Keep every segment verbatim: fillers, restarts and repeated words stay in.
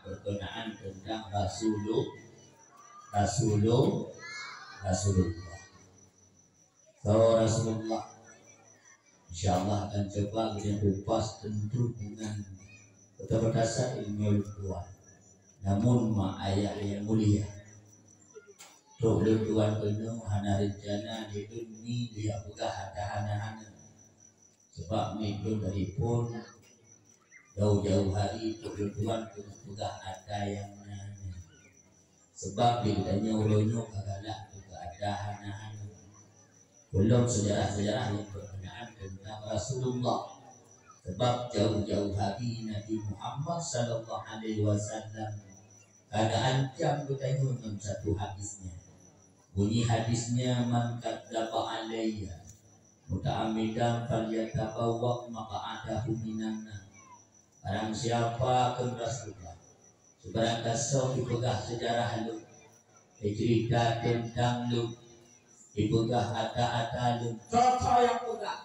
Berkenaan tentang Rasulu-, Rasulu-, Rasulullah. So, Rasulullah, insya Allah akan coba kita kupas tentu dengan keterbatasan ilmu ulôn tuan. Namun, mak ayah yang mulia, trok ulôn tuan keunoe hana rencana lé lôn ni dia peugah ata hana-hana. Sebab ni lôn dari pun jauh-jauh hari trok ulôn tuan keuneuk peugah ata nyang na-na. Sebab di geutanyoe uroe nyoe ka galak keu ata hana-hana. Belom sejarah-sejarah nyang berkenaan tentang Rasulullah. Sebab jauh-jauh hari Nabi Muhammad sallallahu alaihi wasallam ka geuancam geutanyoe ngon satu hadisnya. Bunyi hadisnya, "Man kadzdzaba alayya muta'ammidan falyatabawwa' maq'adahu minan nar." Barang siapa, kheun Rasulullah, sibarang gasoe jipeugah sejarah lôn, jicerita teuntang lôn, jipeugah ata-ata lôn, soe-soe nyang peugah,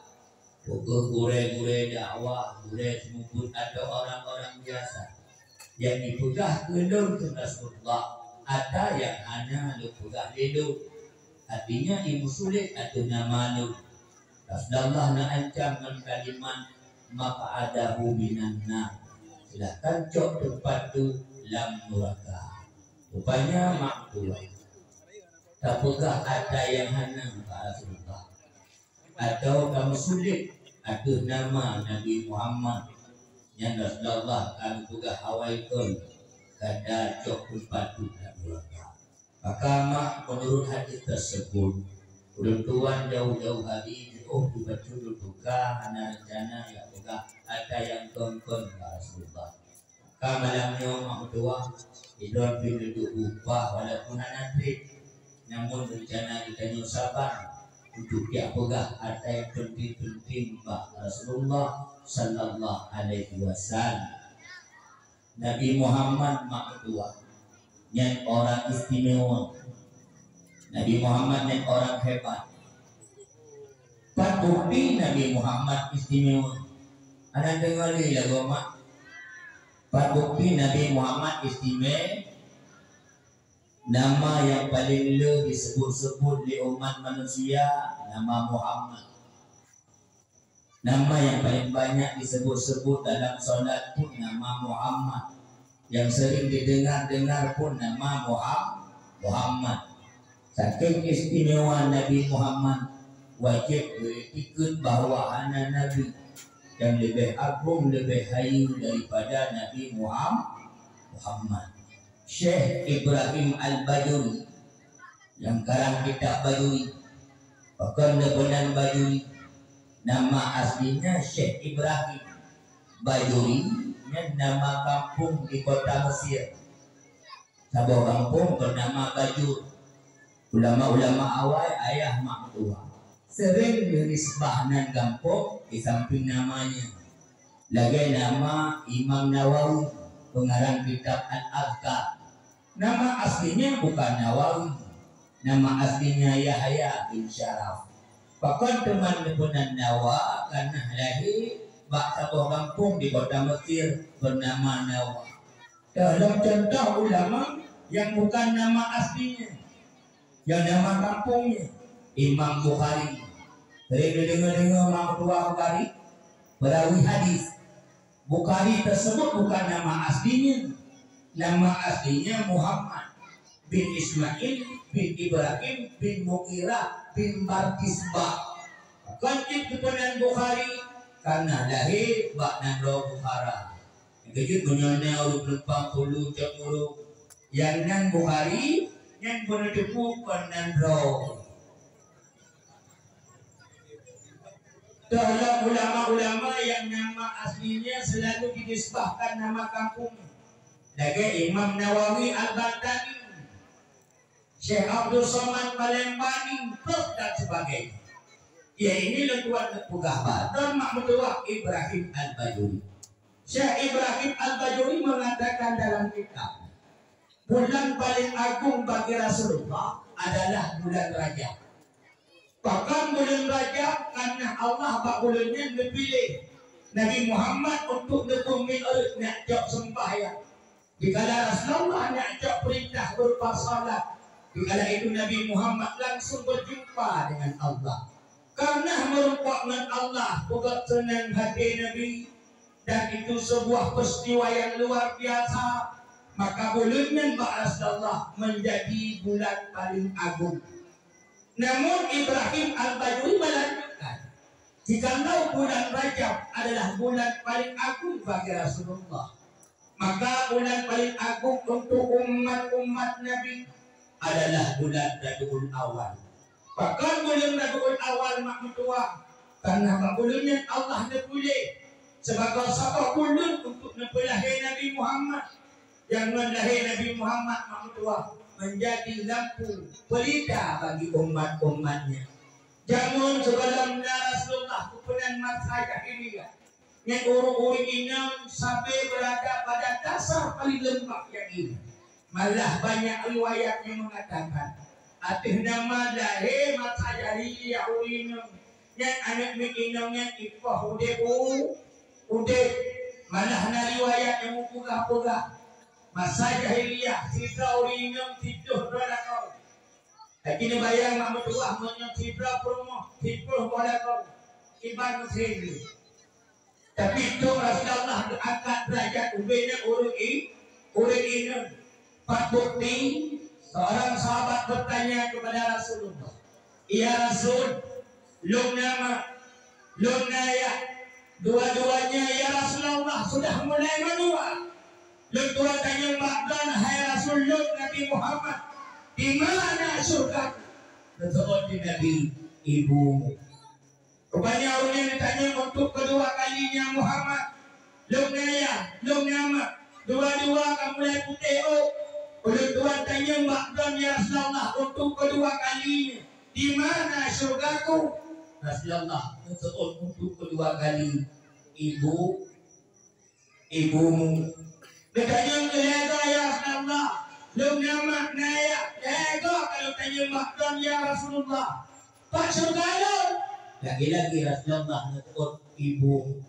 peugah gurée-gurée dakwah, gurée seumeubeuet, atau orang-orang biasa, nyang jipeugah keu lôn, kheun Rasulullah, ata nyang hana lôn peugah lé lôn, artinya jimeusulet ateueh nama lôn. Rasulullah neuancam ngon kalimat, "Maq'adahu minan nar." Silahkan cok teumpat tu lam nuraka. Rupanya mak tuan tapeugah ata nyang hana bak Rasulullah, atau tameusulet ateueh nama Nabi Muhammad, nyan Rasulullah ka geupeugah awai kon, gata cok teumpat tu lam nuraka. Maka mak, menurut hadis tersebut, ulôn tuan jauh-jauh hari jiôh jibacut lôn buka hana rencana jak peugah ata nyang kon-kon bak Rasulullah. Maka malam nyoe mak meutuah, sidroe pih lôn duek bak upah walaupun hana treb, namun rencana geutanyoe saban untuk jak peugah ata nyang penting-penting bak Rasulullah sallallahu alaihi wasallam. Nabi Muhammad mak meutuah, nyan orang istimewa. Nabi Muhammad nyan orang hebat. Pat bukti Nabi Muhammad istimewa? Hana deungoe lé lagoe mak? Pat bukti Nabi Muhammad istimewa? Nama nyang paleng le disebut-sebut lé umat manusia, nama Muhammad. Nama nyang paleng banyak disebut-sebut dalam salat pun nama Muhammad. Nyang sering didengar-dengar pun nama Muham-, Muhammad. Saking istimewa Nabi Muhammad, wajéb geuiktikeuet bahwa hana nabi nyang leubeh agong, leubeh hayeue daripada Nabi Muham-, Muhammad. Syekh Ibrahim Al-Bajuri, nyang karang kitab Bajuri, pakon geuh meunan Bajuri, nama aslinya Syekh Ibrahim. Bajuri nyan nama kampung di kota Mesir. Saboh gampông beunama Bajur. Ulama-ulama awai, ayah mak meutuah, seuréng geunisbah nan gampông di sampéng namanya. Lagée nama Imam Nawawi, peungarang kitab Al-Azkar. Nama aslinya bukan Nawawi. Nama aslinya Yahya bin Syaraf. Pakon teuma neupeunan Nawa, kareuna lahé bak saboh gampông di kota Mesir beunama Nawa. Teuh lom cuntoh ulama nyang bukan nama aslinya, nyang nama kampungnya, Imam Bukhari. Seuréng neudeungoe-deungoe mak meutuah Bukhari, peurawi hadis. Bukhari tersebut bukan nama aslinya. Nama aslinya Muhammad bin Ismail bin Ibrahim bin Mughirah bin Bardisbah. Kon cit geupeunan Bukhari kareuna lahé bak nanggroe Bukhara. Keujeuet meunyoe na ureuëng peulumpang peulu cok ureuëng nyang nan Bukhari, nyan beuneuteupeu kon nanggroe. Teuh lom ulama-ulama nyang nama aslinya selalu dinisbahkan nama kampung, lagée Imam Nawawi Al-Baghdadi, Syekh Abdul Somad Palembang, trok dan sebagainya. Ya, ini lôn tuan peugah bak droe mak meutuah Ibrahim Al-Bajuri. Syekh Ibrahim Al-Bajuri mengatakan dalam kitab, bulan paling agung bagi Rasulullah adalah bulan Rajab. Pakon bulan Rajab? Kareuna Allah bak bulan nyan neupiléh Nabi Muhammad untuk neupeumeu'raj, neujak cok seumbahyang. Dikala Rasulullah neujak peurintah berupa salat, dikala itu Nabi Muhammad langsung berjumpa dengan Allah. Karena meureumpok ngon Allah, peugah seunang hati Nabi, dan itu sebuah peristiwa yang luar biasa, maka buleuen nyan bak Rasulullah menjadi bulan paling agung. Namun Ibrahim Al-Bajuri melanjutkan, jikalau bulan Rajab adalah bulan paling agung bagi Rasulullah, maka bulan paling agung untuk umat-umat Nabi adalah bulan Rabiul Awal. Pakon bulan Rabiul Awal mak meutuah? Karena bak bulan nyan Allah neupuléh sebagai saboh bulan untuk neupeulahé Nabi Muhammad. Nyang ngon lahé Nabi Muhammad mak meutuah menjadi lampu pelita bagi umat-umatnya. Jameun sigohlom na Rasulullah keupeunan masa jahiliyah, nyan ureuëng-ureuëng inong sabe beurada pada dasar paling leumbak nyang inong. Malah banyak riwayat nyang meungatakan, ateueh nama lahé masa jahiliyah ureuëng inong, nyan aneuëk miet inong nyan ipoh udeb u udeb. Malah na riwayat nyang meupeugah-peugah, masa jahiliyah sidroe ureuëng inong sitoh droe lakoe. Tapi neubayang mak meutuah meunyoe sidroe peurumoh siplôh boh lakoe, iban muslim. Tapi dum Rasulullah geuangkat derajat ubena ureuëng i-, ureuëng inong. Pat bukti, seorang sahabat bertanya kepada Rasulullah, "Ya Rasul, lôn na mak, lôn na ayah, dua-duanya ya Rasulullah sudah mulai menua. Lôn tuan tanyong bak droen, hai Rasul lôn Nabi Muhammad, di mana syurga?" Geujaweueb lé Nabi, "Ibumu." Rupanya ureuëng nyan geutanyong untuk kedua kalinya, "Muhammad, lôn na ayah, lôn na mak, dua-dua ka mulai putéh ôk. Ulôn tuan tanyong bak droen ya Rasulullah untuk kedua kalinya, di mana syurgaku?" Rasulullah geujaweueb untuk kedua kali, "Ibu, ibumu." Geutanyong keu lhée goe ya Rasulullah, "Lôn na mak, na ayah, lhée goe ka lôn tanyong bak droen ya Rasulullah, pat syurga lôn?" Lagi-lagi Rasulullah geujaweueb, "Ibumu."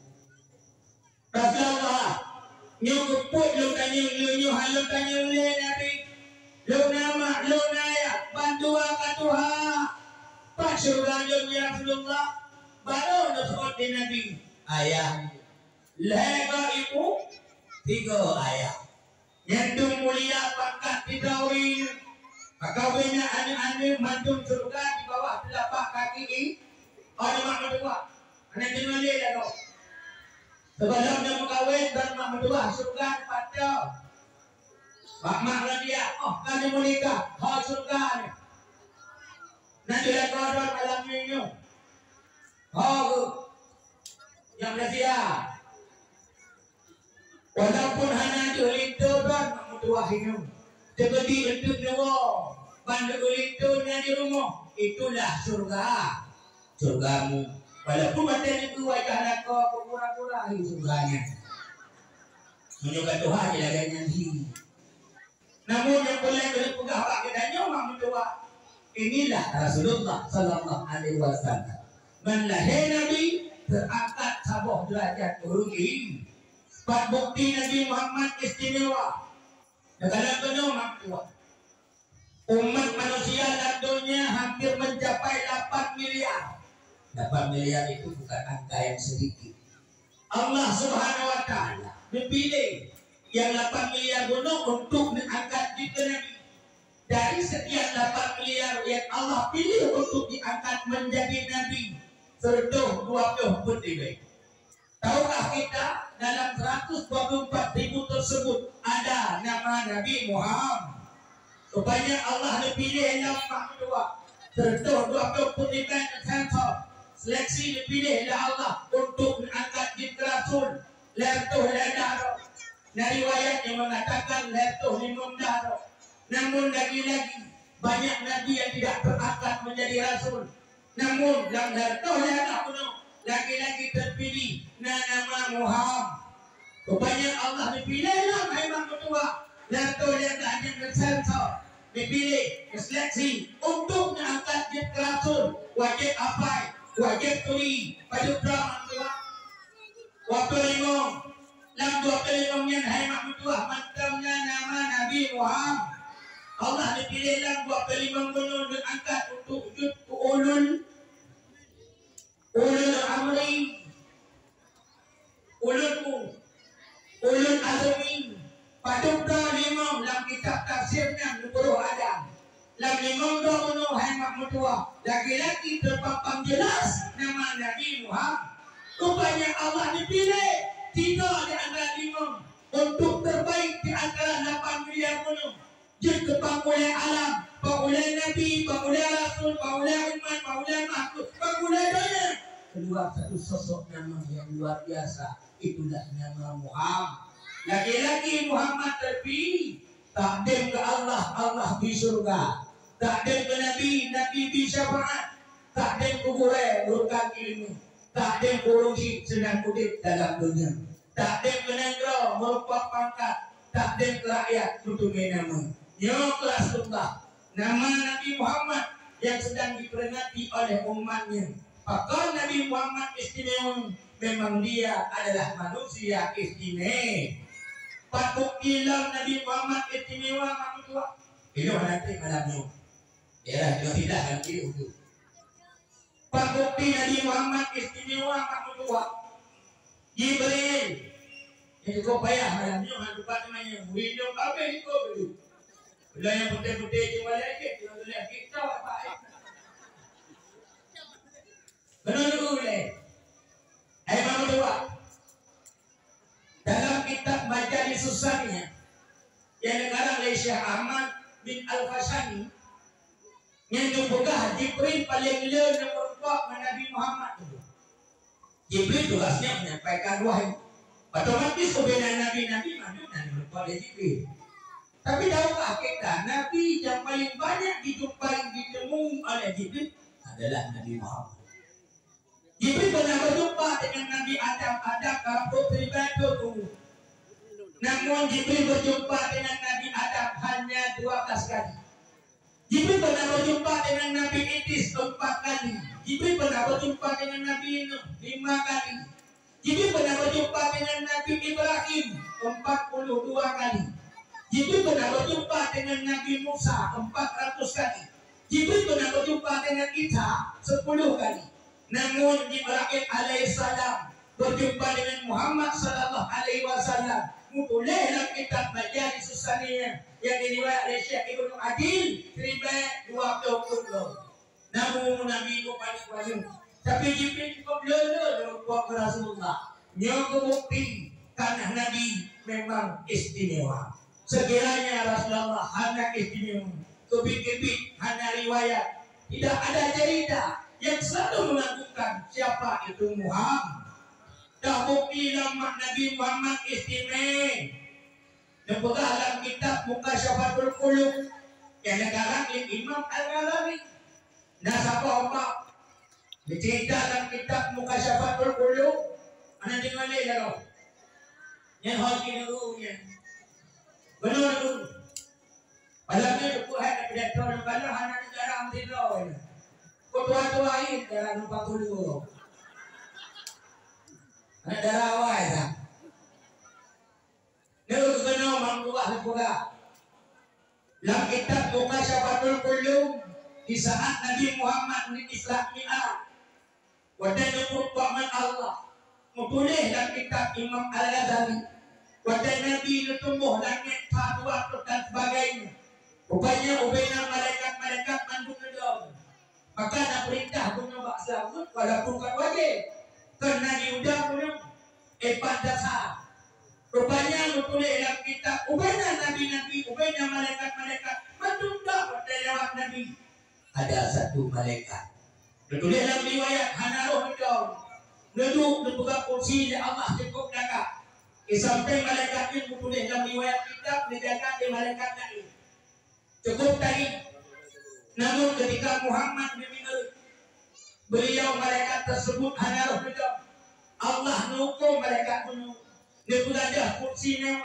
"Rasulullah, nyoe keupeue lôn tanyong, lôn nyoe hana lôn tanyong lé Nabi. Lôn na mak, lôn na ayah, bandua ka tuha. Pat syurga lôn ya Rasulullah?" Barô geujaweueb lé Nabi, "Ayah." Lhée goe ibu, tiga ayah. Nyan dum mulia pangkat sidroe ureuëng. Maka ubena aneuëk-aneuëk mandum syurga di bawah teulapak kaki i-, aneuëk mak meutuah. Hana deungoe lé lagoe. Sigohlom neumeukawen ban mak meutuah syurga neupato. Bak mak ngon yah, oh ka neumeunikah, ho syurga nyoe. Na teuh lakoe droen malam nyoe. Ho geuh. Nyang keusia. Walaupun hana deuh linto ban mak meutuah inong, teukeudi eunteuk neuwoe ban deuh linto na di rumoh, itulah syurga. Syurgamu. Walaupun watée neukeu wajah lakoe, peugura-gura hi syurga nyan. Meunyoe ka tuha jih lagée nyan hi. Namun nyang peureulée lôn peugah bak geutanyoe mak meutuah, inilah Rasulullah sallallahu alaihi wasallam. Ngon lahé Nabi teuangkat saboh derajat ureuëng. Pat bukti Nabi Muhammad istimewa. Neukalon keunoe mak meutuah. Umat manusia lam donya hampir mencapai lapan miliar. Lapan miliar itu bukan angka yang sedikit. Allah Subhanahu wa Ta'ala neupiléh nyang lapan miliar bunoe untuk neuangkat jeuet keu nabi. Dari sekian lapan miliar yang Allah pilih untuk diangkat menjadi nabi, seratus dua puluh peuet ribèe. Tahukah kita, dalam seratus dua puluh empat ribu tersebut ada nama Nabi Muhammad? Rupanya Allah neupiléh lam mak meutuah, seratus dua puluh peuet ribèe teusensor, seleksi neupiléh lé Allah untuk neuangkat jeuet keu rasul, lhèe reutôh lhèe dah droe. Na riwayat nyang mengatakan lhèe reutôh limong dah droe. Namun lagi-lagi banyak nabi yang tidak terangkat menjadi rasul. Namun lam lhèe reutôh lhèe dah bunoe lagi-lagi terpilih na nama Muhammad. Rupanya Allah neupiléh lam hai mak meutuah, lhèe reutôh lhèe dah nyang neusenso, neupiléh, neuseleksi untuk neuangkat jeuet keu rasul, wajéb hafai, wajéb turi, padub droe mak meutuah. Dua ploh limong, lam dua ploh limong nyan hai mak meutuah mantong nyan Di dalam dua puluh lima bunoe neuangkat untuk jeuet keu ulul, ulul amri, ulul, ulul azmi. Padub droe limong lam kitab tafsir nyan neupeureuh ada. Lam limong droe bunoe hai mak meutuwah, laki-laki teupapang jeulaih nama Nabi Muhammad. Rupanya Allah neupiléh tiga di antara limong untuk terbaik di antara lapan miliar bunoe. Jeuet keu pangulèe alam, pangulèe nabi, pangulèe rasul, pangulèe umat, pangulèe makhluk, pangulèe donya. Keluar satu sosok nama yang luar biasa, itulah nama Muhammad. Laki-laki Muhammad terpilih, takdim keu Allah, Allah bri syeuruga. Takdim keu nabi, nabi bri syafaat. Takdim keu gurèe, beureukat ileumèe. Takdim keu ureueng chik seunang udép dalam donya. Takdim keu nanggroe meurumpok pangkat, takdim keu rakyat meuteumèe nama. Nyoe keuh Rasulullah, nama Nabi Muhammad nyang sedang diperingati oleh umatnya. Pakon Nabi Muhammad istimewa? Memang dia adalah manusia istimewa. Pat bukti lom Nabi Muhammad istimewa, mak meutuwah? Ilôn hana trép malam nyoe. Daerah Jawa Tengah nanti ujung. Pat bukti Nabi Muhammad istimewa, mak meutuwah? Jibril. Nyoe cukup payah malam nyoe, han tupat teumanyong. Murit nyoe kabeh ikot dulu. Bela nyang putéh-putéh cuma lagèe, cuma tuléh kitab apa, eh? Beuna dulu lé. Hai mak meutuwah. Dalam kitab Majalisus Saniah nyang neukarang lé Syekh Ahmad bin Al-Fasani, nyan geupeugah Jibril paleng le nyang meurumpok ngon Nabi Muhammad tu. Jibril tugasnya menyampaikan wahyu. Otomatis ubena nabi-nabi mandum nyan meurumpok lé Jibril. Tapi tahukah kita, nabi yang paling banyak dijumpai, ditemui oleh Jibril adalah Nabi Muhammad. Jibril pernah berjumpa dengan Nabi Adam, Adam ka rampok seribai ploh umu. Namun Jibril berjumpa dengan Nabi Adam hanya dua belas kali. Jibril pernah berjumpa dengan Nabi Idris empat kali. Jibril pernah berjumpa dengan Nabi Nuh lima kali. Jibril pernah berjumpa dengan Nabi Ibrahim empat puluh dua kali. Jibril pernah berjumpa dengan Nabi Musa empat ratus kali. Jibril pernah berjumpa dengan Isa sepuluh kali. Namun Jibril alaihissalam berjumpa dengan Muhammad sallallahu alaihi wasallam, meutuléh lam kitab Majalisus Saniah nyang diriwayat lé Syekh Ibnu Adil, seribai dua ploh peuet. Namun Nabi itu paling banyak. Tapi Jibril cukup lolo buat Rasulullah. Nyoe keu bukti karena Nabi memang istimewa. Sekiranya Rasulullah hana istimewa, keubiet-keubiet hana riwayat, tidak ada cerita yang selalu mengagungkan siapa itu Muhammad. Dah bukti lom mak Nabi Muhammad istimewa. Neupeugah lam kitab Mukasyafatul Qulub nyang neukarang lé Imam Al-Ghazali. Na saboh umpama neucerita lam kitab Mukasyafatul Qulub, hana deungoe lé lagoe. Nyan ho jineuk nyan. Beuna tu. Padahai nyan teupeu hai pidato lam baloh hana neugara meusidroe nyan. Keu tuha-tuha laén dara numpang tulu. Hana dara awai dah. Nyoe keunoe Imam Tuah geupeugah lam kitab Mukasyafatul Qulub, di saat Nabi Muhammad di Isra Mi'raj, watèe neupeurumpok ngon Allah, meutuléh lam kitab Imam Al-Ghazali, watèe Nabi neutumbôh langèt that dua trok dan sebagainya. Rupanya ubena malaikat-malaikat mandum neudong. Maka na peurintah bunoe bak seulaweut walaupun kon wajéb. Kon Nabi udang bunoe, eh, pat dasar. Rupanya meutuléh lam kitab, ubena nabi-nabi, ubena malaikat-malaikat, mandum dak watèe lewat Nabi. Ada satu malaikat. Neutuléh lam riwayat hana roh neudong. Neuduek neupeugah kursi lé Allah cukôp daka. Di sampéng malaikat nyan meutuléh lam riwayat kitab neujaga lé malaikat laén. Cukôp tari. Namun ketika Muhammad di Mi'raj, beliau malaikat tersebut hana roh neudong. Allah neuhuköm malaikat bunoe neupeugajah kursi nyoe,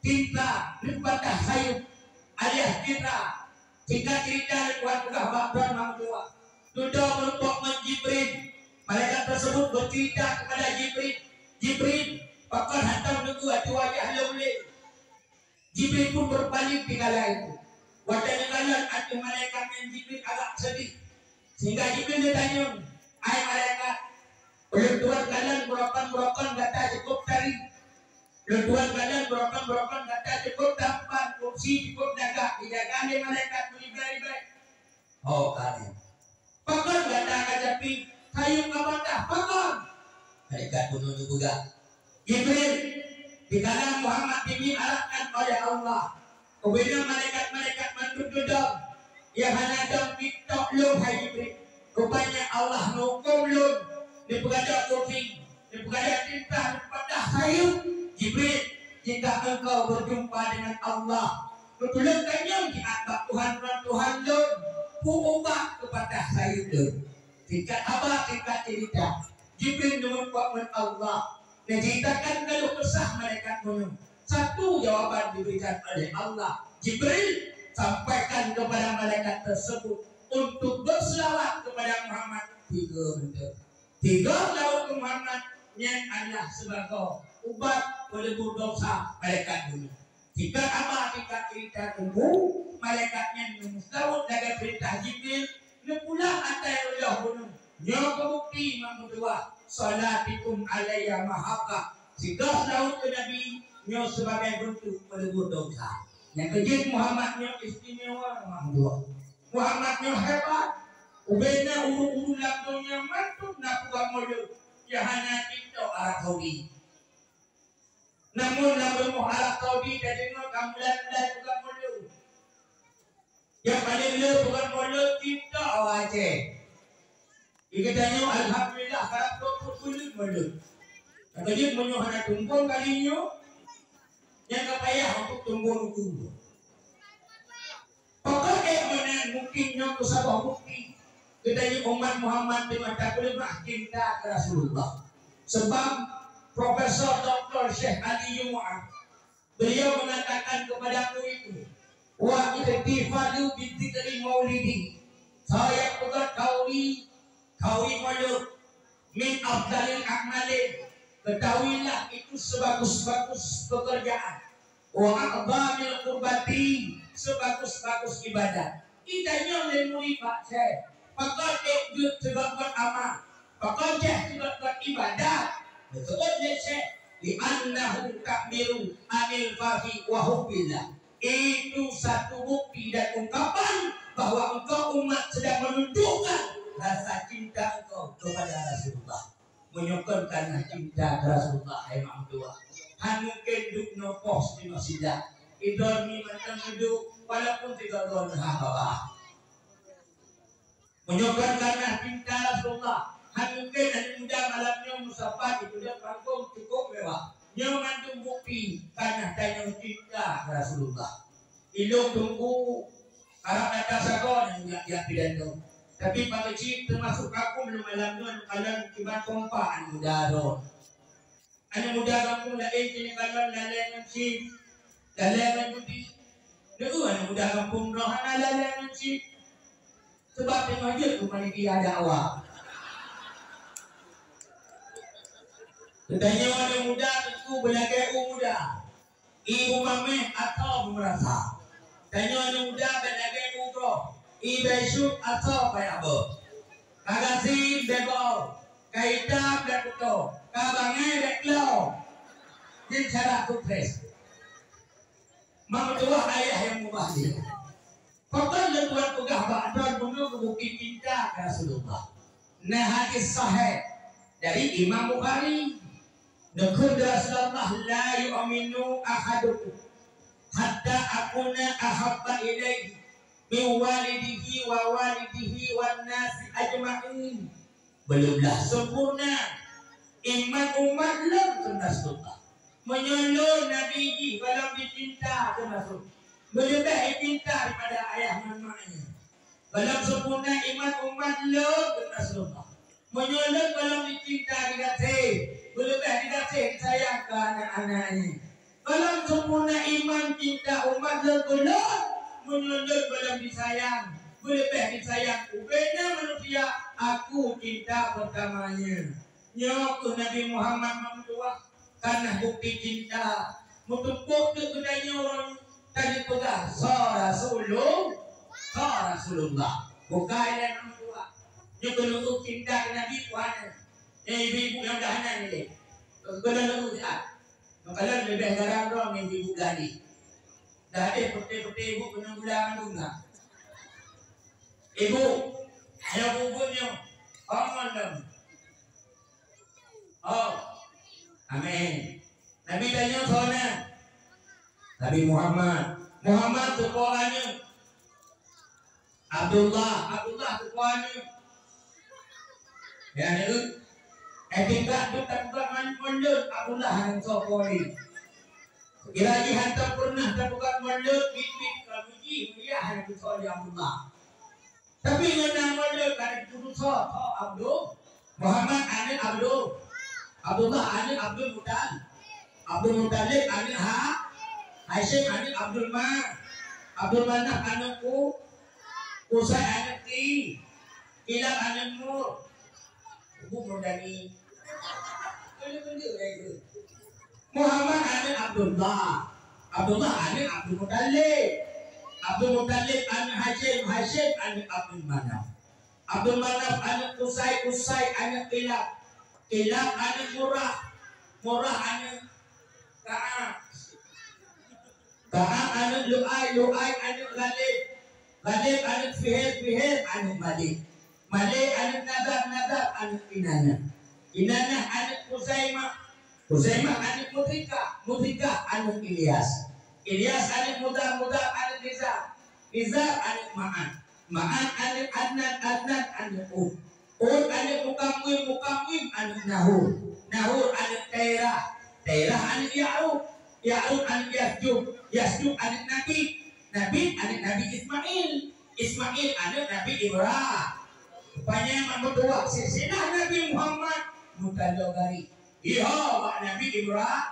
cinta neupatah sayeup alias cinta. Singkat cerita, lôn tuan peugah bak droeneuh mandua. Dudoe meurumpok ngon Jibril. Malaikat tersebut bercerita kepada Jibril, "Jibril, pakon hantom neugeuh ateueh wajah lôn lé?" Jibril pun berpaling tinggalai itu. Watée neukalon ateueh malaikat nyan Jibril agak seudeh. Sehingga Jibril geutanyong, "Hai malaikat, ulôn tuan kalon beurokon-beurokon gata cukôp tari. Ulôn tuan kalon beurokon-beurokon gata cukôp tampan, kursi cukôp dagak, dijaga lé malaikat meuribée-ribée." "Ho, ka lheueh." "Pakon gata ka capi, sayeuep ka patah, pakon?" Malaikat bunoe neupeugah, "Jibril, dikala Muhammad jimiet arahkan oleh Allah, ubena malaikat-malaikat mandum teudong, nyang hana dong tiktok lôn, hai Jibril. Rupanya Allah neuhuköm lôn, neupeugadôh kursi, neupeugadôh tintah, neupatah sayeuep. Jibril, jika engkau berjumpa dengan Allah, beutulak tanyong siat bak Tuhan, Tuhan lôn, peue ubat keu patah sayeuep lôn." Singkat haba, singkat cerita, Jibril neumeuteumé ngon Allah, neuceritakan keluh kesah malaikat bunoe. Satu jawaban diberikan oleh Allah, "Jibril, sampaikan kepada malaikat tersebut untuk berselawat kepada Muhammad tiga kali. Tiga selawat keu Muhammad nyan adalah sibagoe ubat peuleubur desya malaikat bunoe." Singkat haba, singkat cerita, teungku, malaikat nyan neumeuseulaweuet lagée peurintah Jibril, neupulang asai reuloh bunoe. Nyoe keu bukti, mak meutuwah, "Salatikum alayya mahabbah." Sigoe seulaweuet keu Nabi, nyoe sibagai beuntuk peuleubur desya. Nyang keujeuet, Muhammad nyoe istimewa, mak meutuwah. Muhammad nyoe hebat. Ubena ureuëng-ureuëng lam donya mandum na peugah mulod, nyang hana tiktok Arab Saudi. Namun lam rumoh Arab Saudi tadeungoe ka bulan-bulan peugah mulod. Nyang paleng le peugah mulod tiktok awak Aceh. Di geutanyoe alhamdulillah karab trok peuet buleuen mulod. Ka jeuet meunyoe hana tumbong kali nyoe, nyang ka payah untuk tumbong uku. Pakon ék meunan? Mungkin nyoe keu saboh bukti geutanyoe umat Muhammad di mata peuleumah cinta keu Rasulullah. Sebab Profesor Doktor Syekh Ali Jumu'ah, beliau mengatakan kepada muridnya, "Wa ihtifalu bi dzikri maulidi." Saya peugah kauli, kauli mulod, "min afdalil a'mali." Ketahuilah itu sebagus-bagus pekerjaan. "Wa a'zamil qurbati," sebagus-bagus ibadah. Itanyong lé murit bak Syekh, "Pakon ék jeuet sigot-got amal? Pakon jih sigot-got ibadah?" Geuseuôt lé Syekh, "Li'annahu ta'biru anil fahmi wa hubbillah." Itu satu bukti dan ungkapan bahwa engkau umat sedang menunjukkan rasa cinta engkau kepada Rasulullah. Meunyoe kon kareuna cinta keu Rasulullah, hai mak meutuwah, han mungken duek noe pos di masjid. Idol mi mantong duek, walaupun tiga gol ha bawah. Meunyoe kon kareuna cinta Rasulullah, han mungken aneuk muda malam nyoe meusapat di panggung cukup mewah. Nyoe mandum bukti kareuna tanyoe cinta keu Rasulullah. Ilong tunggu, harap data sagoe nyang jak-jak pidato. Tapi pageucit teumasuk kaku lom malam nyoe kalon kiban kompak aneuk muda droe. Aneuk muda gampông laén keuneuk kalon lalée ngon chip, lalée ngon judi. Neu aneuk muda gampông droe hana lalée ngon chip. Sebab teungoh jeuet keu panitia dakwah. Geutanyoe aneuk muda teungku beulagée u muda. Ibu mameh atau meurasa. Tanyoe aneuk muda bèk lagèe uroe, ibai syut atau payah beuh. Ka gasien bèk bau, ka itam bèk putôh, ka bangai bèk klo. Nyan cara sukses. Mak meutuwah ayah nyang mubahgia. Pakon lôn tuan peugah bak droe bunoe keu bukti cinta keu Rasulullah. Na hadis sahih dari Imam Bukhari. Neukheun Rasulullah, "La yu'minu ahadukum hatta akuna ahabba ilaihi min walidihi wa walidihi wan nasi ajma'in." Beulôblah sempurna iman umat lôn keu Rasulullah. Meunyoe lôn Nabi jih gohlom jicinta keu Rasul, meuleubeh jicinta daripada ayah ngon mak nyan. Gohlom sempurna iman umat lôn keu Rasulullah. Meunyoe lôn gohlom jicinta digaséh, meuleubeh digaséh disayang keu aneuk-aneuk nyan. Gohlom sempurna iman cinta umat lôn keu lôn, meunyoe lôn gohlom disayang, meuleubeh disayang ubena manusia, aku cinta peutamanya. Nyoe keuh Nabi Muhammad meutuwah, ka na bukti cinta. Meuteupok teuk geutanyoe uroe nyoe, ka jipeugah, "Soe Rasulullah?" Rasulullah. Bukai lé nama tua. Nyoe keuneuk cinta keu Nabi Tuhan. Nyoe ibu-ibu nyang dah hana nilai. Keuneuk siat. Meukalon leubeh garang droe ngon ibu gani. Dah deh peuté-peuté ibu keuneuk gula mandum dah. Ibu, ayo bubut nyoe. Bangon dong. Oh. Amin. Nabi tanyoe soe nan? Nabi Muhammad. Muhammad teupeue aneuk. Abdullah, Abdullah teupeue aneuk. Ya, aneuk. Eh, tingkat tu tak buka man mondok, Abdullah aneuk soe poli. Kira jih hantom pernah tak buka mondok, bit-bit kalau jih, ya, aneuk soe Abdullah. Tapi ngon nama lé ka geututoe, tho Abdul, Muhammad aneuk Abdul, Abdullah aneuk Abdul Mutal-, Abdul Muttalib aneuk Ha-, Hasyim aneuk Abdul Ma-, Abdul Manaf aneuk Ku-, Kusai aneuk Ki-, Kilab aneuk Mur. Ibu Murdani. Muhammad aneuk Abdullah. Abdullah aneuk Abdul Muttalib. Abdul Muttalib aneuk Hasyim. Hasyim aneuk Abdul Manaf. Abdul Manaf aneuk Kusai. Kusai aneuk Kilab. Kilab aneuk Murrah. Murrah aneuk Ka'ab. Ka'ab aneuk Lu'ai, Lu'ai aneuk Ghalib, Ghalib aneuk Fihir, Fihir aneuk Malik, Malik aneuk Nadab, Nadab aneuk Kinanah, Kinanah aneuk Khuzaimah, Khuzaimah aneuk Mudrikah, Mudrikah aneuk Ilyas, Ilyas aneuk Mudar, Mudar aneuk Nizar, Nizar aneuk Ma'an, Ma'an aneuk Adnan, Adnan aneuk Ud, Ud aneuk Mukamwim, Mukamwim aneuk Nahur, Nahur aneuk Tairah, Tairah aneuk Ya'rub, Ya'rub aneuk Yasjub, Yasjub aneuk Nabit, Nabit aneuk Nabi Ismail, Ismail aneuk Nabi Ibrahim. Rupanya mak meutuwah silsilah Nabi Muhammad meutanyoe gari. Iho bak Nabi Ibrahim.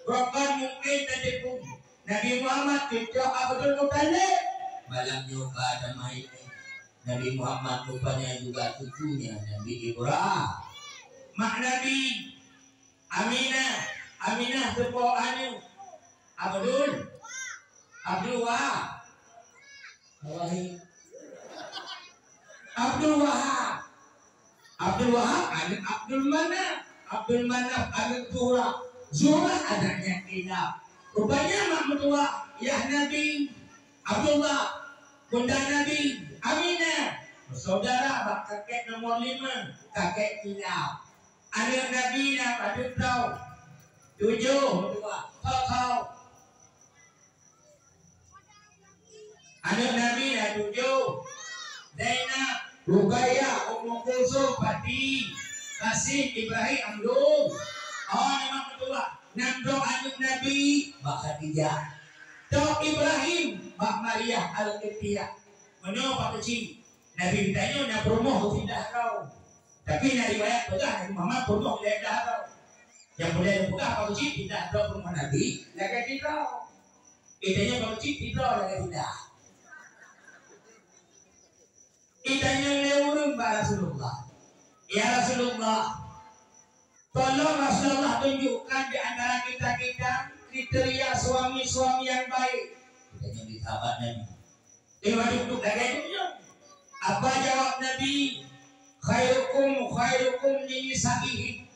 Rokon mungkin teudeungoe Nabi Muhammad cucu Abdul Muttalib. Malam nyoe ka damai. Nabi Muhammad rupanya juga cucunya Nabi Ibrahim. Mak Nabi Aminah, Aminah teupo aneuk Abdul, Abdul Wahab. Wahid. Abdul Wahab. Abdul Wahab aneuk Abdul Manaf. Abdul Manaf aneuk Zuhrah. Zuhrah anaknya Kilab. Rupanya mak meutuwah yah Nabi Abdullah, bunda Nabi Aminah, bersaudara bak kakek nomor lima, kakek Kilab. Aneuk Nabi na padub droe? Tujoh, meutuwah. Tho-tho. Aneuk Nabi na tujoh. Zainab, Ruqayyah, Ummu Kulsum, Fati, Qasim, Ibrahim, Abdul. Oh, memang meutuwah. Nam droe aneuk Nabi bak Khadijah. Tok Ibrahim bak Maria Al-Qibtiyah. Meunyoe Pak Keuchik, Nabi geutanyoe na peurumoh keu Saidah droe. Tapi na riwayat peugah Nabi Muhammad peurumoh lé Saidah droe. Nyang boleh peugah Pak Keuchik Saidah droe peurumoh Nabi lagèe sidroe. Geutanyoe Pak Keuchik sidroe lagèe Saidah. Geutanyoe lé ureueng bak Rasulullah. Ya Rasulullah, tolong Rasulullah tunjukkan di antara kita-kita kriteria suami-suami yang baik. Geutanyoe di sahabat Nabi. Lima duduk lagèe dunia. Apa jawab Nabi? Khairukum, khairukum li nisa'ihi.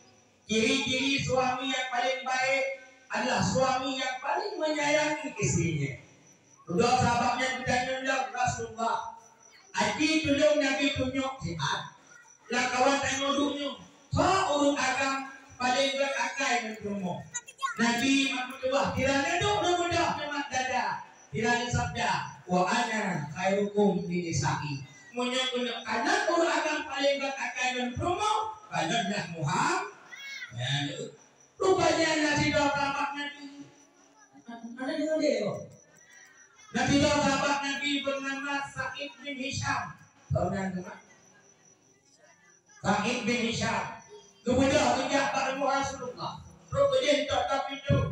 Ciri-ciri suami yang paling baik adalah suami yang paling menyayangi istrinya. Dudoe sahabat nyan geutanyong lom, "Rasulullah, aci tulông Nabi tunyok siat lam kawan tanyoe duek nyoe, soe ureueng agam paleng gèt akai ngon peurumoh?" Nabi mak meutuwah sira neuduek neubeudôh ngon mat dada, sira neusabda, "Wa ana khairukum li nisa'i." Meunyoe keuneuk kalon ureueng agam paleng gèt akai ngon peurumoh, kalonlah Muhammad. Nyan. Rupanya na sidroe sahabat Nabi. Mana deungoe deh, oh? Na sidroe sahabat Nabi bernama Sa'id bin Hisham. Tahu nan deungoe? Sa'id bin Hisham. Geubeudôh geujak bak rumoh Rasulullah. Trok geujak tok-tok pintoe.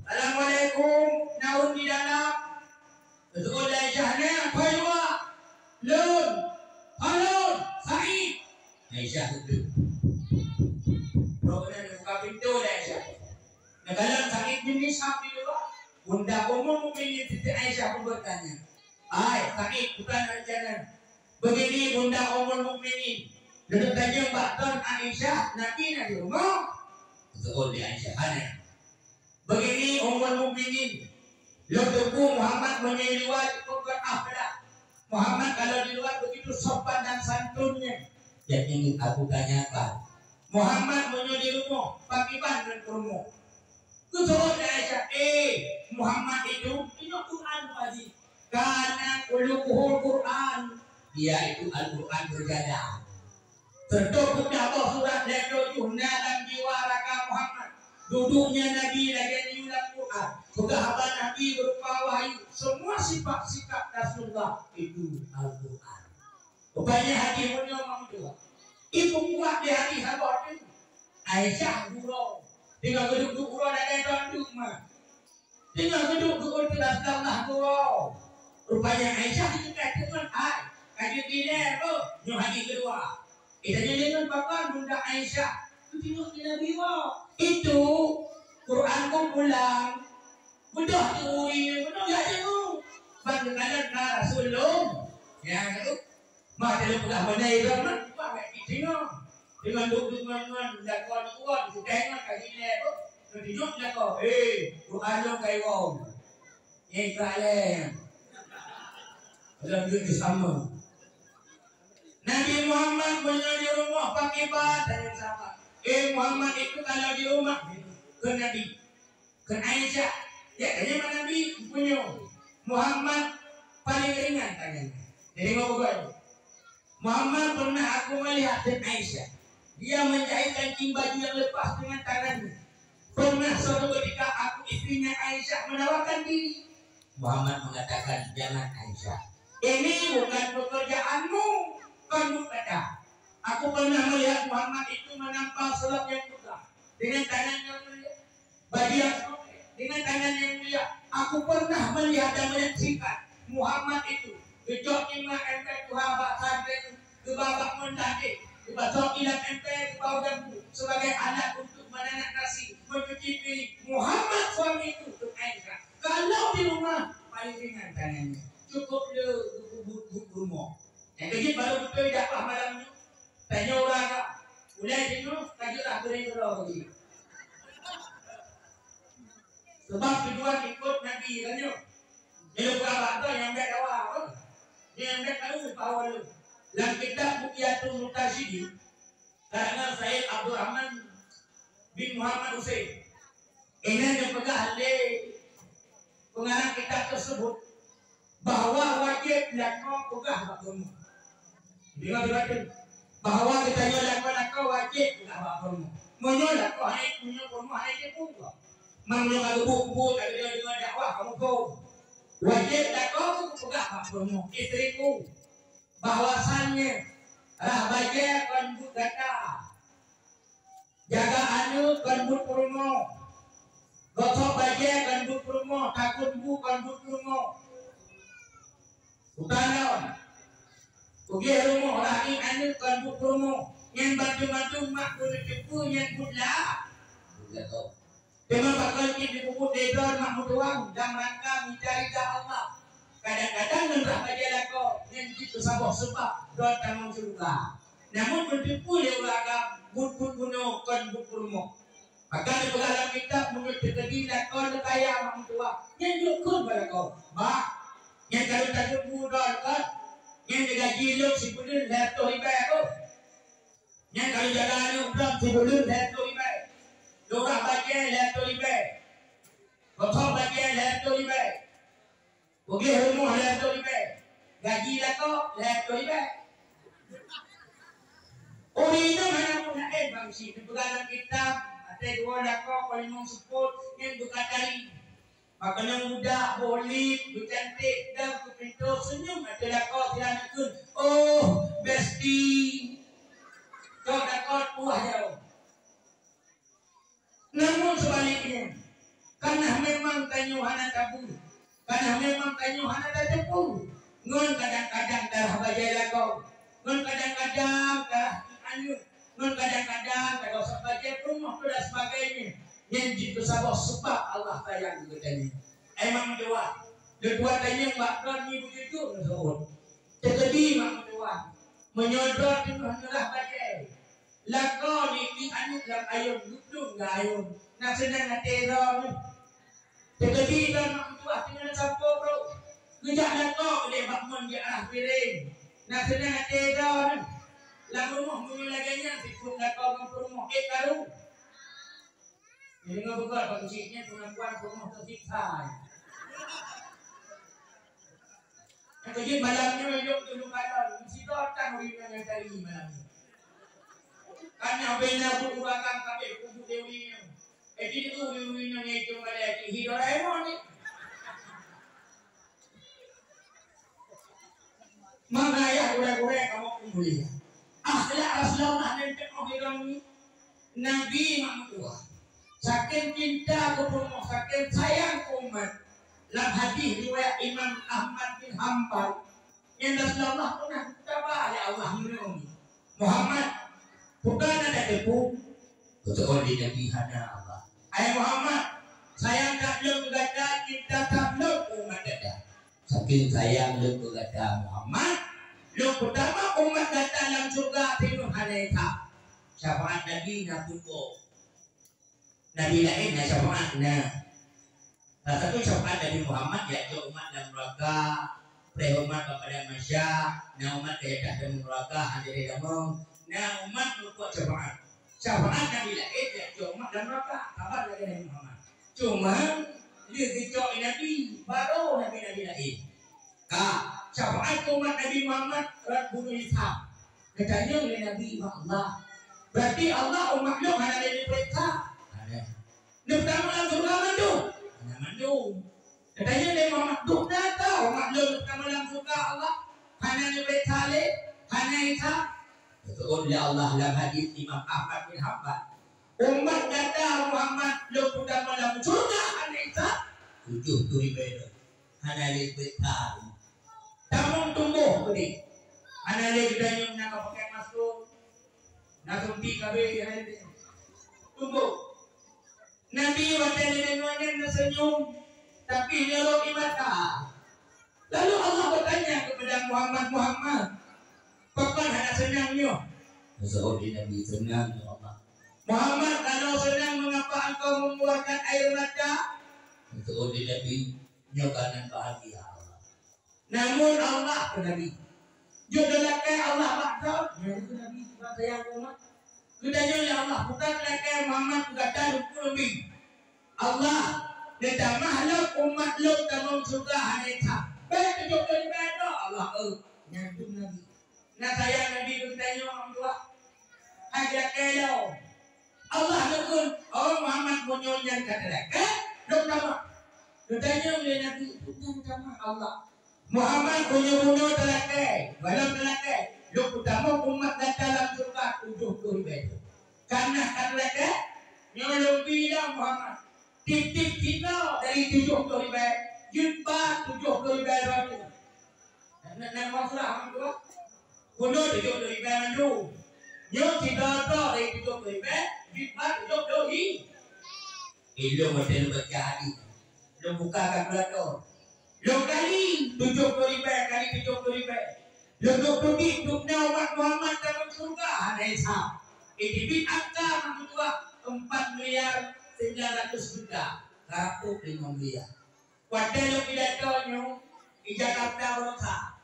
"Assalamualaikum, na ureueng di dalam?" Beutôi lé Aisyah, "Na, koi luwa." "Lôn." "Koi lôn, Sa'id." Aisyah beutôi. Trok keunan buka pintoe lé Aisyah. Neukalon Sa'id bin Hisham di luwa. Bunda Ummul Mukminin Siti Aisyah pun bertanya, Hai, sakét bukan rencana. Begini Bunda Ummul Mukminin. Leubeh tajam bak ton Aisyah, Nabi na di rumoh. Beutôi di Aisyah hana. Begini Ummul Mukminin. Lôn teupeu Muhammad meunyoe di luwa ikot kon afdal. Muhammad kalau di luwa begitu sopan dan santunnya. Jadi aku tanyakan, Muhammad meunyoe di rumoh, pakiban ngon peurumoh? Geujaweueb lé Aisyah, "Eh, Muhammad itu, ingat Quran padi. Kana qulubuhul Quran, yaitu Al-Quran berjalan." Seureutoh peuet boh surat lhèe tujoh na lam jiwa raga Muhammad. Duduknya Nabi lagèe nyoe lam Quran. Peugah haba Nabi berupa wahyu. Semua sifat-sifat Rasulullah itu Al-Quran. Rupanya hadis meunyoe mang dua. Ibu kuat di hadis saboh tu. Aisyah gurau. Tinggal geuduek-duek uroe lagèe dok duek mah. Tinggal geuduek geuôn teuh Rasulullah gurau. Rupanya Aisyah dikeukai teungon hai. Ka jeuet dilèe beuh. Nyoe hadis keudua. Ita nyoe deungon pakon Bunda Aisyah. Keutinok di Nabi woe. Itu Quran kumpulan. Beudôh tu ureueng nyang beudôh ya deungoe. Ban geukalon ka Rasul lom. Ya, tu. Mah teupeugah mandai droe mah, bah bèk jiteurimong. Deungon duek-duek ngon-ngon, lakoe neuuon, sukèe ngon ka jilèe tu. Neutunyok lakoe, "Eh, Quran lôn ka iwoe." Nyang ka lé. Lôn duek sama. Nabi Muhammad meunyoe di rumoh pakiban, tanyong sahabat, "Eh, Muhammad itu kalau di rumah?" Kheun Nabi. Kheun Aisyah, "Ya, tanyong bak Nabi, meunyoe Muhammad paling ringan tangannya." Jadi, mau bukan? Muhammad pernah aku melihat, kheun Aisyah. Dia menjahit kancing baju yang lepas dengan tangannya. Pernah suatu ketika aku, istrinya Aisyah, menawarkan diri. Muhammad mengatakan, "Jangan, Aisyah. Ini bukan pekerjaanmu, kamu kata." Aku pernah melihat Muhammad itu menampar selop yang pegah dengan tangan yang mulia. Bagi yang dengan tangan yang mulia, aku pernah melihat dan menyaksikan Muhammad itu geucok lima emper tuha bak santri, geuba bak meundadeh, geuba cok ilam emper, geuba u jambu sebagai alat untuk menanak nasi, mencuci piring. Muhammad suami itu, kheun Aisyah, kalau di rumah, paling ringan tangannya. Cukup le geupeubuet buet rumoh. Nyang keujeuet baru beutôi dakwah malam nyoe. Tanyoe ureueng agam, ulèe jinoe ka jeuet lah beuréng keudroe bagi. Sebab tujuan ikot Nabi tanyoe. Nyoe peugah bak droe nyang bèk dawa, nyang bèk tahu bahwa lam kitab Bughyatul Murtasyidin, karangan Sayyid Abdurrahman bin Muhammad Husain. Inan geupeugah lé pengarang kitab tersebut bahwa wajéb lakoe peugah bak peurumoh. Deungoe beutôi, bahwa geutanyoe lakoe-lakoe wajéb peugah bak peurumoh. Meunyoe lakoe hai, meunyoe peurumoh hai jeuet peugah. Meunyoe ka geubu-bu, ka geudeungoe dakwah, kamoe phon. Wajéb lakoe peugah bak peurumoh, istriku. Bahwasanya rhah bajèe kon buet gata, jaga aneuk kon buet peurumoh, gosok bajèe kon buet peurumoh, takon bu kon buet peurumoh. Ukalon, peugèt rumoh, rahi aneuk kon buet peurumoh, nyan bantu-bantu mak keuneuk teupeu nyan buet la. Teuma pakon cit jipeubuet lé droe mak meutuwang dalam rangka mita ridha Allah. Kadang-kadang ngon rhah bajèe lakoe nyan jeuet keu saboh seubab droe tamong syeuruga. Namun meuteupeue lé ureueng agam buet-buet bunoe kon buet peurumoh. Maka teupeugah lam kitab, meunyoe teukeudi lakoe neukaya mak meutuwang, nyan jeuet kheun bak lakoe, "Mak, nyan ka lôn takheun bu droe kon, nyan gaji lôn sibuleuen lhèe reutôh ribèe." Nyan ka lôn jaga aneuk droe sibuleuen lhèe reutôh ribèe. Lôn rhah bajèe lhèe reutôh ribèe. Gosok bajèe lhèe reutôh ribèe. Peugléh rumoh lhèe reutôh ribèe. Gaji lakoe lhèe reutôh ribèe. Ureueng inong hana peureulèe bangsi, teupeugah lam kitab, watèe dua lakoe kon limong seupôt nyan beukatari. Makanan muda, boh lip, beucanték, dan keupimpin senyum ateueh lakoe sira neukheun, "Oh, besti." Cok lakoe puih jaroe. Namun sebaliknya, karena memang tanyoe hana tabu, karena memang tanyoe hana tateupeue, ngon kadang-kadang darah bajèe lakoe, ngon kadang-kadang darah aneuk, ngon kadang-kadang darah bajèe peurumoh dan sebagainya, nyan jeuet keu saboh seubab Allah sayang keu geutanyoe. Emang jawab, Leutuan tanyong bak droe nyoe beujeuet keu seuôt. Teukeudi mak meutuah. Meunyoe droe teungoh neurah bajée, lakoe nyoe pih aneuk lam ayôn geuplong lam ayôn. Na seunang até droe nyoe. Teukeudi droe mak meutuah teungoh sampoe brôk. Geujak lakoe keudeh bak mon di arah piréng. Na seunang até droe nyoe. Lam rumoh meunyoe lagée nyan sifeuet lakoe ngon peurumoh ék karu. Deungoe beugöt bak cit nyan pengakuan peurumoh teusiksa. Nyang keujeuet malam nyoe lôn tulông kalon, meusidroe tang ureueng inong nyang tari malam nyoe. Ka na bina buet ureueng agam kabeh kubu dewi nyoe. Eh, jih tu ureueng inong nyang icong balai cit hi Doraemon ni. Maka ya gurée-gurée kamoe peumulia. Akhlak Rasulullah nyang teukoh hireuen nyoe. Nabi mak meutuah. Saking cinta keu peurumoh, saking sayang keu umat. Lam hadis riwayat Imam Ahmad bin Hambal, nyang Rasulullah peunah geutaba lé Allah meunyoe, "Muhammad, peue na tateupeue?" Geuteuôt lé Nabi, "Hana, Allah." "Hai Muhammad, sayang that lôn keu gata, cinta that lôn keu umat gata. Saking sayang lôn keu gata, Muhammad, lôn peutamong umat gata lam syeuruga singoh hana hisab." Syafaat Nabi na peuet boh. Nabi laén na syafaat na. Salah satu syafaat Nabi Muhammad, jak cok umat lam neuraka, preh umat bak padang mahsyar, na umat ka jatah lam neuraka, hana jiteurimong, na umat meukeue syafaat. Syafaat Nabi laén jak cok umat lam neuraka, saban lagée Nabi Muhammad. Cuma, lheueh geucok lé Nabi, barô Nabi-nabi laén. Ka, syafaat keu umat Nabi Muhammad rot bunoe Ishak. Geutanyong lé Nabi bak Allah, "Berarti Allah, umat lôn hana lé neupeuriksa?" "Hana." "Neupeutamong lam syeuruga mandum?" "Hana mandum." Geutanyong lé Muhammad, "Dum na teuh umat lôn neupeutamong lam syeuruga Allah, hana neupeuriksa lé, hana hisab?" Geuteuôt lé Allah lam hadis Imam Ahmad bin Hambal, "Umat gata Muhammad lôn peutamong lam syeuruga hana hisab tujoh ploh ribée droe, hana lé peuriksa." Tamong tumbôh keudeh. Hana lé geutanyong na ka pakai masker, na sumpi kabeh, hana lé geutanyong. Tumbôh. Nabi watée neudeungoe nyan neuseunyum, tapi nyoe rot di mata. Lalu Allah bertanya kepada Muhammad, "Muhammad, pakon hana seunang nyoe?" Geuseuôt lé Nabi, "Seunang, ya Allah." "Muhammad, kalau seunang, mengapa engkau mengeluarkan air mata?" Geuseuôt lé Nabi, "Nyoe keunan bahagia, Allah." Namun Allah keu Nabi, "Jeuet lôn lakée Allah bak droe?" Nyan keuh Nabi sifat sayang umat. Geutanyong lé Allah, "Peue ka lakée Muhammad keu gata?" Lôn kheun, "Allah, neutamah lom umat lôn tamong syeuruga hana hisab." "Bék tujoh ploh ribée droe, Allah, eu." Nyan keuh Nabi. Na sayang Nabi keu geutanyoe, Abdullah. Hai geulakée lom. Allah neukheun, "Oh Muhammad, meunyoe nyan ka talakée, lôn tamah." Geutanyong lé Nabi, "Peue tamah, Allah?" "Muhammad, meunyoe bunoe talakée, gohlom talakée, lôn peutamong umat gata lam syeuruga tujoh ploh ribée droe. Kana ka talakée, nyoe lôn bi lom Muhammad. Tieb-tieb sidroe dari tujoh ploh ribée, jeuet ba tujoh ploh ribée droe teuh." Na, na, na masalah, Abdullah. Bunoe tujoh ploh ribée mandum. Nyoe sidroe-droe dari tujoh ploh ribée, jeuet ba tujoh ploh ribée. Ilôn watée lôn baca hadis, lôn buka kalkulator. Lôn kali tujoh ploh ribée kali tujoh ploh ribée. Lôn duek peubit dum na umat Muhammad tamong syeuruga hana hisab. Iteubiet angka meutuah empat miliar sembilan ratus juta, karab trok lima miliar. Watée lôn pidato nyoe, i Jakarta baroe that.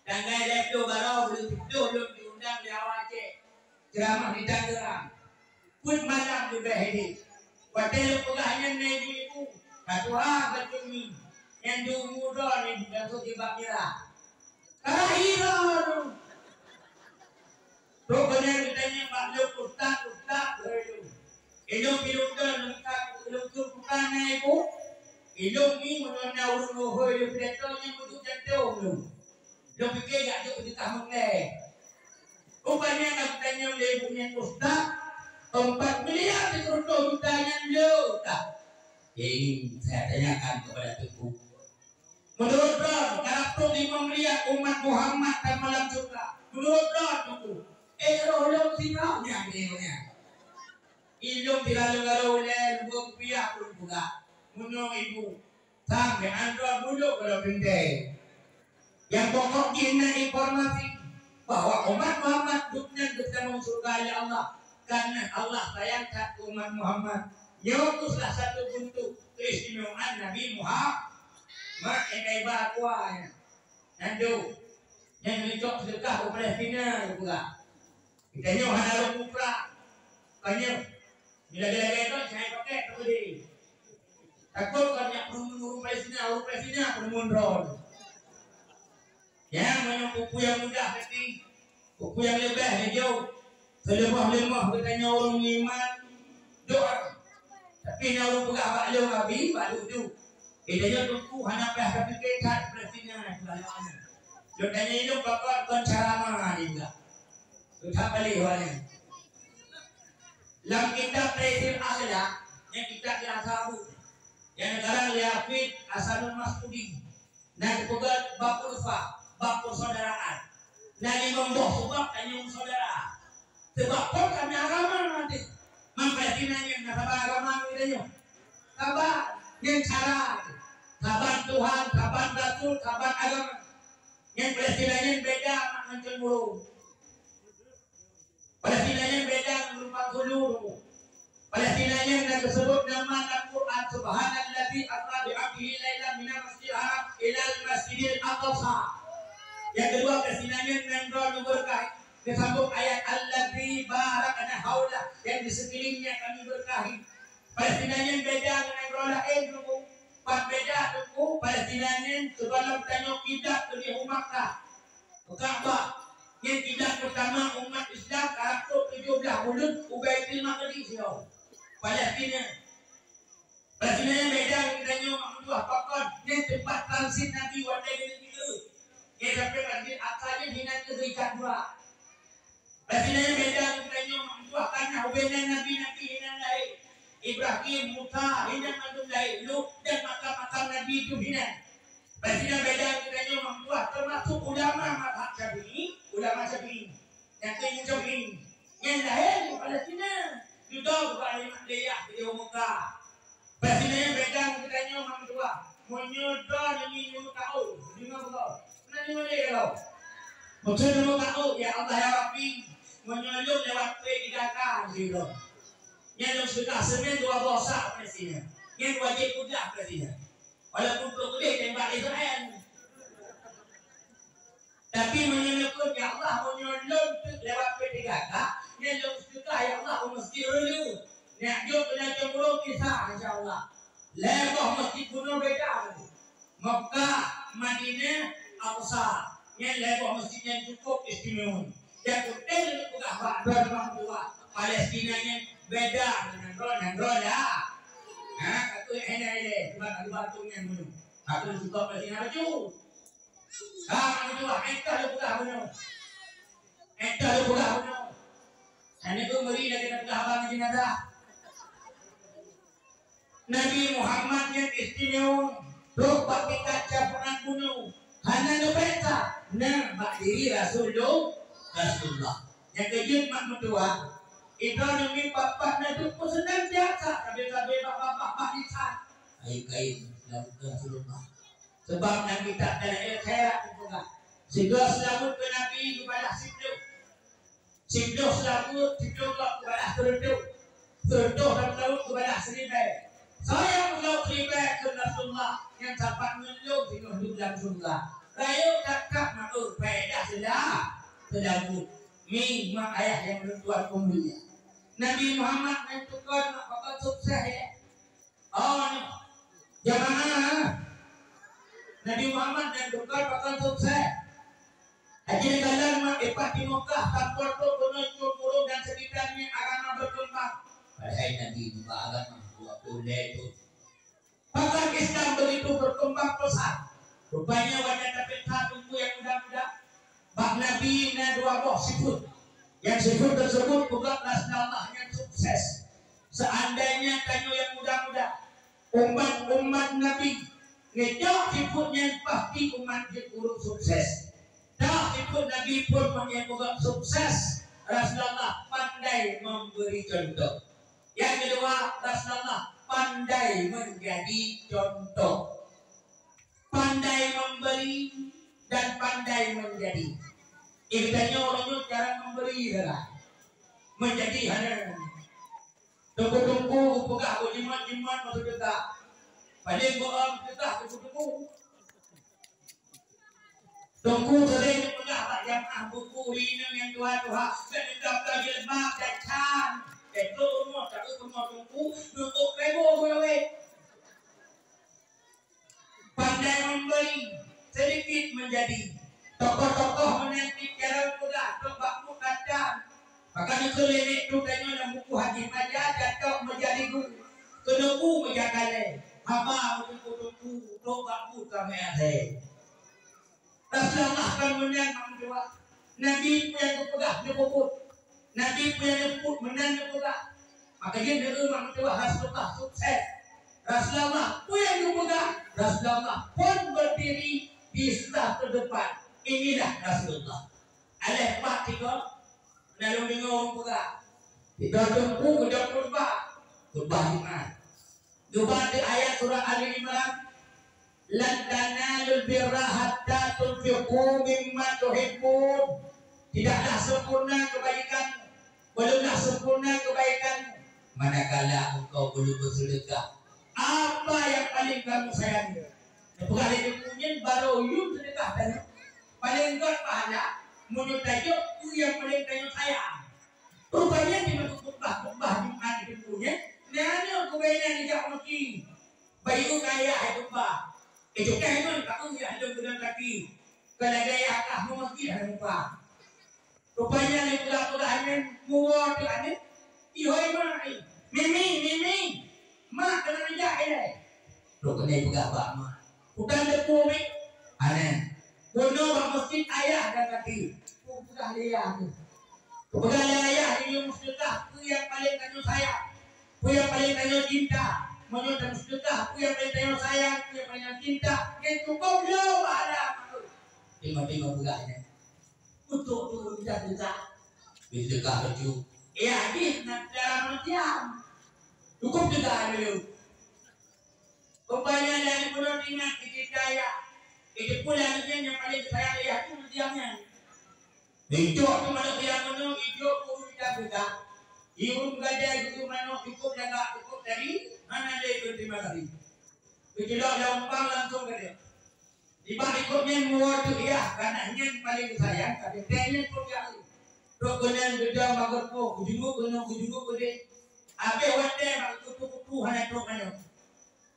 Tanggai lhée ploh baroe buleuen siplôh lôn jiundang lé awak Aceh. Ceuramah di Tangerang. Peuet malam leubeh idéh. Watée lôn peugah nyan na ibu-ibu, ka tuha bacut mi, nyang di umu droe nyoe, nyang sôk jilbab mirah. Ka lahé droe. Trok keunan geutanyong bak lôn, "Ustaz, ustaz," kheun lôn. Ilôn pih lôn kheun, "Ustaz, lôn kheun bukan na ibu." Ilôn mi meunyoe na ureueng hôi lôn pidato nyan beuduek jantông lôn. Lôn pike jak jok peutitah meunglée. Rupajih na geutanyong lé ibu nyan, "Ustaz, empat miliar sikureueng ploh juta nyan le, Ustaz?" Ini saya tanyakan kepada Teungku. Meunurot droe, karab trok lima miliar umat Muhammad dan malam syeuruga. Meunurot droe, Teungku. Eh, roh lôn singoh nyan, nyan, nyan. Ilôn sira lôn garo ulée, lôn kupiah pun peugah. Meunyoe ibu, Sampoe andron buluk kalau teuntèe. Nyang pokok jih na informasi bahwa umat Muhammad gobnyan geutamong syeuruga lé Allah, karena Allah sayang that keu umat Muhammad. Nyoe keuh salah satu bentuk keistimewaan Nabi Muhammad. Mak, eh, iba kuah nyan. Nyan tu. Nyang neucok seudeukah u Palestina, geupeugah. Geutanyoe hana lôn muprang. Kon nyoe. Meulagèe-lagèe nyoe, jai pakèk teupeudeh. Takot kon nyak peureumeun ureueng Palestina, ureueng Palestina peureumeun droe. Nyan meunyoe peue-peue nyang mudah teuti, peue-peue nyang leubeh neujok. Seuleumoh-leumoh geutanyoe ureueng iman, doa. Tapi na ureueng peugah bak lôn, Abi, bak lôn tu. Eh, tanyoe Teungku hana payah tapike that Palestina, peugah lôn. Lôn tanyong lôn pakon kon cara ma, dia peugah. Lôn that balek awak nyan. Lam kitab Taisir Akhlak, nyang kitab nyang sabu, nyang neukarang lé Hafidz Hasanul Masudi, na geupeugah bab ulfah, bab persaudaraan. Na limong boh sabab tanyoe meusaudara. Sabab kon karena agama nanti. Mang Palestina nyan na saban agama ngon tanyoe. Saban, nyan cara. Saban Tuhan, saban Rasul, saban agama. Nyan Palestina nyan beda mak ngon ceumburu. Palestina nyan beda ngon ureueng Bengkulu. Palestina nyan na geuseubut nama lam Quran, "Subhanalladzi asra bi 'abdihi lailan minal masjidil haram ilal masjidil aqsa." Nyang keudua, Palestina nyan nanggroe nyang beureukah. Geusambông ayat, "Alladzi barakna haulah," nyang di seukeulieng nyan kami beureukahi. Palestina nyan beda ngon nanggroe laén, Teungku. Pat beda, Teungku? Palestina nyan sigohlom tanyoe kiblat leubeh u Makkah. Ka'bah, nyan kiblat peurtama umat Islam karab trok tujoh blaih buleuen u Baitul Maqdis nyoe. Palestina. Palestina nyan beda ngon geutanyoe mak meutuah pakon, nyan teumpat transit Nabi watèe geuneuk jiôh. Nyan sampoe Masjid Aqsa nyan hinan keuh geuikat dua. Palestina nyan beda ngon geutanyoe mak meutuah, karna ubé nyan nabi-nabi hinan lahé. Ibrahim, Musa, hinan mandum lahé, Lut dan makam-makam nabi tu hinan. Palestina beda ngon geutanyoe mak meutuah, teumasuk ulama mazhab Syafi'i, ulama Syafi'i. Nyang keu Imam Syafi'i. Nyan lahé di Palestina. Dudoe bak Imam Dayah di Mekah. Palestina nyan beda ngon geutanyoe mak meutuah. Meunyoe droeneuh nyoe tahu, deungoe beutôi. Pernah deungoe lé lom? Meunyoe deungoe tahu, ya Allah, ya Rabbi, meunyoe lôn lewat P tiga K sidroe, nyan lôn seudeukah seumén dua boh sak Palestina. Nyan wajéb peugah Palestina. Walaupun trok keudeh tembak Israel. Tapi meunyoe neukheun, "Ya Allah, meunyoe lôn teuk lewat P tiga K, nyan lôn seudeukah, ya Allah, u Mesjid Reuleu." Nyak jok keunan cemurong kisah, insya Allah. Lhèe boh mesjid bunoe beda. Mekah, Madinah, Aqsa. Nyan lhèe boh mesjid nyang cukup istimewa. Nyang penting lôn peugah bak droeneuh mak meutuah, Palestina nyan beda ngon nanggroe-nanggroe laén. Ha, ka keuh hana ilèe, sebab ada batu nyan bunoe. Ka keuh cukup Palestina baju. Ka meutuah, éh, ka lôn peugah bunoe. Éh, ka lôn peugah bunoe. Hana keuh meuri lagèe na peugah abang jenazah. Nabi Muhammad nyan istimewa, trok bak tingkat campuran bunoe. Hana neupeuriksa, na bak diri Rasulullah, Rasulullah. Nyang keujeuet mak meutuah, droeneuh miet pat-pat na teupeu seunantiasa sabe-sabe bak babah bak lisan. Ai kain, lam Rasulullah. Sabab lam kitab Dalail Khairat geupeugah, sigoe seulaweuet keu Nabi geubalah siploh. Siploh seulaweuet, siploh gob geubalah seureutôh. Seureutôh lam seulaweuet geubalah siribèe. Soe nyang meuseulaweuet siribèe keu Rasulullah, nyan sapat ngon lôn singoh duek lam syeuruga. Rayeuk that-that meu'eu faedah seula-, seulaweuet. Mi mak ayah nyang lôn tuan peumulia. Nabi Muhammad nyan tukon mak pakon sukses, ya. Oh, jamaah. Nabi Muhammad nyan tukon pakon sukses. Aji neukalon mak ipat di Mekah, sampoe trok bunoe Cot Murong dan sekitarnya agama berkembang. Padahai Nabi neuba agama dua puluh lhèe thôn. Pakon Islam begitu berkembang pesat. Rupanya watèe tapeuhah Teungku nyang muda-muda, bak Nabi na dua boh sifeuet. Nyang sifeuet tersebut peugah Rasulullah nyang sukses. Seandainya tanyoe nyang muda-muda, umat-umat Nabi, neujak sifeuet nyan pasti umat jeuet ureueng sukses. Dak sifeuet Nabi phôn mak nyang peugah sukses, Rasulullah pandai memberi contoh. Nyang keudua, Rasulullah pandai menjadi contoh. Pandai memberi dan pandai menjadi. Eh, geutanyoe ureueng nyoe cara memberi salah. Menjadi hana. Teungku-teungku geupeugah bak jimat-jimat meuseudeukah. Paléng beu'öm seudeukah teungku-teungku. Teungku sering geupeugah bak jamaah buku rineueng nyang tuha-tuha, dan geupeugah jilbab dan can. Dan trok rumoh, taeu rumoh teungku, geukôb rebo geurawét. Pandai memberi, sedikit menjadi. Tokoh-tokoh meunan cit cara peugah, trok bak muka tan. Maka neukheun lé nek tu tanyoe lam buku hadis maja, jatuh menjadi guru. Keuneuk bu meujagalée, haba meuteuku-teuku, trok bak bu ka meuasée. Rasulullah kon meunan mak meutuah. Nabi peue nyang geupeugah neupeubuet. Nabi peue nyang neupeubuet meunan neupeugah. Maka jih neueu mak meutuah Rasulullah sukses. Rasulullah peue nyang geupeugah, Rasulullah pun berdiri di saf terdepan. Inilah Rasulullah. Aléh pat tiga, na lôn deungoe ureueng peugah. Tiga teungku geujak khutbah. Khutbah Jumat. Geuba di ayat surah Ali Imran, "Lan tanalul birra hatta tunfiqu mimma tuhibbun." Tidaklah sempurna kebaikan, belumlah sempurna kebaikan, manakala engkau belum bersedekah apa yang paling kamu sayangi. Neupeugah lé Teungku nyan, barô yum sedekah tanyoe. Paléng gét pahala, meunyoe tajok peue nyang paléng tanyoe sayang. Rupanya di khutbah-khutbah Jumat di Teungku nyan, na aneuk keubiasaan jak meuki. Bayeue keu ayah hai tuba. Eh, cukah ngon ka eu yah lôn keunan kaki. Keu lagèe yah kah meumeusjid hai muka. Rupanya lé peugah-peugah nyan muwoe teuh aneuk. "Ihôi mak, ih. Mimi, Mimi. Mak keunan jak ilèe." Trok keuneuk peugah bak mak. Kutan deuk peue, Mik? Aneuk. Bunoe bak meuseujid ayah dan kaki. Peugah lé ayah tu. Peugah lé ayah, "Ilôn meuseudeukah peue nyang paleng tanyoe sayang. Peue nyang paleng tanyoe cinta. Meunyoe tameuseudeukah peue nyang paleng tanyoe sayang, peue nyang paleng tanyoe cinta, nyan cukôp lom pahala." Teungoh-teungoh peugah nyan. Untuk turun dan tegak. Meuseudeukah baju. Ya, jih na cara manusia. Cukôp tegak dulu. Rupanya dari bunoe ingat keutika ayah. Itu pula nyan nyang paleng sayang ayah tu diam nyan. Ijok tu manok siang bunoe, ijok pun kita peugah. Irum gadai geupeue manok cukôp lagak, cukôp tadi, hana lé terima kasih. Geucilok lam umpang langsung gadai. Nibak ikot nyan muwoe teuh yah, karna nyan paleng sayang, tapi tée nyan pun jak. Trok keunan geudong bagot poh, geujunguk keunoe, geujunguk keudeh. Abéh watée bak kupu-kupu hana trok manok.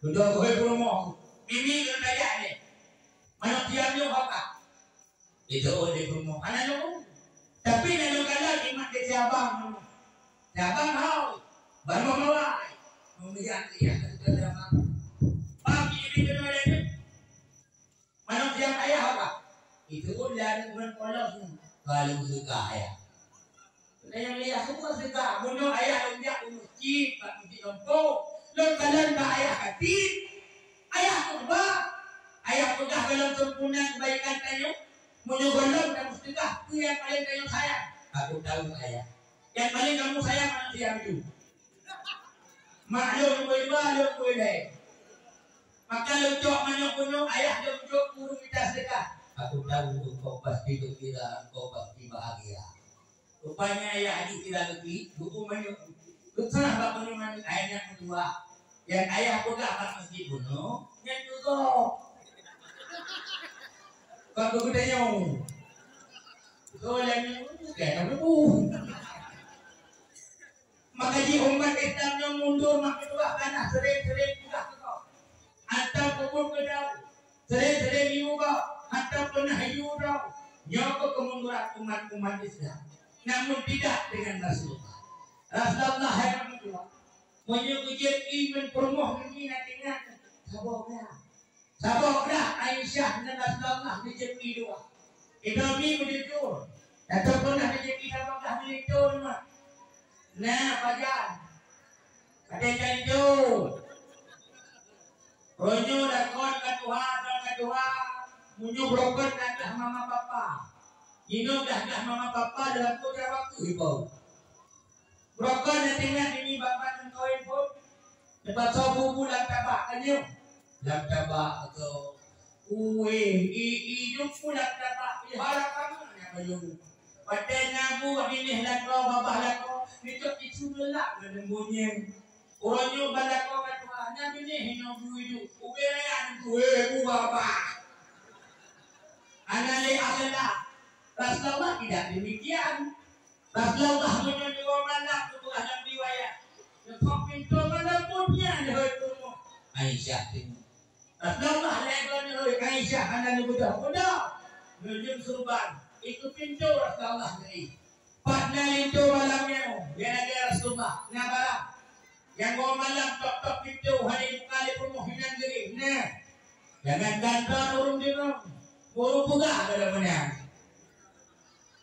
Geudong keuhôi peurumoh, "Mimi keuneuk tajak nyoe. Manok siang nyoe ho ka." Itu oleh peurumoh, hana nyoe. Tapi na nyoe kala jimat di si abang nyoe. Si abang hau, baroe mawai. Meumeuliak-liak keu si abang. Bang, ini keunoe lé nyoe. Manok siang ayah apa? Itu pun dari bulan polos ni. Kalau sedekah ayah. Kena nyang liah semua sedekah. Bunoe ayah lôn jak u meuseujid, bak meuseujid gampông. Lôn kalon bak ayah katik. Ayah khutbah. Ayah peugah golom sempurna kebaikan tanyoe. Meunyoe golom dan sedekah, peue nyang paleng tanyoe sayang? Aku tahu ayah. Nyang paleng kamu sayang manok siang tu. Mak lôn bui dua, lôn bui lhèe. Maka lôn cok manok bunoe, ayah lôn jok ureueng mita sedekah. Aku tahu engkau pasti gembira, engkau pasti bahagia. Rupanya ayah jih sira geubi, geubu manok. Geuseurah bak bunoe manok, ayah nyan meutuah. Nyang ayah peugah bak meuseujid bunoe, nyan tu gob. Kon geutanyoe. Gob lagèe nyoe, bukan geubu. Maka jih umat Islam nyoe mundur mak meutuah, karna sering-sering peugah keu gob. Hantom peubuet keu droe, sering-sering yue gob, hantom peunah yue droe. Nyoe keuh kemunduran umat-umat Islam. Namun tidak dengan Rasulullah. Rasulullah hai mak meutuah. Meunyoe geujép ié ngon peurumoh nyoe na teuingat, saboh blah. Saboh blah Aisyah ngon Rasulullah geujép ié dua. Ibrahim beujujur, dan peunah geujép ié saboh blah meulintô teuma. Nah, pajan. Pajan itu. Roh nyoe lakoe ka tuha, droe ka tuha. Meunyoe broken na glah mama papa. Jinoe glah-glah mama papa dalam kota waktu hibau. Broken na teuingat nyoe bak ban kawin phôn. Teupasoe bubu lam tabak, kan nyoe? Lam tabak atau Uweh, i, i, jumpu lam tapak, i, harap kamu nak baju. Watèe na bu, binéh lakoe, babah lakoe, neutôk tisu geulak lam bunyeng. Uroe nyoe ban lakoe ka tuha, na binéh inoe bu iduek, ubé raya neutôk, "Weh, bu babah." Hana lé akhlak. Rasulullah tidak demikian. Rasulullah meunyoe dua malam, geupeugah lam riwayat, neuphok pintoe malam buet nyan, hai rumoh Aisyah teuh. Rasulullah lhèe goe nyoe, Aisyah hana neubeudôh-beudôh. Neujeuem surban, ikeue pintoe Rasulullah geuéh. Pat na linto malam nyoe, ya lagèe Rasulullah, na barang. Nyang goe malam, tok-tok pintoe, hana ibuka lé peurumoh inan geuéh. Nah, jangankan droe ureueng deungoe, ureueng peugah ka meunan.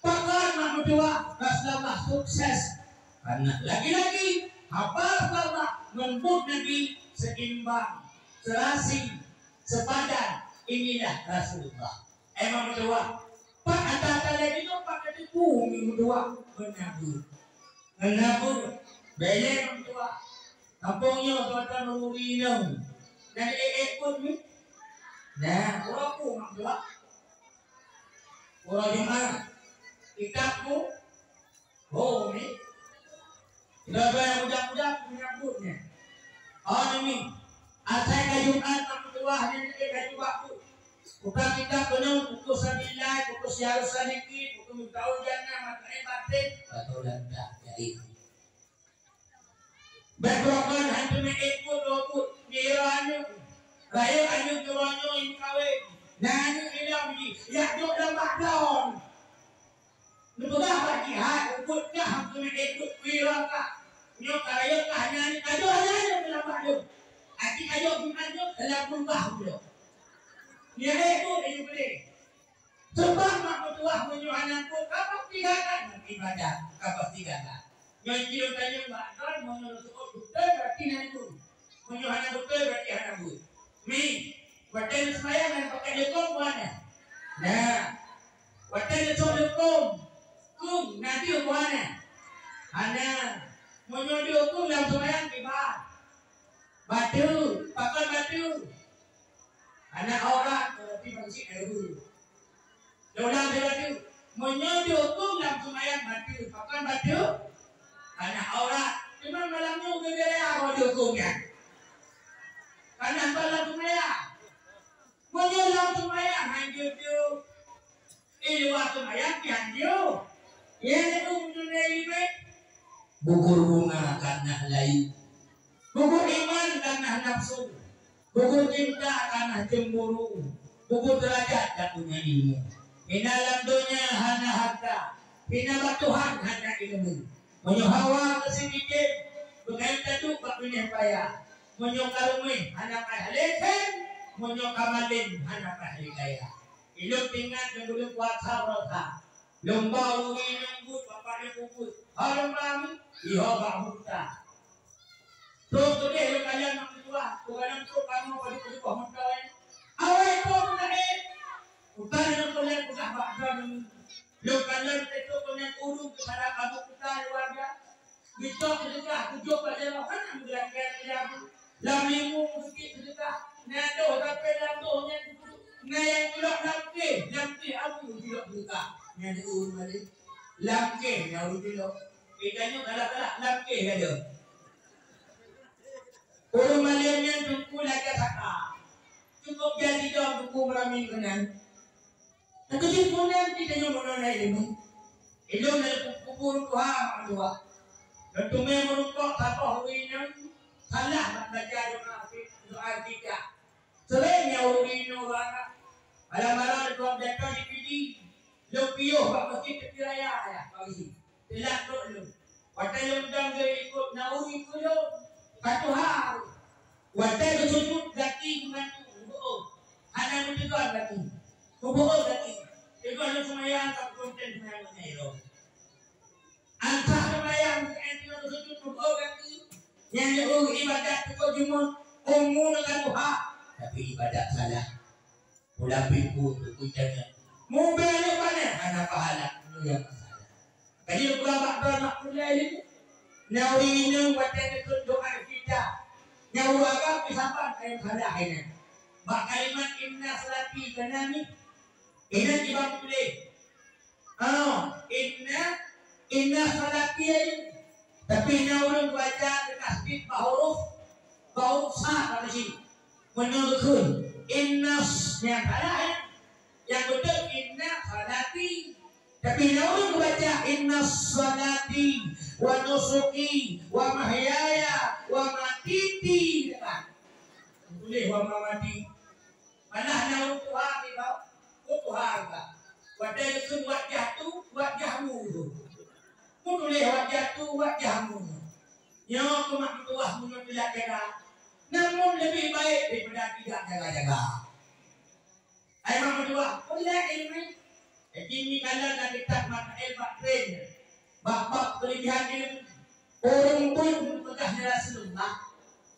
Pakon mak meutuah Rasulullah sukses? Karena lagi-lagi haba Rasulullah ngon buet Nabi seimbang, serasi, sepadan. Inilah Rasulullah. Eh, mak meutuah, pat ata-ata lagèe nyoe pat ka teupeu mak meutuah? Ngon Nabi. Ngon Nabi. Bèk lé mak meutuah. Kampung nyoe tuan-tuan ureueng inong. Dan ék-ék pun ni. Nah, uroe peue mak meutuah? Uroe Jumat, kitab ku, ho mi. Droe-droe nyang muda-muda ku menyambut nyan. Oh, ni mi. Asai ka Jumat, mak meutuah nyan, ka Jumat ku. Buka kitab keunoe, buku Sabilai, buku Syiarus Salikin, buku Miftahul Jannah, Matla'ul Batin, atau lam dah jadi. Bèk droe kon han teumé ék buet dua buet, ngira aneuk. Rayeuk aneuk droe nyoe jimeukawen. Na aneuk ilong jih, jak duek lam bak droe. Neupeugah bak jih, "Hai, buet kah han teumé ék buet, ngira kah. Nyoe ka rayeuk kah, na aneuk, ka duek aneuk lam bak droe. Aci ka duek buet aneuk dalam peurubah buet." Nyan ék buet aneuk boleh. Seubab mak meutuah meunyoe hana buet, ka pasti gagal ngon ibadat, ka pasti gagal. Nyoe jilôn tanyong bak droe, meunyoe lôn seuôt beutôi, berarti na buet. Meunyoe hana beutôi, berarti hana buet. Mi, watèe lôn seumayang, na pakai leukôm buah na? Na. Watèe lôn sôk leukôm, keueng, na deuh buah na? Hana. Meunyoe deuh keueng lam seumayang, kiban? Bateue, pakon bateue? Hana aurat, berarti manusia dahulu. Lôn ulang lé bateue. Meunyoe deuh keueng lam seumayang bateue, pakon bateue? Hana aurat. Teuma malam nyoe geugeuya roh deuh keueng nyan. Karena bukan lam seumayang. Meunyoe lam seumayang, han jeuet deuh. I luwa seumayang pih han jeuet. Nyang lhèe meunyoe na ileumèe. Bubur bunga ka na layu. Bubur iman ka na nafsu. Bubur cinta ka na cemburu. Bubur derajat ka na ilmu. Hina lam donya hana harta. Hina bak Tuhan hana ilmu. Meunyoe hawa keu si bijen, beukayém taduek bak binéh paya. Meunyoe ka ruméh hana paih lé sén, meunyoe ka malém hana paih lé kaya. Ilôn teuingat lôn dulu puasa rosa. Lôn ba ureueng inong buet, bapak lôn peubuet. Ho lôn ba mi, iho bak buta. Trok keudeh lôn kalon mak meutuah, keukalon trok kamoe padub-padub boh meuntoi. Awai trok meukaén. Utai lôn kalon peugah bak droeneuh. Lôn kalon teutrok keunan ureueng keupada kamoe utai luar biasa. Geucok seudeukah, geujok bak jaroe, hana meugeurangkai keu jabu. Lam limong seudeukah, na doh sampoe lam doh nyan, na nyang culok lam kéh, lam kéh abu culok seudeukah. Nyan ureueng malém. Lam kéh na ureueng culok. Geutanyoe galak-galak lam kéh gata. Ureueng malém nyan teungku lagèe saka. Cukôp jak sidroe teungku meurameun keunan. Teukeujot meunan geutanyoe meunan ilmu. Ilmu dari kubur tuha mak meutuah. Lôn teumé meureumpok saboh ureueng inong salah bak baca doa, doa iftitah. Sering nyan ureueng inong rara. Malam-malam lôn tuan datang di Pidie. Lôn piôh bak meuseujid tepi raya, ya, pagi. Teulat trok lôn. Watèe lôn dong lé ikot na ureueng ikot lôn. Ka tuha. Watèe geusujut gaki geubantu geuboh. Hana meuteugah gaki. Geuboh gaki. Teugah lôn seumayang ka konten seumayang ngon nyan lom. Ansah seumayang keu ék teungoh geusujut geuboh gaki. Nyan lé ureueng ibadat teukôt jumôt. Umu ka tuha. Tapi ibadat salah. Ulapin ku untuk kucanya. Mubah lé pané hana pahala. Itu yang masalah. Jadi, ulama beranak pulai ni. Nyawa inong watèe neukheun doa kita. Nyawa agam disapat ayam salah ini. Bak kalimat inna salati kana ni, ingat ibang tuléh. Ah, inna, inna salati aja. Tapi na ureuëng baca tasydid bak huruf, bak huruf sa pada sini. Meunyoe kheun inna s-, nyang salah ya. Yang betul inna salati. Tapi na ureuëng baca inna salati wa nusuki wa mahyaya wa matiti. Tuléh wa mamati. Malah na ureuëng tuha teuh, ureuëng tuha teuh. Watée geukheun wajah tu, wajahmu tu. Meutuléh wajah tu, wajahmu. Nyoe keuh mak meutuwah meunyoe teulat jaga. Namun leubeh baik daripada tidak jaga-jaga. Hai mak meutuwah, peue ilée ilmu? Jadi nyoe kalon lam kitab Makail bak tren. Bab-bab keulebihan ilmu. Ureuëng buet geupeugah lé Rasulullah,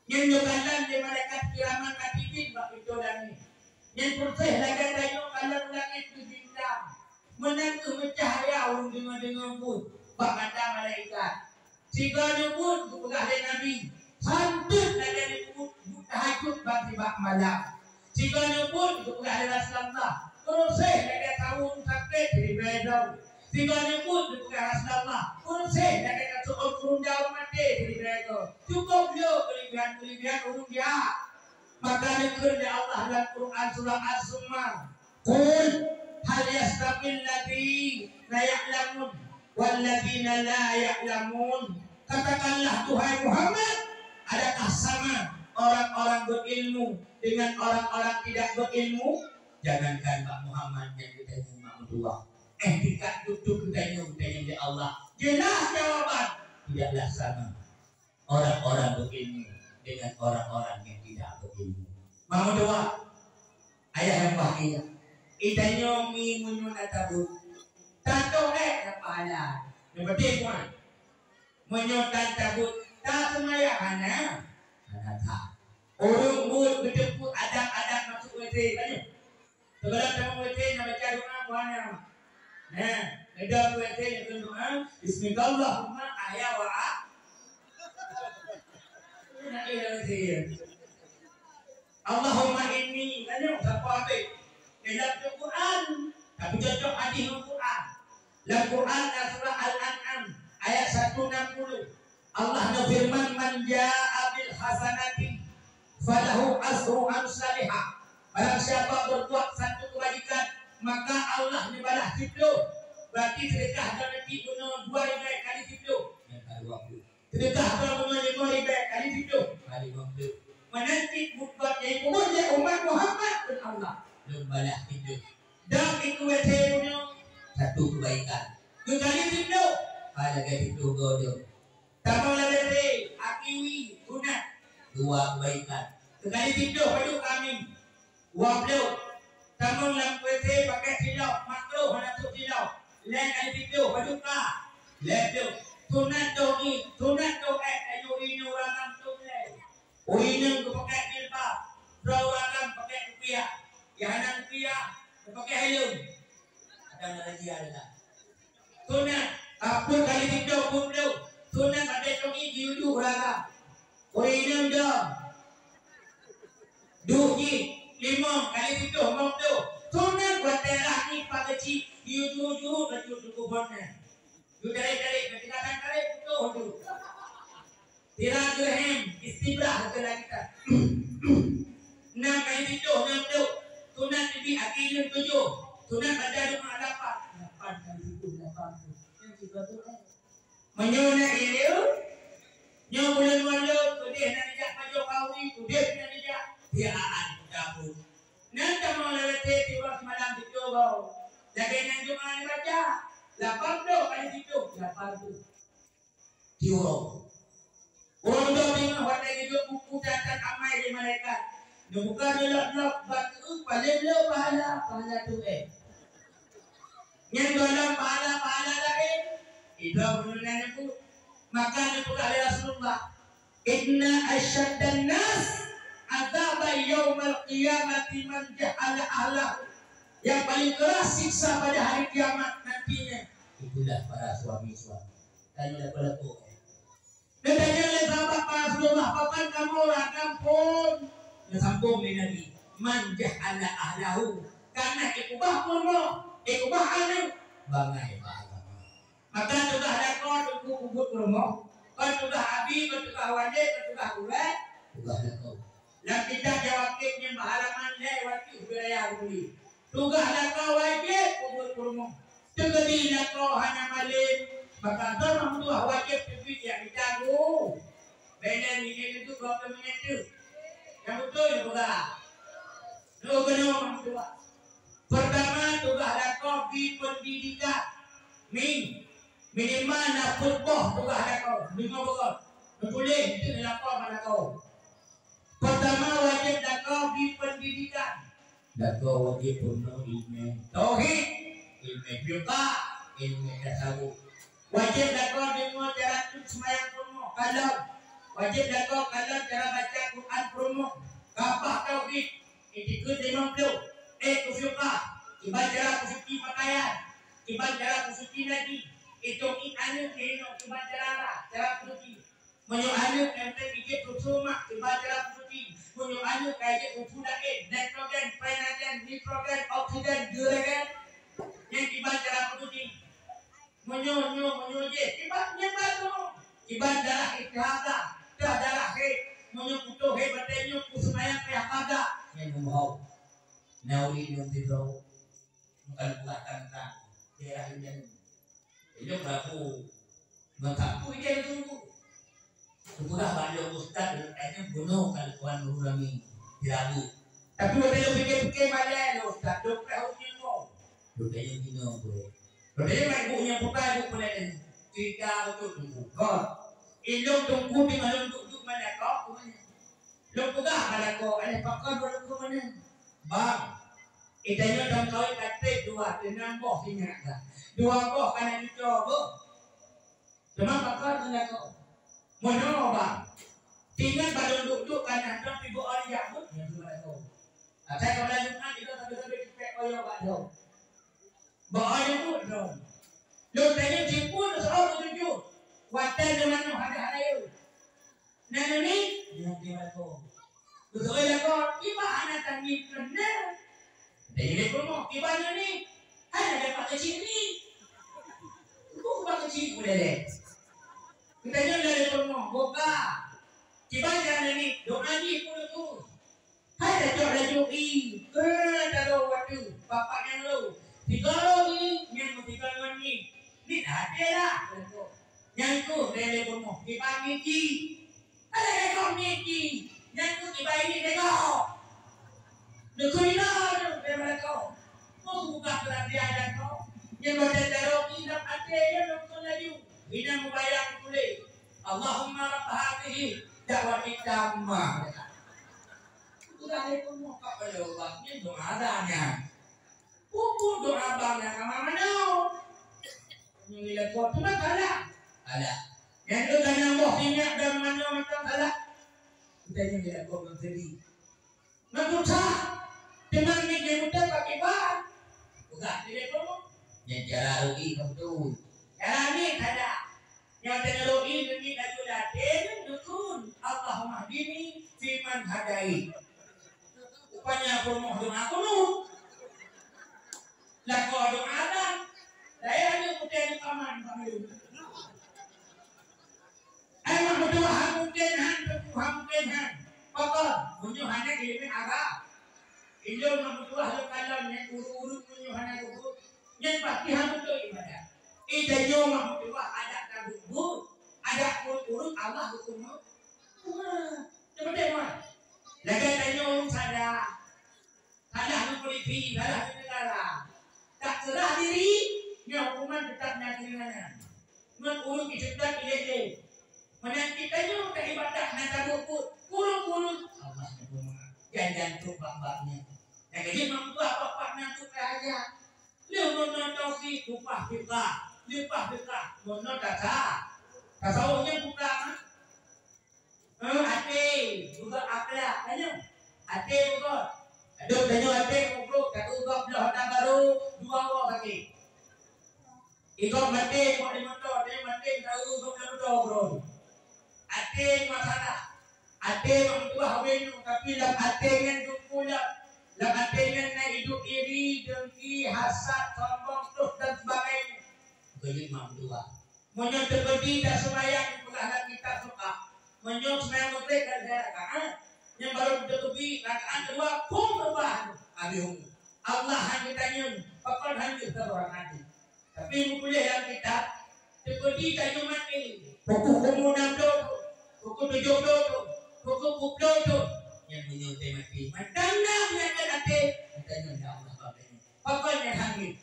nyan geukalon lé malaikat kiraman katibin bak pintoe langét. Nyan peureséh lagée tanyoe kalon langét keu bintang. Meunan kheueh meucahya ureuëng deungoe-deungoe buet bak mata malaikat. Sigoe buet geupeugah lé Nabi, santeuet lagée buet, buet tahajud bak nibak malam. Sigoe buet geupeugah lé Rasulullah, peureséh lagée taweueng sakét ribée droe. Sigoe buet geupeugah Rasulullah, peureséh lagée taseuôt keureuja ureuëng maté ribée droe. Cukup le keulebihan-keulebihan ureuëng jahat. Maka neukheun lé Allah lam Quran surah Az-Zumar, "Qul hal yastawil ladzina ya'lamun wal ladzina la ya'lamun?" Katakanlah, duhai Muhammad, adakah sama orang-orang berilmu dengan orang-orang tidak berilmu? Jangankan bak Muhammad nyang geutanyoe mak meutuwah, eh, tingkat duek-duek geutanyoe, geutanyoe lé Allah. Jelas jawaban, tidaklah sama orang-orang berilmu dengan orang-orang yang tidak berilmu. Mak meutuwah, ayah nyang bahagia, geutanyoe mi meunyoe na tabuet, tantu ék na pahala. Nyang penting, Wan, meunyoe tan tabuet, taseumayang hana, hana that. Ureuëng buet beuteupeue adab-adab masuk W C, kan? Sebelum tamong W C, na baca doa, Tuhan, ya. Nah, na dalam W C, na doa, "Bismillahirrahmanirrahim, ahya wa a-," na, iya, W C, ya. "Allahumma inni," tanya, siapa habis? Dalam Quran, tapi cocok hadis Quran. Lam Quran, lam surah Al-An'am, ayat satu enam puluh. Allah neufeureuman, "Man jaa bil hasanati falahu asru amsaliha." Barang siapa berbuat satu kebajikan, maka Allah neubalah siplôh. Berarti seudeukah droeneuh pih bunoe dua ribèe kali siplôh, nyang ka dua ploh. Seudeukah droeneuh bunoe limong ribèe kali siplôh, ka limong ploh. Meunan cit buet nyang peubuet lé umat Muhammad, kheun Allah, lôn balah siplôh. Dan itu W C bunoe, satu kebaikan. Geukali siplôh, ka lagèe siplôh goe. Tamong lam W C, akiwi, sunat, dua kebaikan. Geukali siplôh, padub kami, dua ploh. Tamong lam W C, pakai silop, makruh hana sôk silop, lhèe kali siplôh, padub ka, lhèe ploh. Sunat doh ngieng, sunat doh èk, laju inong ureueng agam sôk lhèe. Ureueng inong geupakai jilbab, droe ureueng agam pakai kupiah, nyang hana kupiah geupakai helm. Kadang na lagèe nyan. Sunat, ka peuet kali siplôh, peuet ploh. Sunat bak teuh ngieng jiuduek ureueng agam. Ureueng inong dua. Duek jih, limong kali siplôh, limong ploh. Sunat watèe rah ngieng pat keuchik, jiuduek-uduek laju teukubon nyan. Jitarek-tarek, ketika tarek, putôh tu. Sira geuhem, istibrah keu lagèe nyan. Nam kali siplôh, nam ploh. Sunat Nabi, aki jeuem tujoh. Sunat baca doa lapan. Lapan kali siplôh, lapan ploh. Nyan sigoe tu, eh. Meunyoe na ileueng, nyoe buleuen Ramadan, udeh na neujak pajoh kawi, udeh na neujak tiaan dapur. Nyan tamong lam W C siuroe simalam siplôh goe. Lagèe nyan doa neubaca, lapan ploh kali siplôh, lapan ploh. Siuroe. Ureueng dua teungoh watèe geujok buku catat amai lé malaikat. Neubuka neulok-lok bak keuh paléng le pahala, pahala tu'en. Nyan gohlom pahala-pahala laén. Idroe bunoe nyan neupeu. Maka neupeugah lé Rasulullah, "Inna asyaddan nas azaban yaumal qiyamati man jahala ahlahu." Yang paling keras siksa pada hari kiamat nantinya, itulah para suami-suami. Tanya leupeu-leupeu, eh. Neutanyong lé sahabat bak Rasulullah, "Pakon kamoe ureueng agam phôn?" Neusambông lé Nabi, Man ja'ala ahlahu, kana ikubah peurumoh, ikubah aneuk, bangai bak agama. Maka tugaih lakoe teungku peubuet peurumoh, kon tugaih abi, kon tugaih walét, kon tugaih gurée, tugaih lakoe. Lam kitab Jawakib nyang bak halaman lhée watée beuraya guli. Tugaih lakoe wajéb peubuet peurumoh. Teukeudi lakoe hana malém, maka droe meutuah wajéb teubiet jak mita geuh. Bèk lé nyan, nyoe dua ploh minèt teuk. Nyang beutôi neupeugah. Neuh keunoe meutuah. Peurtama, tugaih lakoe bi peundidikan. Mi, minimal na peuet boh tugaih lakoe. Deungö beugöt. Neutuléh dikeue neulapor bak lakoe. Peurtama, wajéb lakoe bi peundidikan. Lakoe wajéb peurunoe ileumèe tauhid, ileumèe fiqah, ileumèe tasawuf. Wajéb lakoe deungö cara seumayang peurumoh, kalon. Wajéb lakoe kalon cara baca Quran peurumoh, kafah tauhid, itikeuet limong ploh, eh, keu fiqah, kiban cara peusuci pakaian, kiban cara peusuci najih, itong ié aneuk lé inong kiban cara rhah, cara peusuci. Meunyoe aneuk nyang trép ijép susu mak, kiban cara peusuci. Meunyoe aneuk ka ijép susu laén, nitrogen, phenergen, nitrogen, oksigen, juragen, nyan kiban cara peusuci. Meunyoe, nyoe, meunyoe jih, kiban nyan bagoe. Kiban darah istihadah, dah darah haid. Meunyoe putôh haid batèe nyoe, peuseumayang payah kada, nyan meuhôi. Nawi nyang sidroe, bukan buah tantang, daerah nyan. Ilôn rabu. Meusapeue idéh lôn teungku. Teupeugah bak lôn ustaz, lôn tanyong bunoe ka lôn tuan guru nami di Rabu. Tapi watèe lôn pike-pike malèe lôn ustaz, lôn preh ureueng nyoe. Lôn tanyong jinoe peue. Lôn tanyong bak ibu nyang putra, ibu peue lagèe nyoe. Cerita beutôi teungku. Kon. Ilôn teungku teungoh lôn duek-duek bak lakoe, peue nyan. Lôn peugah bak lakoe, alah pakon lôn keu meunan. Bang, geutanyoe lam kawé ka trép dua, teunam boh sinyak dah. Dua boh ka na cucoe beuh. Teuma pakon ngon lakoe. Meunyoe bang, ingat bak lôn duek-duek ka na dong pih beuo jak buet nyan keu lakoe. Asai ka bulan Jumat, idong sabe-sabe cupet koyok bak dong. Beuo jak buet dong. Lôn tanyong cit peue soe keu tujoh. Watèe lôn manoh hana-hana yôh. Nyan ni, nyan di lakoe. Beutôi lakoe, iba hana tanggém keunan. Dari lé peurumoh, iba nyan ni, hana dapat keuchik ni. Ibu kuba keuchik pun leleh. Geutanyoe lé peurumoh, boka. Iba nyan ni, doa jih pun tu. Hai tacok laju i, keu tadong watèe, bapak nyang lo. Tiga lo i, nyan meusigoe ngon ni. Ni até lah. Nyan keuh lé-lé bumoe, kiban niki. Ada ekor niki. Nyan keuh kiban ini tengok. Neukeu ina tu, daripada kau. Mau buka perhatian dan kau. Nyan watèe tadong i lam até nyan, nyan keuh laju. Ina mubayang tuléh. Allahumma rabb hadhihi da'wati tammah. Udah lé peurumoh ka peuleueh bang nyan doa dah nyan. Pupuk doa bang nyan ka manoe. Nyan lé lakoe teuma salah. Salah. Nyan tu tanyong boh sinyak dan manoe mantong salah. Kita nyan lé lakoe ngon seudeh. Ngon susah. Teuma nyan lé meuteuk bak kiban. Peugah lé lakoe. Nyan cara rugi ka beutôi. Cara ni salah. Nyang teuneurok i meunyoe laju ladé nyan dukun, "Allahummahdini fiman hadait." Rupanya peurumoh doa kunut. Lakoe doa dan dayah nyoe putih di paman kami. Ai mak meutuah han mungken han, teupeu han mungken han. Pakon, meunyoe hana ileumèe agam. Ilôn mak meutuah lôn kalon nyan ureueng-ureueng meunyoe hana geubeuet. Nyan pasti han beutôi ibadat. Eh, tanyoe mak meutuah adat ka geubeuet, adat ureueng-ureueng Allah geupeumeutuah. Teupeuteuh, wan. Lagèe tanyoe ureueng salah. Salah ngon polisi, salah ngon negara. Tak serah diri, nyan hukuman teutap na keuringanan. Ngon ureueng iseutôt ilée-ilée. Meunan cit tanyoe ka ibadat na tabuet buet, kureueng-kureueng. Allah neupeumeu'ah. Jan-jan trok bak-bak nyan. Nyang keuneuk meutuah bak-bak nyan tu ka hajat. Lheueh meunan tauhid, leupah fiqah, leupah fiqah, meunan tasa-, tasawuf nyan buka, ha? Eh, até, buka akhlak, tanyoe. Até buka. Aduh, tanyoe até buka, satu buka belah hana baru, dua buka sakét. Ikok maté, ikok di moto, tanyoe maté, tahu ikok di moto, bro. Até masalah. Até meutuah awé nyoe, tapi lam até nyan teungku lam Lam até nyan na iduek iri, dengki, hasad, sombong, troh dan sebagainya. Keu jeuet mak meutuah. Meunyoe teukeudi taseumayang, peugah lam kitab suka. Meunyoe seumayang Maghrib ka lhèe rakaat, nyang barô teukeudi rakaat keudua, phon reubah, habéh umu. Allah han geutanyong, pakon han geuh saboh rakaat. Tapi meutuléh lam kitab, teukeudi tanyoe maté, pukon umu nam ploh thôn, pukon tujoh ploh thôn, pukon peuet ploh thôn. Nyan meunyoe teumaté, mantong na peunyakét até, geutanyong lé Allah bak lagèe nyan. Pakon nyan han geuh?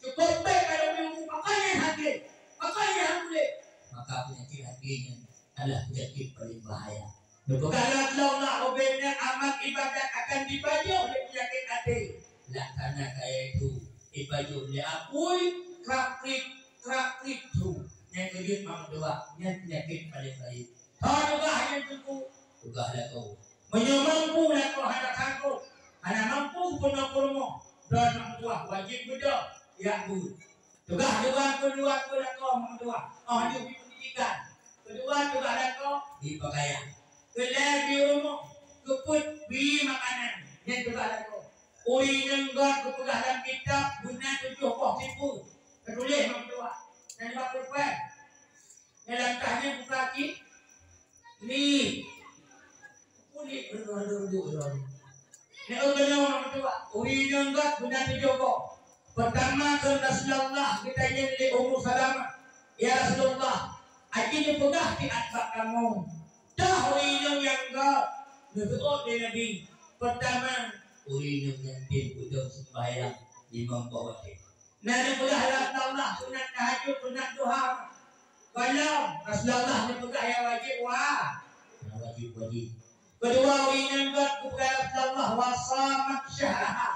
Cukôp bèk ka lheueh umu, pakon nyan han geuh? Pakon nyan han geuh? Maka peunyakét até nyan adalah peunyakét paléng bahaya. Neupeugah lé Rasulullah, ubé nyan amal ibadat akan jipajoh lé peunyakét até. Laksana kaya itu, jipajoh lé apui, krak-krik, krak-krik su. Nyan keu jeuet mak meutuah, nyan peunyakét paléng rayeuk. Tho tugaih nyan Teungku, tugaih lakoe. Meunyoe mampu lakoe hana sangkot, hana mampu peunoh peurumoh, droe mak meutuah wajéb beudôh, jak beuet. Tugaih dua keudua keu lakoe mak meutuah, óh lheueh jipeundidikan. Keudua tugaih lakoe bri pakaian. Keulhèe bri rumoh, keupeuet bri makanan, nyan tugaih lakoe. Ureueng inong göt geupeugah lam kitab beuna tujoh boh tipe. Teutuléh mak meutuah. Nyan bak pulpen. Nyan lam tah nyan buka cit. Li. Kulit beureuduek-reduek lom. Nyan keunoe mak meutuah. Ureueng inong göt beuna tujoh boh. Peurtama kheun Rasulullah geutanyong lé Ummu Salamah, "Ya Rasulullah, aji neupeugah siat bak kamoe, toh ureueng inong nyang göt?" Neuseuôt lé Nabi, "Peurtama, ureueng inong nyang tem udom seumbahyang limong boh watèe." Na neupeugah lé Rasulullah sunat tahajud, sunat duha. Gohlom, Rasulullah neupeugah nyang wajéb wa-, nyang wajéb-wajéb. Keudua, ureueng inong göt geupeugah lé Rasulullah, "Wa shamat syahraha."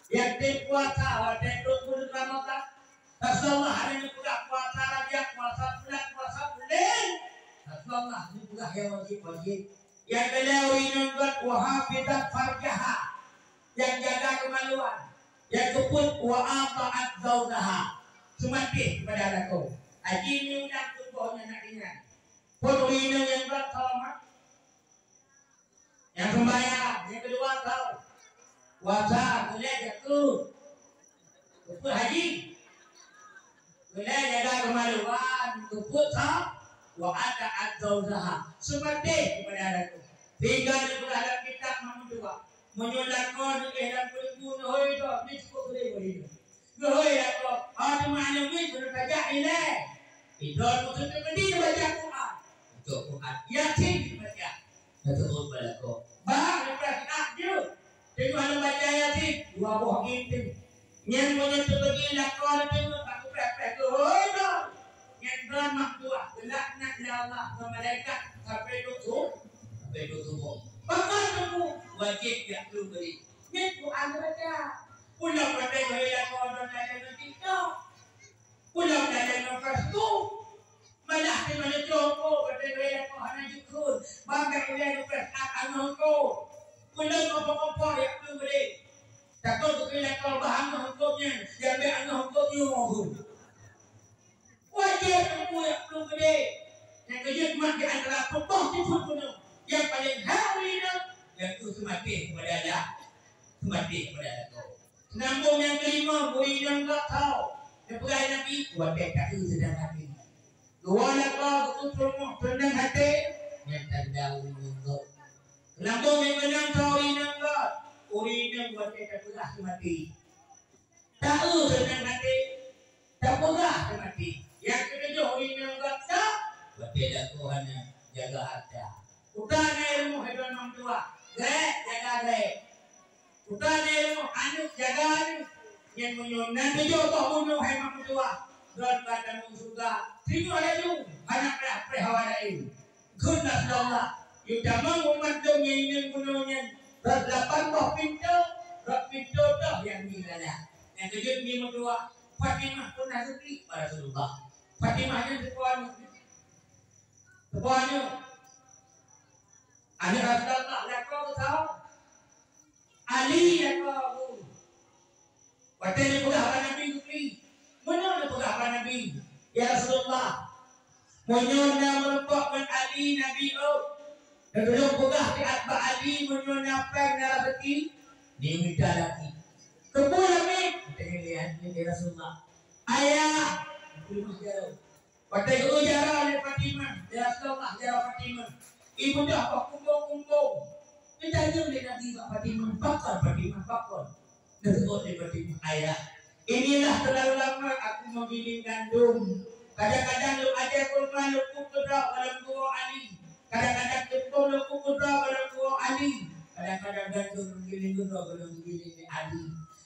Nyang tem puasa watèe trok buleuen Ramadhan. Rasulullah hana neupeugah puasa Rajab, puasa Bulan, puasa Buleuen. Rasulullah neupeugah nyang wajéb-wajéb. Nyang keulhèe, ureueng inong göt, "Wa hafizat farjaha." Nyang jaga keumaluan. Nyang keupeuet, "Wa ata'at zaujaha." Seumatéh keupada lakoe. Aji meunyoe udang tuboh nyan nak ringan. Phon ureueng inong nyang göt, sama. Nyang seumbahyang, nyang keudua, tho. Puasa, keulhèe, jakeuet. Keupeuet haji. Keulhèe, jaga keumaluan, keupeuet, tho. Wa ata'at zaujaha. Seumatéh keupada lakoe. Sehingga neupeugah lam kitab mak meutuah. Meunyoe lakoe neuéh lam peuleuku neuhôi droe, nyoe cukôp geuréh bak inong. Geuhôi lakoe, "Hai teuma aneuk miet, keuneuk tajak ilèe." Idroe meuteumèe meunan baca Quran. Baca Quran. Yasin baca. Teuteuôt bak lakoe. Bah, leupah siat jeuet. Teungoh lôn baca Yasin, dua boh ginteng. Nyan meunyoe teupeugah lakoe teungoh bak kupreh-preh geuhôi droe. Nyan droe mak meutuah, geulaknat lé Allah ngon malaikat sampoe duek su-, sampoe duek suboh. Pakon teungku? Wajéb jak keu geuréh. Nyan Quran baca. Ulôn watèe geuhôi lakoe droe tajak ngon TikTok. Ulôn tajak ngon Facebook. Malah teuma neucok ko, watèe geuhôi lakoe hana jikheun. Bang bèk ulèe neupreh that angoh ko. Ulôn kompor-kompor jak keu geuréh. Takot geuhôi lakoe bah angoh ko nyan, jak bèk angoh ko nyoe. Wajéb teungku jak keu geuréh. Nyang keujeuet mak di antara peuet boh sifeuet bunoe nyang paleng hak ureueng inong, yaitu seumatéh keupada la-, seumatéh keupada lakoe. Seunambong nyang keulimong, ureueng inong göt tho. Neupeugah Nabi, watèe taeu seunang até. Dua lakoe geupeupeurumoh seunang até, nyan tanda ureueng inong göt. Seunambong nyang keunam tho ureueng inong göt. Ureueng inong watèe tapeugah seumatéh. Taeu seunang até, tapeugah seumatéh. Nyang keutujoh, ureueng inong göt tho, watèe lakoe hana jaga hareuta. Kuta na rumoh hai droe mak meutuah, gèt jaga gèt. Kuta na rumoh aneuk jaga aneuk. Nyan meunyoe na tujoh boh bunoe hai mak meutuah, droe ka tamong syeuruga. Singoh laju, hana preh-preh hawa laén. Kheun Rasulullah, "Yue tamong umat lôn nyang inong bunoe nyan, rot lapan boh pintoe, rot pintoe toh nyang di galak." Nyang keujeuet mi meutuah, Fatimah peunah geuklik bak Rasulullah. Fatimah nyan teupeue aneuk. Teupeue aneuk. Aneuk Rasulullah lakoe geusawa. Ali lakoe geuh. Watèe neupeugah bak Nabi geuklik. Meunoe neupeugah bak Nabi, "Ya Rasulullah, meunyoe na meurumpok ngon Ali, Nabi, oh, neutulông peugah siat bak Ali meunyoe na pèng na raseuki." Ni mita laki. Keupeue lagèe? Tanyong lé, lé Rasulullah. Ayah, di rumah jaroe. Watèe geujaroe lé Fatimah, ya Rasulullah, jaroe Fatimah. Ibu dah bak kumbong-kumbong. Geutanyong lé Nabi bak Fatimah, "Pakon Fatimah, pakon?" Geuteuôt lé Fatimah, "Ayah, inilah terlalu lama aku menggiling gandum. Kadang-kadang lôn aja kurma lôn keuh keudroe golom geuwoe Ali. Kadang-kadang teumpông lôn keuh keudroe golom geuwoe Ali. Kadang-kadang gandum meugiling keudroe golom geugiling lé Ali.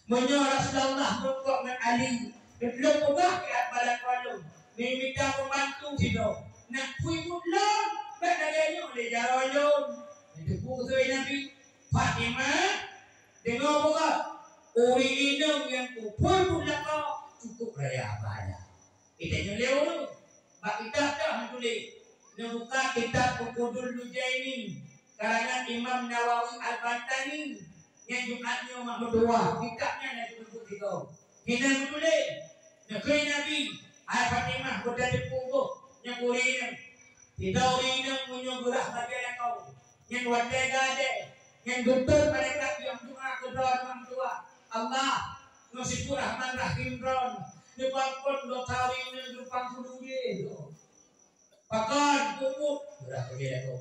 Meunyoe Rasulullah meurumpok ngon Ali, lôn peugah keu Abdallah Kuala, mita pembantu sidroe. Nak pui buet lôn, bèk lagèe nyoe lé jaroe lôn." Neuteupeue keu Nabi, "Fatimah, deungoe peugah, ureueng inong nyang kupui buet lakoe cukôp raya pahala." Geutanyoe lé ureueng. Bak kitab dah meutuléh, neubuka kitab Uqudul Lujaini, karangan Imam Nawawi Al-Bantani, nyang Jumat nyoe mak meutuwah, kitab nyan na teupeubuet sigoe. Keunan meutuléh, neukheun Nabi, "Hai Fatimah, beutateupeue boh nyang ureueng inong. Sidroe ureueng inong meunyoe geurhah bajèe lakoe, nyan watèe gadéh, nyan geutot malaikat nyang doa keudroe mak meutuwah, Allah, ngon sifeuet Rahman Rahim Droen, neupeuampôn dosa ureueng inong dupan puluh jih." Pakon peubuet? Udah bajèe lakoe.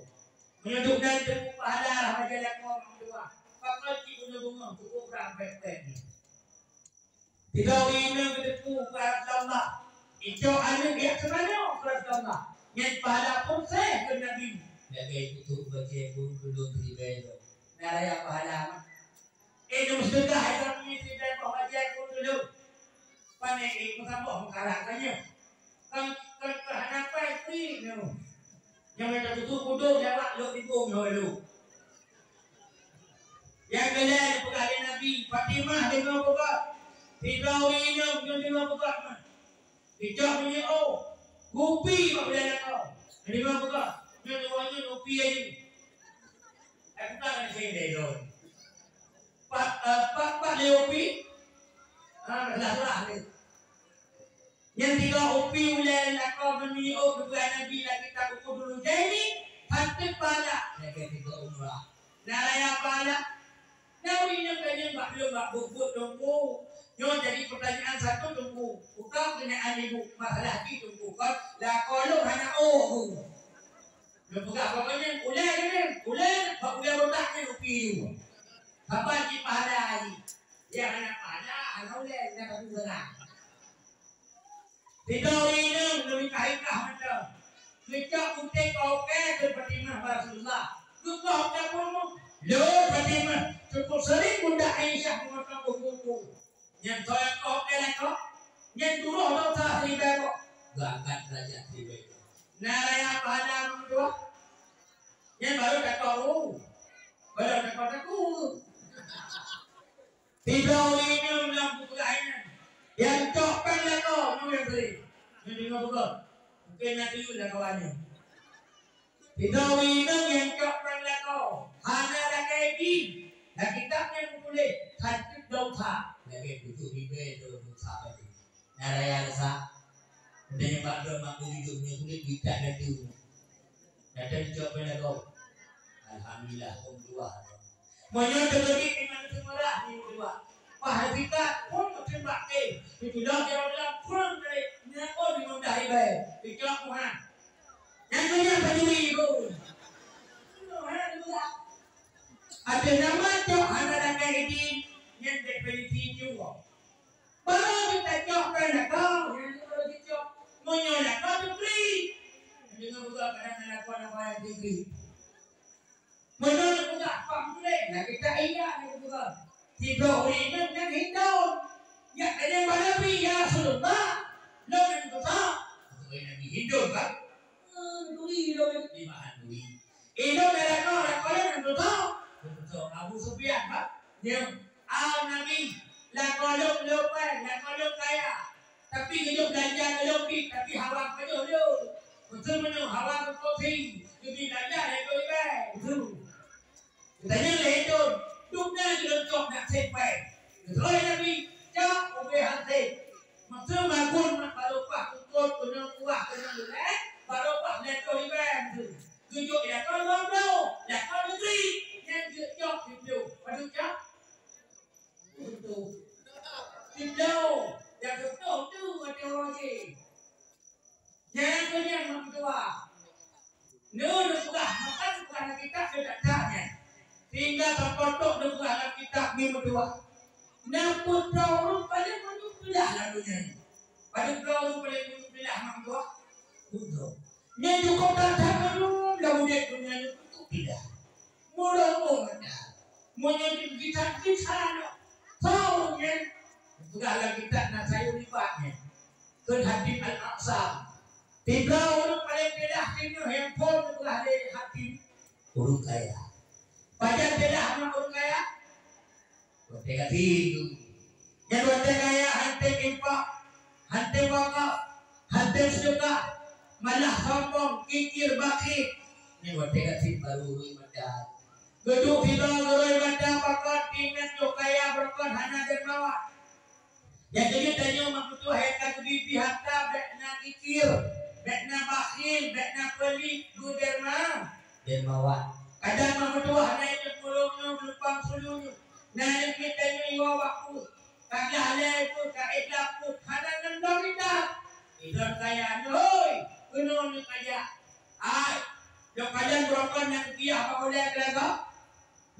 Meunyoe duek nan teupeu pahala bajèe lakoe meutuwah, pakon cit uneue beungoh cukôp rang pèk-pèk nyoe. Sidroe inong geuteupeue keu Rasulullah, icok aneuk jak seumanoe keu Rasulullah. Nyan pahala peureséh keu Nabi. Lagèe tutoe bajèe pun tulông ribèe lom. Na raya pahala mah. Eh, nyoe meuseudeukah, eh, kami sibèe boh bajèe keu tulông. Pane, eh, meusaboh meukarat ka nyoe. Kan, kan, kan hana pai keu nyoe. Nyang mita tutoe kudong, nyang mak lôn tibong nyoe lôn. Nyang keulhèe neupeugah lé Nabi, "Fatimah, deungoe peugah. Sidroe ureueng inong nyoe deungoe peugah mah." Icok minyeuk, oh, kupi bak ulèe lakoe. Deungoe peugah, nyoe, nyoe, nyoe kupi ayu. Eh, bukan ada saya deh, Don. Pak, eh, pak, pak Leo pi. Ah, lah, lah, ni. Nyang tiga upi ulèe lakoe meunyoe geupeugah Nabi lagèe kitab Uqudul Lujaini, patut pahala lagèe tiga umrah. Na raya pahala. Na ureueng inong ka nyan bak lôn bak buet-buet Teungku. Nyoe jadi pertanyaan satu Teungku. Bukan pertanyaan ibu, masalah jih Teungku. Kon lakoe lôn hana oh. Lôn peugah pokoknya ulèe nyan, ulèe bak ulèe botak nyan upi. Saban jih pahala jih. Nyang hana pahala, hana ulèe, hana satu seurang. Sidroe ureueng inong lôn ikah-ikah mantong. Geucok putéh keu ukèe keu Fatimah bak Rasulullah. Geukoh ukèe peurumoh. Lôn Fatimah, cukôp sering Bunda Aisyah meumotong buku-buku. Nyan soe nyang koh ukèe lakoe, nyan turoh dosa siribèe boh. Geuangkat derajat siribèe boh. Na raya pahala meutuah. Nyan baru takoh, uh. Baru takoh takut. Sidroe ureueng inong lam buku laén nyan, nyang cok péng lakoe nyoe nyang sering. Nyoe deungoe beugöt. Mungken na tuyue lakoe nyoe. Sidroe ureueng inong nyang cok péng lakoe, hana lakèe idin. Lam kitab nyan meutuléh, ka jeuet dosa. Lagèe tujoh ribèe dosa tadi. Na raya rasa. Udah nyoe bak droe mak beujujur nyoe kulét bitak laju. Datang cok péng lakoe. Alhamdulillah, pun dua. Meunyoe teubeudik ngon seumeurah nyoe dua. Wah, hakikat pun meuteun bak kèe. Ditulak jaroe dalam pun tadi. Nyan pun limong blah ribèe. Dicok Tuhan. Nyang keu nyan pencuri pun. Tuhan juga. Ada nama cok hana lakèe idin. Nyan definisi cok. Barô jitacok keu lakoe, nyang barô jicok. Meunyoe lakoe teubri, deungon buka kadang lakoe nyang teubri. Meunyoe buka pam tuléh, lagèe tak ingat lagèe buka. Sidroe ureueng inong nyang hindon. Yak tanyong bak Nabi, "Ya Rasulullah, lôn nyang dosa?" Kata Nabi, "Hindon kan?" "Eh, turi lôn." Di bahan turi. Inong dah lakoe, lakoe lôn nyang dosa. Dosa Abu Sufyan kan? Nyoe, "Ah, Nabi, lakoe lôn leupah, lakoe lôn kaya. Tapi geujok beulanja keu lôn pih, tapi hawa pajoh lôn. Beutôi meunyoe hawa keu kopi, geubri beulanja lé keu ibai." Beutôi. Geutanyong lé Hindon, "Dum na jih lôn cok nak sép bai?" Geutanyong Nabi, "Cok ubé han sép." Maksud magun mak barô paih pukon keunong kuah keunong lulèe, barô paih lhèe toh iban tu. Geujok lakoe lom bloe, lakoe neugri, nyan jeuet cok siplôh. Padub cok? Nyan meutuah. Nyoe neupeugah, maka neupeugah lam kitab neucatat nyan. Sehingga sampoe trok neupeugah lam kitab mi meutuah. Na peue droe ureueng paleng meunyoe peulah lam donya nyoe? Padub droe ureueng paleng meunyoe peulah mak meutuah? Peue droe? Nyan cukôp that-that meunyoe lam udeb donya nyoe untuk peulah. Murah-murah meunan. Meunyoe jikisah-kisah nyoe, tho nyan. Neupeugah lam kitab na sayue libat nyan. Kheun Habib Al-Aqsam. Sidroe ureueng paleng peulah singoh nyang phon neupeugah lé Habib ureueng kaya. Pajan peulah ngon ureueng kaya? Watèe gasien. Nyan watèe kaya hana tem infak, hana tem wakaf, hana tem seudeukah, malah sombong, kikir, bakhil. Nyan watèe gasien baru ureueng ibadat. Geuduek sidroe gurèe ibadat pakon ingat nyoe kaya beureukat hana dermawan. Nyang keujeuet tanyoe mak meutuah nyang ka geubi-bi hareuta bèk na kikir, bèk na bakhil, bèk na peulit, beuderma-, dermawan. Kadang mak meutuah na nyang teupeurong nyoe geulumpang sulu nyoe. Na nyang miet tanyoe iwoe bak peuet. Ka glah lé peuet, ka ék glah peuet, hana ngon dong ita. Idon kaya nyoe, hôi, keunoe nyoe kaya. Hai, lôn kalon beurokon nyang piah bak ulèe keulaga.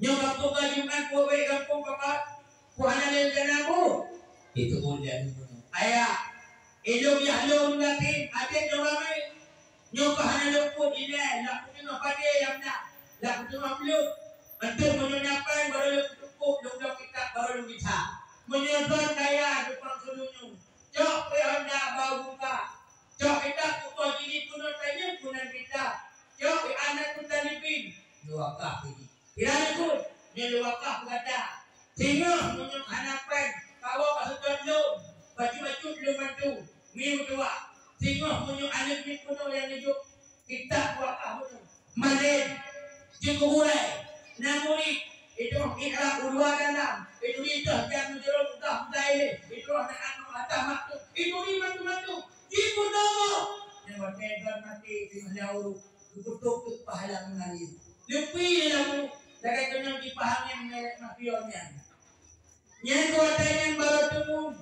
Nyoe gampông ka Jumat, peue gampông pakat, peue hana lé rencana bu? Itu ulèe nyoe. Ayah, ilôn yah lôn gasien, até lôn ramé. Nyoe ka hana lôn peuet ilèe, lôn peuteungoh padé nyang na, lôn peuteungoh pluet. Enteuk meunyoe nyapai, baru lôn peuteupok, lôn bloe kitab, baru lôn gisa. Meunyoe droen kaya, lôn pang keu donya. Cok pih honda bau buka. Cok kitab kutoh jilid keunoe tanyoe keunan kitab. Cok pih anak kutalibin. Dua kah biji. Kira likot, nyoe lôn wakaf keu gata. Singoh meunyoe hana péng, kawoe ka seutôt lôn, bacut-bacut lôn bantu, mi meutuah. Singoh meunyoe aneuk miet keunoe nyang neujok kitab wakaf keunoe, malém, jeuet keu gurèe, na murit, itu ikrab u luwa dalam, itu itoh jak meujeurom udah mudai lé, itu na aneuk atas maktub, itu ni bantu-bantu, jeuet keu dobo. Nyan watèe droen maté teungoh lam ureueng. Geupeutrok teuk pahala meungalir. Leupie lé lampu, lagèe keunong jipaham nyang mèrek mafion nyan. Nyan keu watèe nyan barô teungeum,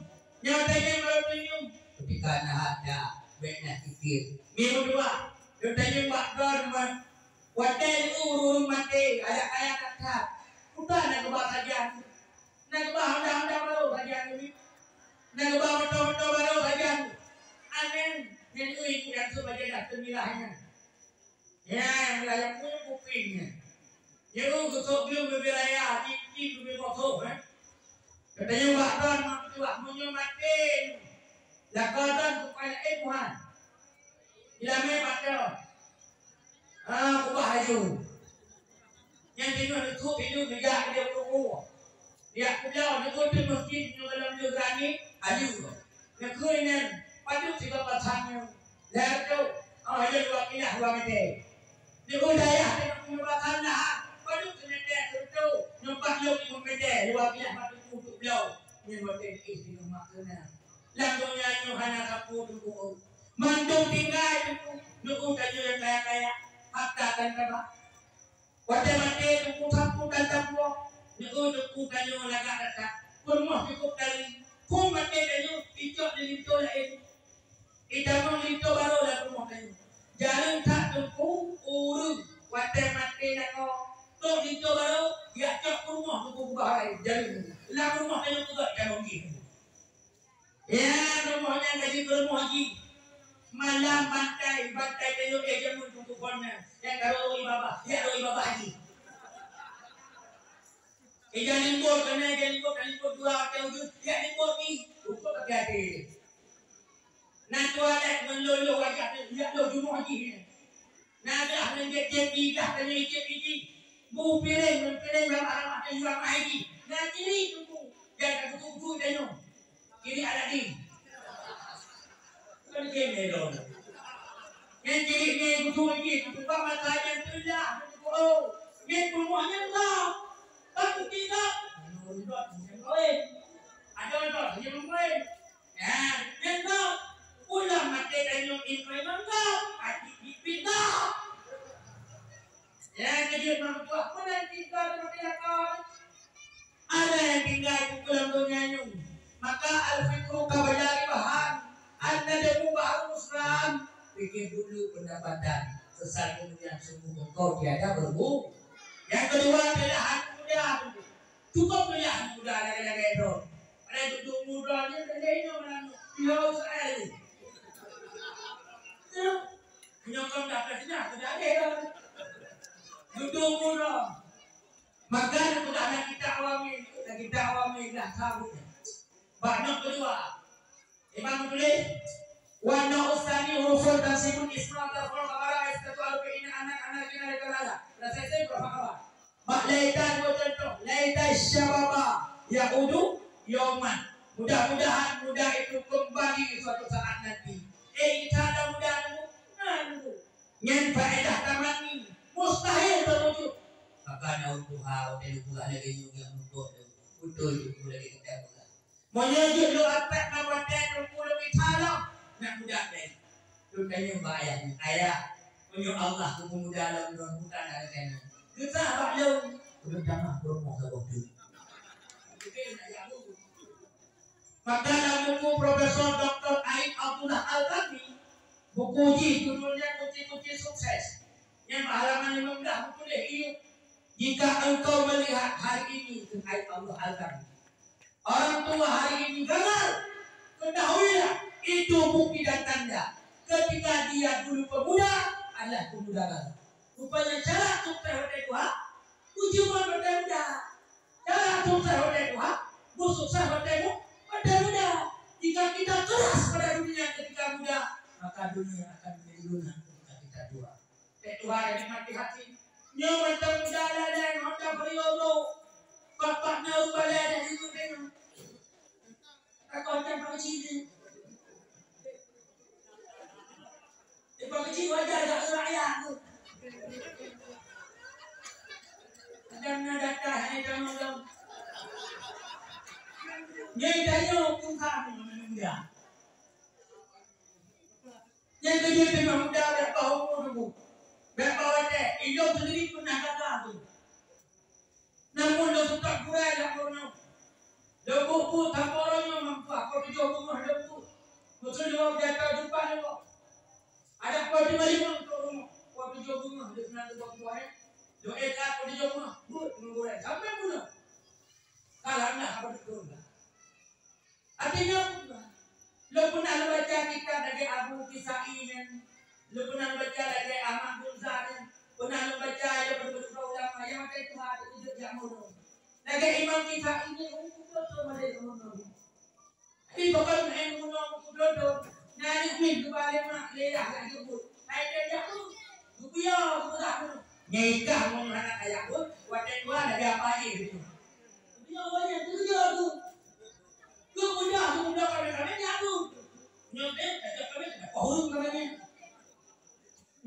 nyan watèe nyan barô teungeum. Keutika na hareuta, bèk na kikir. Mi meutuah, lôn tanyong bak droeneuh, watèe ureueng maté, adak kaya that-that, peue na geuba sajan? Na geuba honda-honda barô sajan nyoe? Na geuba moto-moto barô sajan nyoe? Aneuk nyan ui, nyang seubajadah teumilah nyan. Nyan, layang pun kuping nyan. Nyan, uh, geusok gleueng bibèe raya, cit-cit bibèe bosong, eh. Katanya bak droen, mak meutuah, meunyoe maté, lakoe droen keupada, eh, Tuhan. Ilamé bak droen. Ah, kubah laju. Nyan jinoe neukuk ileuen neujak keu dia peurumoh. Neujak keu beliau, neukuk teuh masjid nyoe dalam deuh granit, aju. Neukheun nyan, padub sigoe pasang nyoe. Lhèe reutôh, oh, lhèe dua kilah dua mètè. Neukheun dayah teuh neukheun pasang lahan, padub simètè sireutôh, nyoe pat lom limong mètè, dua kilah bak teungku untuk beliau. Nyan watèe jih singoh mak keunan. Lam donya nyoe hana sapeue teungku. Mandum tinggai teungku, neukheun tanyoe nyang kaya-kaya, harta tan taba. Watèe maté teungku sapeue tan sapeue, neukheun teungku tanyoe lagak that-that. Peurumoh cukôp tari, phôn maté tanyoe icok di linto laén. Itamong linto barô lam rumoh tanyoe. Jareueng that teungku ureueng watèe maté lakoe, trok linto barô, jak cok peurumoh teungku keubah laén. Jareueng lam rumoh tanyoe peugöt itamong jih. Ya, rumoh nyan ka jeuet keu rumoh jih. Malam bantai, bantai tanyoe éh jameun teungku phôn nyan. Nyang ka rôh-rôh babah, ya rôh babah jih. Ija limbot, keunan ija limbot, ka limbot dua watèe ujeuen, ya limbot jih. Ukeue até-até. Na tualet ngon lôn-lôn wajah teuh, ya lôn jumoh jih nyan. Na glah ngon jép-jép jih, glah tanyoe jép jih. Bu piréng ngon piréng ramah-ramah teuh yuang ai jih. Na ciri teungku, dan ka geutu-geutu tanyoe. Ciri Aladin. Bukan game ni dong. Nyan ciri ni geutu jih, geutu bak mata nyan teulah, geutu, oh. Nyan peurumoh nyan lah. Bak geutinggal. Ada orang dot, dia kawin. Ada orang dot, dia kawin. Ya, nyan kau. Ulah maté tanyoe iman kau, hati dipindah. Ya, keujeuet mak meutuah, peue nyang tinggai di maté kau? Ada nyang tinggai di dalam donya nyoe. Maka al-fikru ka bajari bahan, an-nadmu bahrul usran. Pikir dulu pendapatan, sesal kemudian sungguh engkau tiada berguna. Yang kedua adalah anak muda. Cukup muda, anak muda lagèe-lagèe droe. Padahai dudoe muda nyan dah jadi nyoe malam nyoe. Yo, saya. Meunyoe kon dah dah sinah, sudah ada dah. Dudoe muda. Maka peugah dalam kitab Awamil, dalam kitab Awamil dah sabut. Bab nyang kedua, Imam tulis, "Wa nau'us tsani hurusun tansibul isma tarfa'ul khabara wa yastatu alfi inna anak anak kina laka lala." Dah selesai berapa kawan? Bak laita dua contoh, laita syababa ya'udu yauman. Mudah-mudahan muda itu kembali suatu saat nanti. Eh, insya Allah muda tu, nah, tu. Nyan faedah tamanni, mustahil terwujud. Maka daun tuha, watèe lôn peugah lagèe nyoe nyang muphom lôn. Beutôi lôn peugah lagèe kitab peugah. Meunyoe jeuet lôn aspek ngon watèe teungku lôn mita lom, nak muda lé. Lôn tanyong bak ayah nyoe, "Ayah, meunyoe Allah geupeu muda lom droeneuh bukan lagèe nyoe, geusah bak lôn, ulôn tamah peurumoh saboh teuk." Maka lam buku Profesor Doktor Aid Abdullah Al-Karni, buku jih judulnya Kunci-Kunci Sukses. Nyang bak halaman lima belas buku lé iyup, "Jika engkau melihat hari ini," kheun Aid Abdullah Al-Karni, "orang tua hari ini gagal, ketahuilah itu bukti dan tanda ketika dia dulu pemuda adalah pemuda gagal." Rupanya syarat sukses watèe tuha, beujeumon watèe muda. Syarat sukses watèe tuha, beusukses watèe mu-, watèe muda. Jika kita keras pada dunia ketika muda, maka dunia akan menjadi lunak ketika kita tua. Watèe tuha jadi mati hati. Nyoe mantong muda lalai, mantong brio bro. Bapak na u balai dah ikut tengok. Takot kan Pak Cili. Di Pak Cili wajar tak rakyat tu. Dan na data hai kamu dong. Nyai tanya hukum kamu menunda. Nyai kerja tengah muda dah bau umur tu. Dah bau até. Indong sendiri pernah kata tu. Namun lôn seutôt gurèe lam droeneuh. Lôn buet-buet saboh uroe nyoe meutuah, poh tujoh beungoh lôn buet. Meuseuleusoe jata jumpa lôn. Adak poh lima limong trok rumoh, poh tujoh beungoh lôn seunang teubang buah, eh. Lôn ék poh tujoh beungoh, buet ngon gurèe sampai bunoe. Kalam lah apa beutôi lah. Artinya, lôn pernah lôn baca kitab lagèe Abu Kisai nyan, lôn pernah lôn baca lagèe Ahmad Ghazali nyan, pernah lôn baca lagèe beberapa ulama nyang watèe tuha teujeuet jak bunoe. Lagèe Imam Kisai nyan, ureueng beutôi-beutôi model bunoe. Tapi pakon meu'en bunoe beutôi-beutôi, na aneuk miet geuba lé mak, lé yah lagèe buet. Hai teuh jak bunoe, geupiôh geupeugah bunoe. Nyai kah ngon hana kaya buet, watèe tuha lagèe apa jih bunoe. Geupiôh awak nyan teuh jak bunoe. Keu mudah, keu mudah kami-kami nyan tu. Nyoe teuh, tajak kami, tajak pohon kami nyan.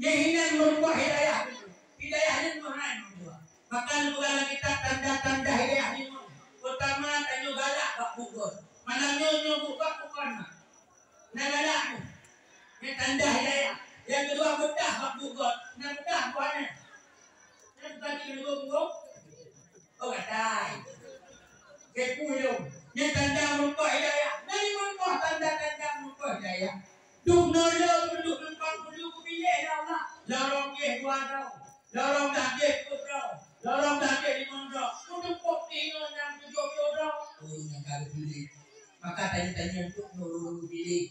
Nyan hinan meurubah hidayah tu. Hidayah nyan meuhai meurubah. Maka neupeugah lam kitab tanda-tanda hidayah limong. Peurtama, tanyoe galak bak buet göt. Malam nyoe, nyoe buet göt bukon na. Na galak nyoe. Nyan tanda hidayah. Nyang keudua, beudah bak buet göt. Na beudah buet nyan. Nyan bukan di leumbung-leumbung. Oh, gatai. Keupui lôn. Nyan tanda meurumpok hidayah. Nyan meurumpok tanda-tanda meurumpok hidayah. Dum nolong dudoe lumpang peue geupiléh lé Allah. Lorong jih dua droe. Lorong dah jih peuet droe. Lorong dah jih limong droe. Meuteupok di nyoe nyang tujoh ploh droe. Oh, nyang ka geupiléh. Maka tanyoe-tanyoe untuk nolong geupiléh.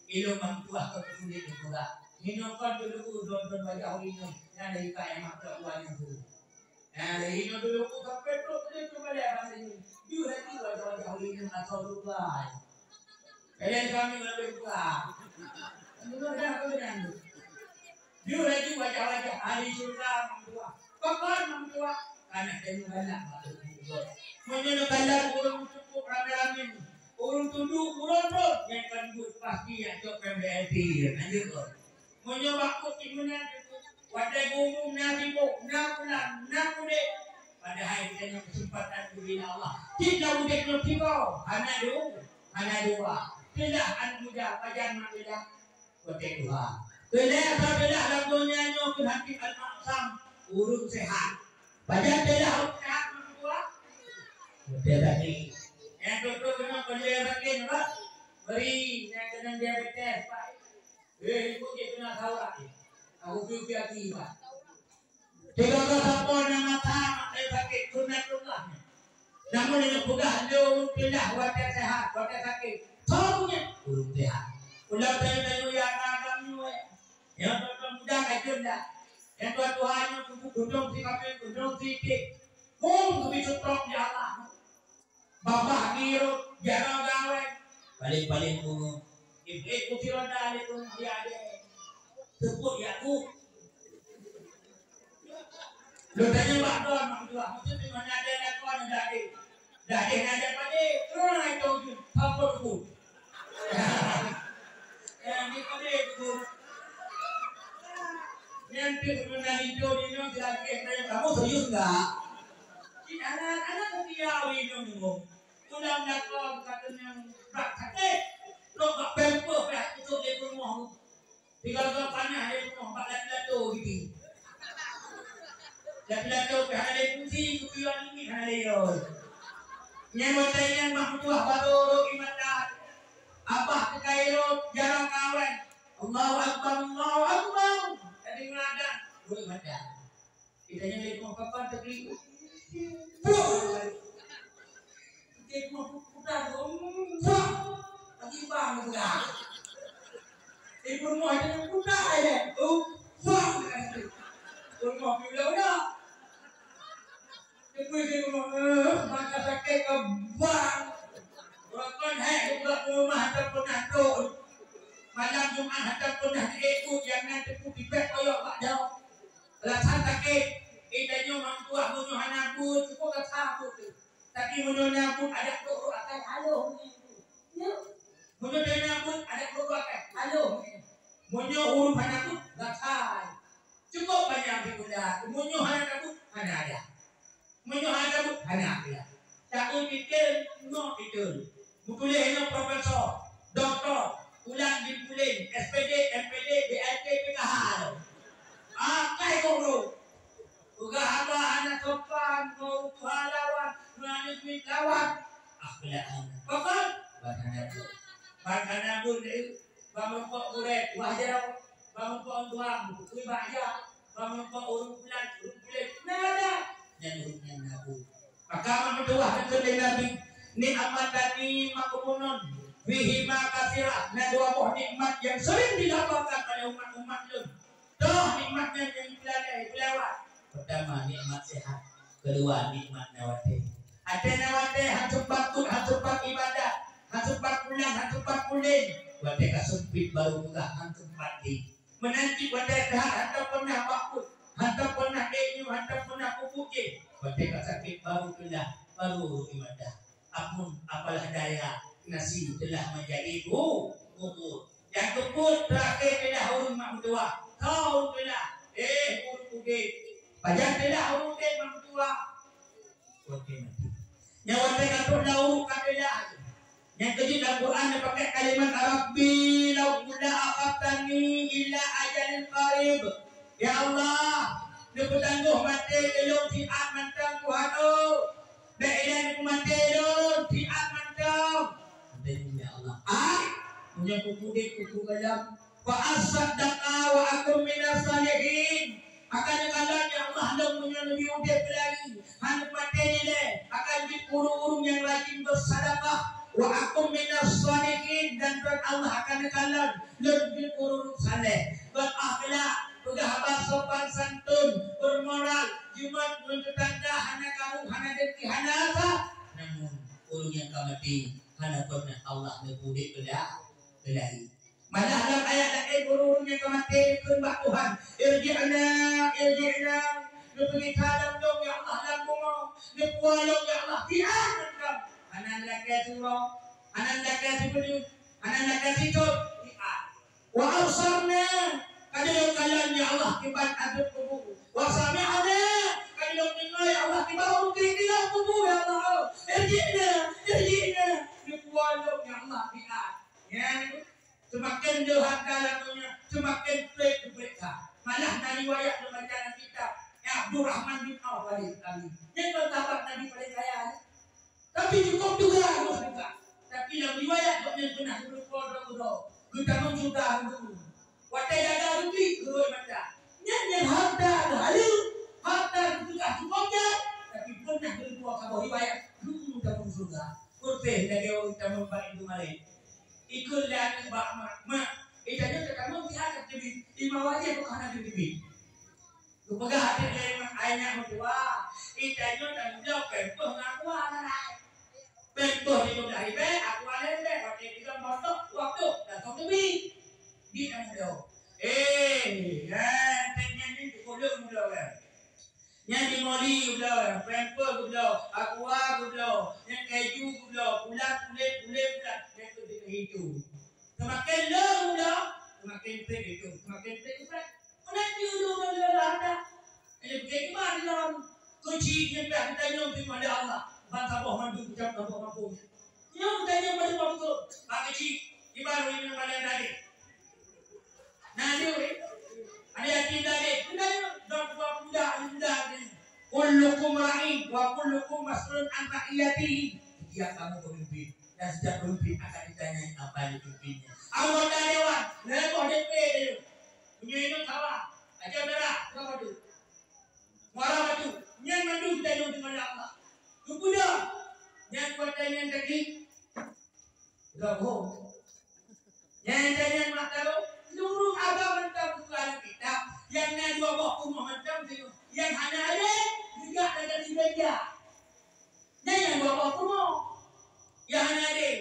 Ilôn meutuah keu geupiléh geupeugah. Nyoe kon dulu droe-droe wajah ulèe nyoe. Nyan dari kayèe mak droe uwan nyoe. Nah, lheuh nyoe dulu ku sampai trok keu lheuh keubalèe bak lheuh nyoe. Deuh laju wajah-wajah ulèe nyoe asoe lupa. Kalian kami lebih lupa. Dulu dah kau nyan. Deuh laju wajah-wajah ahli syurga meutuah. Pakon meutuah? Karena ilmu galak bak lheuh nyoe. Meunyoe galak ureueng cukup ramé-ramé. Ureueng tuduek ureueng pun nyang kan buet pasti nyang cok pembel. Lanjut, Bos. Meunyoe bak buet cit meunan, watèe geuumum na sibôk, na pulang, na udép. Padahai geutanyoe keuseumpatan geubri lé Allah. Cit na udép nyoe kiban, hana dua, hana dua. Teulah aneuk muda, pajan mak teulah? Watèe tuha. Teulah, teulah lam donya nyoe keu Habib Al-A'sam, ureueng seuhat. Pajan teulah ureueng seuhat mak teulah? Watèe sakét. Nyang dokto keunoe, beri nyang keunong diabetes, Pak. Eh, ikut dia kena saurak ni. Aku piu-piu aki, Pak. Tiga belas tahun yang mata, eh, sakit, sunatullah ni. Namun dia peugah, dia ureueng pindah, watèe sehat, watèe sakit. Tahu ni? Ureueng sehat. Ulang tanya-tanya, ya, agam ni, weh. Yang tuan-tuan muda, kajeun dah. Yang tuan-tuan ni, kubu gunong si kami, gunong si iték. Hum, kami setrok, ya Allah. Babah girok, jaroe gawèe, paléng-paléng bungoh. Iblih kusi roda lé bungoh dia deh. Teupot ya ku. Lôn tanyong bak droe mak tuah, meusti di mana ada lakoe nyang dadeh. Dadeh na jak padé, keunoe na itu jeuet, hapot ku. Ya, ni kode tu. Nyan tu sebenarnya itu di nyoe dilakèe nanya, kamu serius enggak? Cit anak-anak setia di nyoe nyoe. Pulang dakwa kata nyang bak sakét. Trok bak pempeuh payah tutup di rumoh. Tiga-tiga panah di rumoh bak laki-laki gitu. Laki-laki payah ada fungsi, kupion ini hana lé. Nyan watèe nyan mak meutuah baru rôh ié mata. Abah teuka irot, jarang kawan. Allahu Akbar, Allahu Akbar. Tadi ngeladan, rôh ié mata. Kita nyan lé kapan tadi. Puh! Kita mau putar, puh! Lagi bang, putar. Ibu rumah jangan putar aja. Oh, bang! Rumah pula udah. Ibu di rumah, eh, mata sakit ke bang. Bukan hai buka rumah ataupun atur. Malam Jumat ataupun hari itu jangan tepuk pipet koyok bak jauh. Alasan sakét, eh, tanyoe meutuah meunyoe hana buet, cukup ka sabut tu. Tapi meunyoe na buet, adak trok akai haloh nyan tu. Ya. Meunyoe na buet, adak trok akai haloh nyan. Meunyoe ureueng hana buet, gatai. Cukup banyak diulah. Meunyoe hana buet, hana ada. Meunyoe hana buet, hana ada. Tapi pikir, nyoe pikir. Meutuléh nyoe profesor, doktor, ulang jimpuléh, S P D, M P D, D L T, P K H. Akai guru. Peugah haba hana sopan, mau tuha lawan, meunyoe mit lawan. Akhlak hana. Pakon? Ban hana buet. Ban hana buet, eh. Ban meureumpok gurèe, wah jaroe. Ban meureumpok tuha, bukui bak jak. Ban meureumpok ureueng pulan, ureueng pulan. Nah, ada. Nyan ureueng nyan na buet. Maka meutuah keu Nabi, nikmatani maqbunun, fihima katsirah, na dua boh nikmat nyang sering dilaporkan oleh umat-umat lôn. Toh nikmat nyan nyang teulalai, teulewat. Pertama, nikmat sehat. Kedua, nikmat na watèe. Watèe na watèe, han sempat buet, han sempat ibadat, han sempat pulang, han sempat puléh. Watèe ka sempit baru peugah, han sempat di. Meunan cit watèe that hantom peunah bak buet, hantom peunah ék nyoe, hantom peunah peubuet jéh. Watèe ka sakét baru teulah, baru ibadah. Amun apalah daya, nasi telah menjadi bu-, bubur. Nyang keupeue teurakèe teulah ureueng mak meutuah. Ka ureueng teulah, eh, ureueng udép. Pajan teulah ureueng udép mak meutuah. Watèe maté. Nyan watèe ka trok lam uruek ka teulah. Nyang keujeuet lam Quran neupakai kalimat, "Rabbi laula akhartani ila ajalin qarib." Ya Allah, neupeutanggoh maté lôn siat mantong Tuhan, oh. Bèk ilèe neupeumaté lôn siat mantong. Maté lôn, ya Allah. Ah, meunyoe kupeudeh kupeue galam, "Fa asaddaqa wa akun minas shalihin." Akan neukalon, ya Allah, lôn meunyoe neubi udép lagi, han neumaté ilèe, akan jeuet ureueng-ureueng nyang rajin beusadakah, "Wa akun minas shalihin," dan Tuhan Allah akan neukalon lôn jeuet ureueng saleh, beurakhlak, peugah haba sopan santun, bermoral, jimat ngon teutangga, hana karu, hana dengki, hana hasad. Namun, ureueng nyang ka maté, hana pernah Allah neupeuudép keu la-, keu lagèe. Malah lam ayat laén, ureueng nyang ka maté neukheun bak Tuhan, "Irji'na, irji'na," neupeugisa lom lôn, ya Allah, lam bumoe, neupuwoe lôn, ya Allah, siat mantong. Hana lakèe siuroe, hana lakèe sibeudeuh, hana lakèe sithôn, siat. "Wa absharna," ka lôn kalon, ya Allah, kiban azab kubur. "Wa sami'na," ka lôn deungö, ya Allah, kiban ureueng kriet di lam kubur, ya Allah. "Irji'na, irji'na," neupuwoe lôn, ya Allah, siat. Nyan, seumaken deuh hareuta lam donya, seumaken trép keupeuriksa. Malah na riwayat lôn baca lam kitab, ya, Abdurrahman bin Auf, nyan kon sahabat Nabi paleng kaya nyan. Tapi cukôp juga, harôh juga. Tapi lam riwayat, gobnyan peunah geumeurumpok droe-droe, geutamong syeuruga dulu. Watèe jaga ruti, geurôi mata. Nyan nyang hareuta geuhaleue, hareuta geupeugah cukôp jai, tapi peureunah geuleumpah saboh riwayat, geumeutamong syeuruga. Kurteh lagèe ureueng tamong bak indatu marit. Ikheun lé aneuk bak mak, "Mak, ita nyoe tatamong siat ka teubiet, imam wajéb ka hana teubiet." Geupeugah até lé mak, "Ai nyak meutuah, ita nyoe tamong bloe pampers ngon aqua na lai." Pampers lima belas ribèe, aqua lhèe ribèe, watèe tiga botol, waktu dah song teubiet. Di nang bloe. Eh, kan, tek nyan ni dipeuleung bloe kan. Nyan di Moli geubloe, Pampers geubloe, Aqua geubloe, nyan keju geubloe, pulan, kulét, kulét pulan, nyan keuh di itu. Seumaken lé geubloe, seumaken trép itu, seumaken trép itu. Meunan jih ulôn lôn lôn lôn dah. Jadi bukét kiban lôn. Keuchik nyan pih geutanyong teurimong lé Allah. Ban saboh mandum kucam saboh kampung. Nyoe geutanyong bak teungku, "Pak Keuchik, kiban ureueng nyang paleng dageng?" Nah, dia weh. Ada yatim daging. Kita ni dok dua muda, anak muda ni. "Kullukum ra'in wa kullukum mas'ulun an ra'iyatihi." Setiap kamu pemimpin dan setiap pemimpin akan ditanyai apa yang dipimpinnya. Anggota dewan, lekoh D P D. Punya ingat kawan. Aja merah, berapa tu? Muara Batu. Nyan mandum tanyoe deungon Allah. Geupeudong. Nyan kuat nyan tadi. Gabong. Nyang tanyong mak talo, seluruh agama mantong buka Alkitab, nyang na dua boh pumoh mantong singoh. Nyang hana adé, geujak lagèe si Benja. Nyan nyang dua boh pumoh. Nyang hana adé.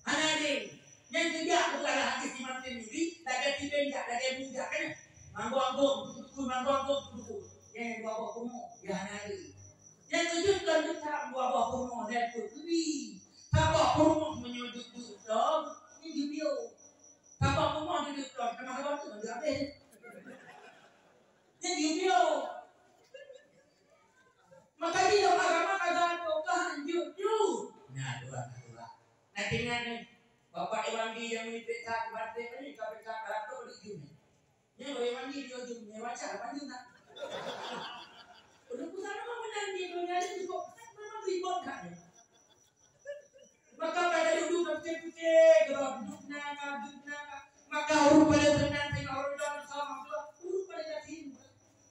Hana adé. Nyang geujak buka hadis Imam Tirmidzi, lagèe si Benja, lagèe Benja, kan? Manggong-anggong, tuku-tuku, manggong-anggong, tuku-tuku. Nyan nyang dua boh pumoh, nyang hana adé. Nyang keujeuet kon teutab dua boh pumoh dan peukeubri. Saboh pumoh meunyoe duek-duek lom, nyan jipiôh. Saboh pumoh duek-duek lom, teuma saboh tu ngon habéh. Nyan jipiôh. Maka di dalam agama ka geuatur, ka hanjeuet jeuet. Nah, dua, dua. Nah, ingat ni, Bapak Iwandi nyang meunipék that, banté ni, ka peuka karato di ujong ni. Nyan ureueng mandi di ujong, nyan baca lah panjang tak? Ureueng pusat memang meunan di dunia ni cukup, memang ribot that ni. Maka pada dulu ka pike-pike, geurok duk na ka, duk na ka. Maka ureueng paléng seunang tengok ureueng dong sama, ureueng paléng gasien.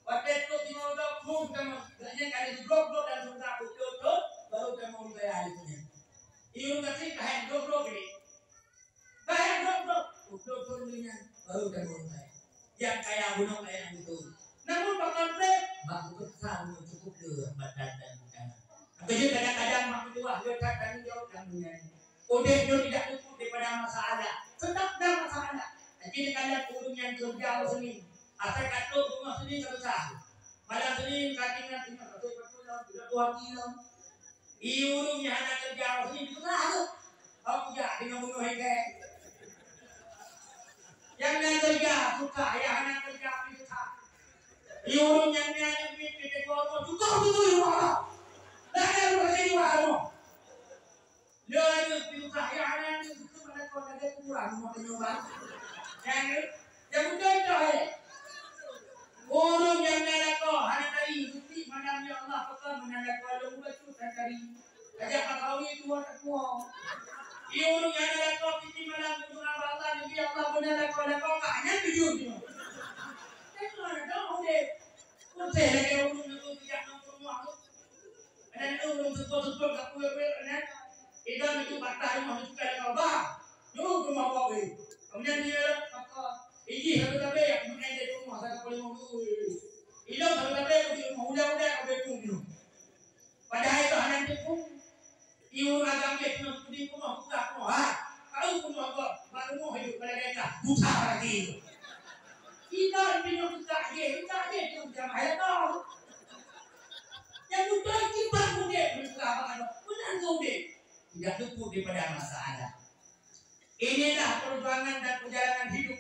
Watèe trok tengok ureueng dong, hum, tengok. Gobnyan ka lheueh grok-grok dan seunang beutôi-beutôi, baru tengok ureueng kaya di dunia. Ureueng gasien ka hai grok-grok ni. Kaya gob-gob, udeb pun nyan, baru dan ureueng kaya. Nyang kaya bunoe kaya beutôi. Namun pakon trép, bak peugah bunoe cukup le badan dan budanan. Maka jeuet kadang-kadang mak meutuah le that tanggong jaweueb lam dunia nyoe. Udeb nyoe tidak luput daripada masalah. Tetap na masalah. Jadi kadang ureueng nyang keureuja Senin, asai ka trok rumoh Senin ka susah. Malam Senin ka tinggai-tinggai, ka trok lom, sudah dua hari lom. Ié ureueng nyang hana keureuja, ureueng nyan susah tu. Hok jak deungon bunoe hai kèe. Nyang na keureuja susah, nyang hana keureuja pih susah. Ié ureueng nyang na nyang miet, miet deungon Allah, cukup beutôi Allah. Dah ada ureueng nyang susah Allah. Lé aneuk pih susah, nyang hana aneuk, beutôi pada kau dah ada kurang rumah penyumbang. Nyang Nyang beutôi-beutôi, eh. Ureueng nyang na lakoe hana tari, ruti malam ya Allah, peugah meunan lakoe lôn bacut dan tari. Tajak makawi dua takwa. Ié ureueng nyang na lakoe piti malam berdoa bak Allah, Nabi Allah beuna lakoe-lakoe ka nyan tujuh nyoe. Kan mana dong udeb. Putih lagèe ureueng nyang beujak nang peurumoh. Aneuk ureueng seupôt-seupôt ka kuwèh-kuwèh aneuk. Idong itu patah rumah itu kaya kau bah. Jauh rumah kau weh. Kemudian dia kata, iji satu tabé aku main di rumah satu kali mau tu. Idong satu tabé aku di rumah udah-udah aku betul tu. Padahal itu hanya tu pun. Iu agam dia kena di rumah buka rumah. Ha? Kau rumah kau, mak rumah hidup pada mereka. Buta lagi. Kita di rumah buka je, buka je tu jamaah ya kau. Nyang beutôi kiban udeb meunyoe ka abang adoe, meunan keu udeb, tidak luput daripada masalah. Inilah perjuangan dan perjalanan hidup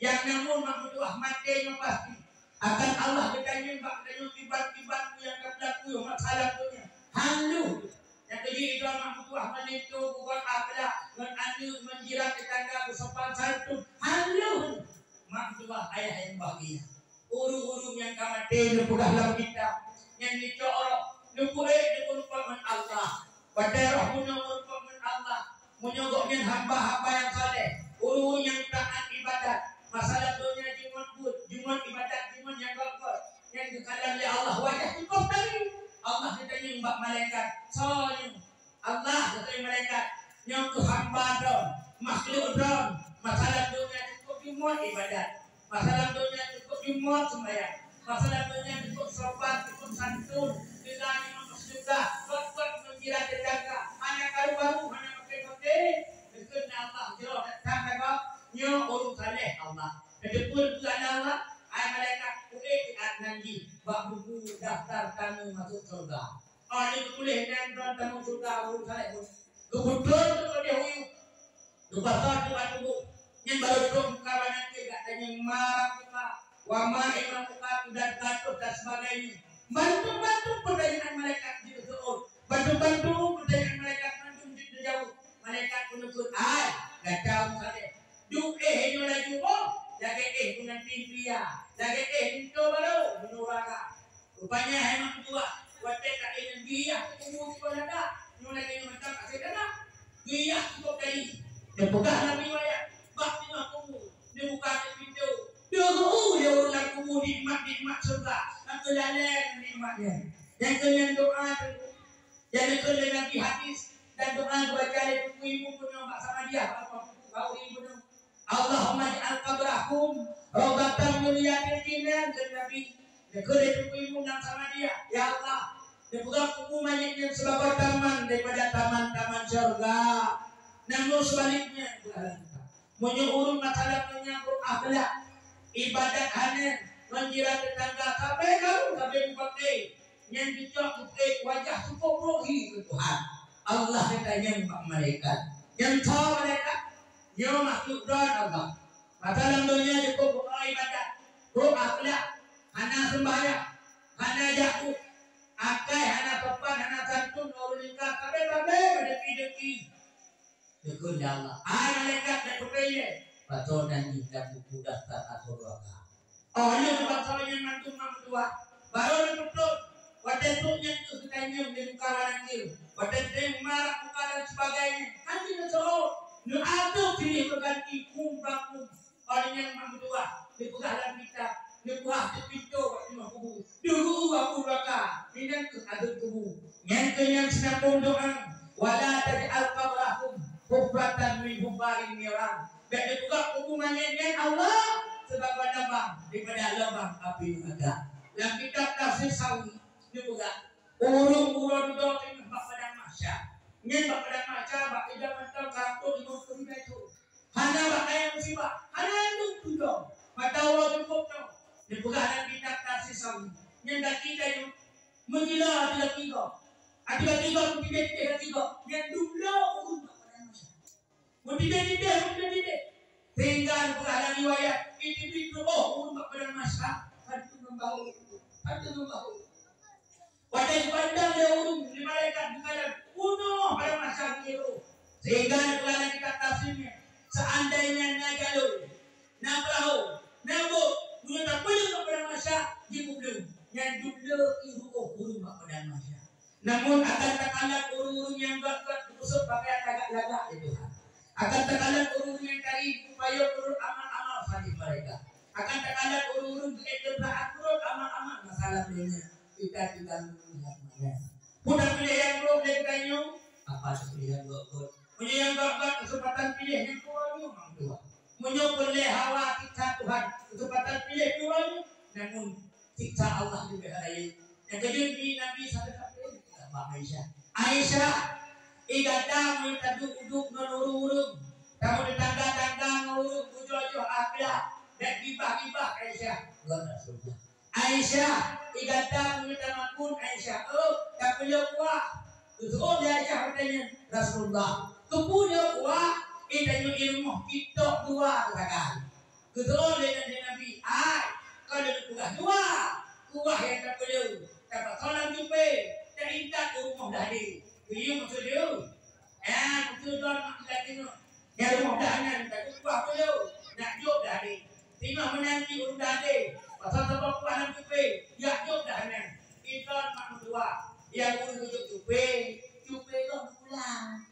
yang namun mak meutuah maté nyoe pasti akan Allah geutanyong bak geutanyoe kiban-kiban nyang ka teulaku masalah donya. Hana lheueh. Nyang keujeuet droe mak meutuah meulintô bugon akhlak ngon aneuk ngon jiran tetangga beusopan santun. Hana lheueh. Mak meutuah ayah nyang bahagia. Ureueng-ureueng nyang ka maté neupeugah lam kitab, nyang neucok roh, neupeuék neupeurumpok ngon Allah. Watèe roh bunoe meurumpok ngon Allah, meunyoe gobnyan hamba-hamba nyang saleh, ureueng-ureueng nyang taat ibadat, Makhluk droe, masa lam donya cukup jumôt ibadat, masa lam donya cukup jumôt sembahyang, masa lam donya cukup sopan, cukup santun, tinggai ngon syeuruga, buet-buet meujirat tetangga, hana karu-karu, hana maté-maté, dikeue na Allah jroh datang lagak nyoe ureuëng saleh Allah. Keudeupeue keu Allah, hai malaikat, tuléh siat nan jih bak buku daftar tamu masuk syeuruga. Óh lheueh geutuléh nan droe tamu syeuruga ureuëng saleh, geubeutôi keu deh uyuek, geupasoe keu bak tuboh. Nyan barô trok muka bak nangkée gata nyang ma rabbuka, wa ma imam muka, dan gatot dan sebagainya. Bantuk-bantuk peutanyaan malaikat jiteuseutôt. Bantuk-bantuk peutanyaan malaikat mandum jiteujaweub. Malaikat peuneupeue, "Hai, gata ureuëng saleh, duek éh nyoe laju boh, lagée éh peungantin pria, lagée éh linto barô meunuraka." Rupanya hai mak meutuah, watée ka éh nyan geuyah keu kubu sikoh lada, nyoe lagée nyoe macam akhé dada. Geuyah cukup tadi, neupeugah lam riwayat, bak teungoh kubu, neubuka pintoe, deuh lé ureuëng lam kubu nikmat-nikmat syeuruga, nyang keu lalée ngon nikmat nyan. Nyang keu nyan doa teungku, nyang neukheun lé Nabi hadis, dan doa geubaca lé Teungku Imeum bunoe bak Samadiyah, bak Teungku Imeum bunoe. Allahumma ij'al qabrahum raudhatan min riyadil jinan, kheun Nabi. Neukheun lé Teungku Imeum lam Samadiyah, "Ya Allah, neupeugah kubu manyét nyan sibagoe taman daripada taman-taman syeuruga." Namun seubaliknya, meunyoe ureuëng masa lam donya berakhlak, ibadat hana, meujirat tetangga, sabe karu, sabe meupaké, nyan geucok geupeugét wajah cukup brôk hi keu Tuhan. Allah geutanyong bak malaikat, "Nyan soe malaikat?" "Nyoe makhluk droe Allah. Masa lam donya cukup brôk ibadat, brôk akhlak, hana seumbahyang, hana jak buet, akai hana sopan, hana santun, ureuëng lingka, sabe-sabe meudeuki-deuki." Dikheun lé Allah, "Hai malaikat, neupeuteuilée, pasoe nan jih lam buku daftar asoe syeuruga." Óh lheueh neupasoe nyan mandum mak meutuah, barô neupeutron, watée trok nyan keuh geutanyong lé muka bak nangkée, watée trok ma rabbuka dan sebagainya, hana neusoe, neuatoe sirih meuganti kum bak kum. Óh lheueh nyan mak meutuah, neupeugah lam kitab, neupeugah teuk pintoe bak teungoh kubu. Deuh Abu Bakar, inan keuh adoe kubu. Nyan keuh nyang sinambong doa, "Wala taj'al qabrahum hufratan min hufarin niran." Bék neupeugah kubu manyét nyan Allah sibagoe lubang daripada lubang api neuraka. Lam kitab Tafsir Sawi neupeugah, ureuëng uroe dudoe teungoh bak padang mahsyar. Nyan bak padang mahsyar bak ija mantong karab limong ploh ribée thon. Hana bak kayée musibah, hana aneuëk tujong, mata uroe cukup nyoe. Neupeugah lam kitab Tafsir Sawi, nyan gaki tanyoe meugila ateueh gaki gob. Ateueh gaki gob, meutibée-tibée gaki gob, nyan dum le ureuëng bak padang mahsyar. Meutibée-tibée, meutibée-tibée. Sehingga neupeugah lam riwayat, itibit tuboh ureuëng bak padang mahsyar, satu ngon bahu, satu ngon bahu. Watée geupandang lé ureuëng, lé malaikat geukalon, bunoe padang mahsyar geuyue rôh. Sehingga neupeugah lam kitab tafsir nyan, seandainya na jalô, na peurahô, na bot, meunyoe tapeuleueng bak padang mahsyar, jipeubloe, nyan dum le iruôh ureuëng bak padang mahsyar. Namun akan takalon ureuëng-ureuëng nyang gét-gét geupeusok pakaian lagak-lagak lé Tuhan. Akan takalon ureuëng nyang tari geupayông meunurot amal-amal saleh mereka. Akan takalon ureuëng-ureuëng geuék keudraan meunurot amal-amal masa lam donya. Kita tinggal melihat mana. Peue tapiléh nyang brôk lé geutanyoe? Apa tapiléh nyang brôk-brôk? Meunyoe nyang gét-gét, keuseumpatan piléh nyang keureubeuen nyoe mang tuha. Meunyoe peureulée hawa siksa Tuhan, keuseumpatan piléh keureubeuen nyoe, namun siksa Allah leubeh rayeuk. Nyang keujeuet di Nabi sabe-sabe bak Aisyah. Aisyah, i gata meunyoe taduek-duek ngon ureuëng-ureuëng, tameutetangga-tangga ngon ureuëng, bujoe-joe akhlak, bék gibah-gibah Aisyah, ngon Rasulullah. Aisyah, i gata meunyoe tamakun Aisyah, oh, tapeuleueh kuah. Geuseuôt lé Aisyah watée nyan, Rasulullah, keupeue leueh kuah? I tanyoe i rumoh kitok dua teusagai. Geuseuôt lé Nabi, "Ai, kon lôn peugah dua, kuah nyang tapeuleueh, tapasoe lam cupée, taintat u rumoh dah deh." Peue maksud lôn? Eh, beutôi lôn mak lagée nyoe. Nyang rumoh dah nyan, tapeugah peuleueh, nak jôk dah deh. Teuma meunan cit ureuëng dah deh, pasoe saboh kuah lam cupée, jak jôk dah nyan. Ilôn mak meutuah, nyang ureuëng geujok cupée, cupée goh meupulang.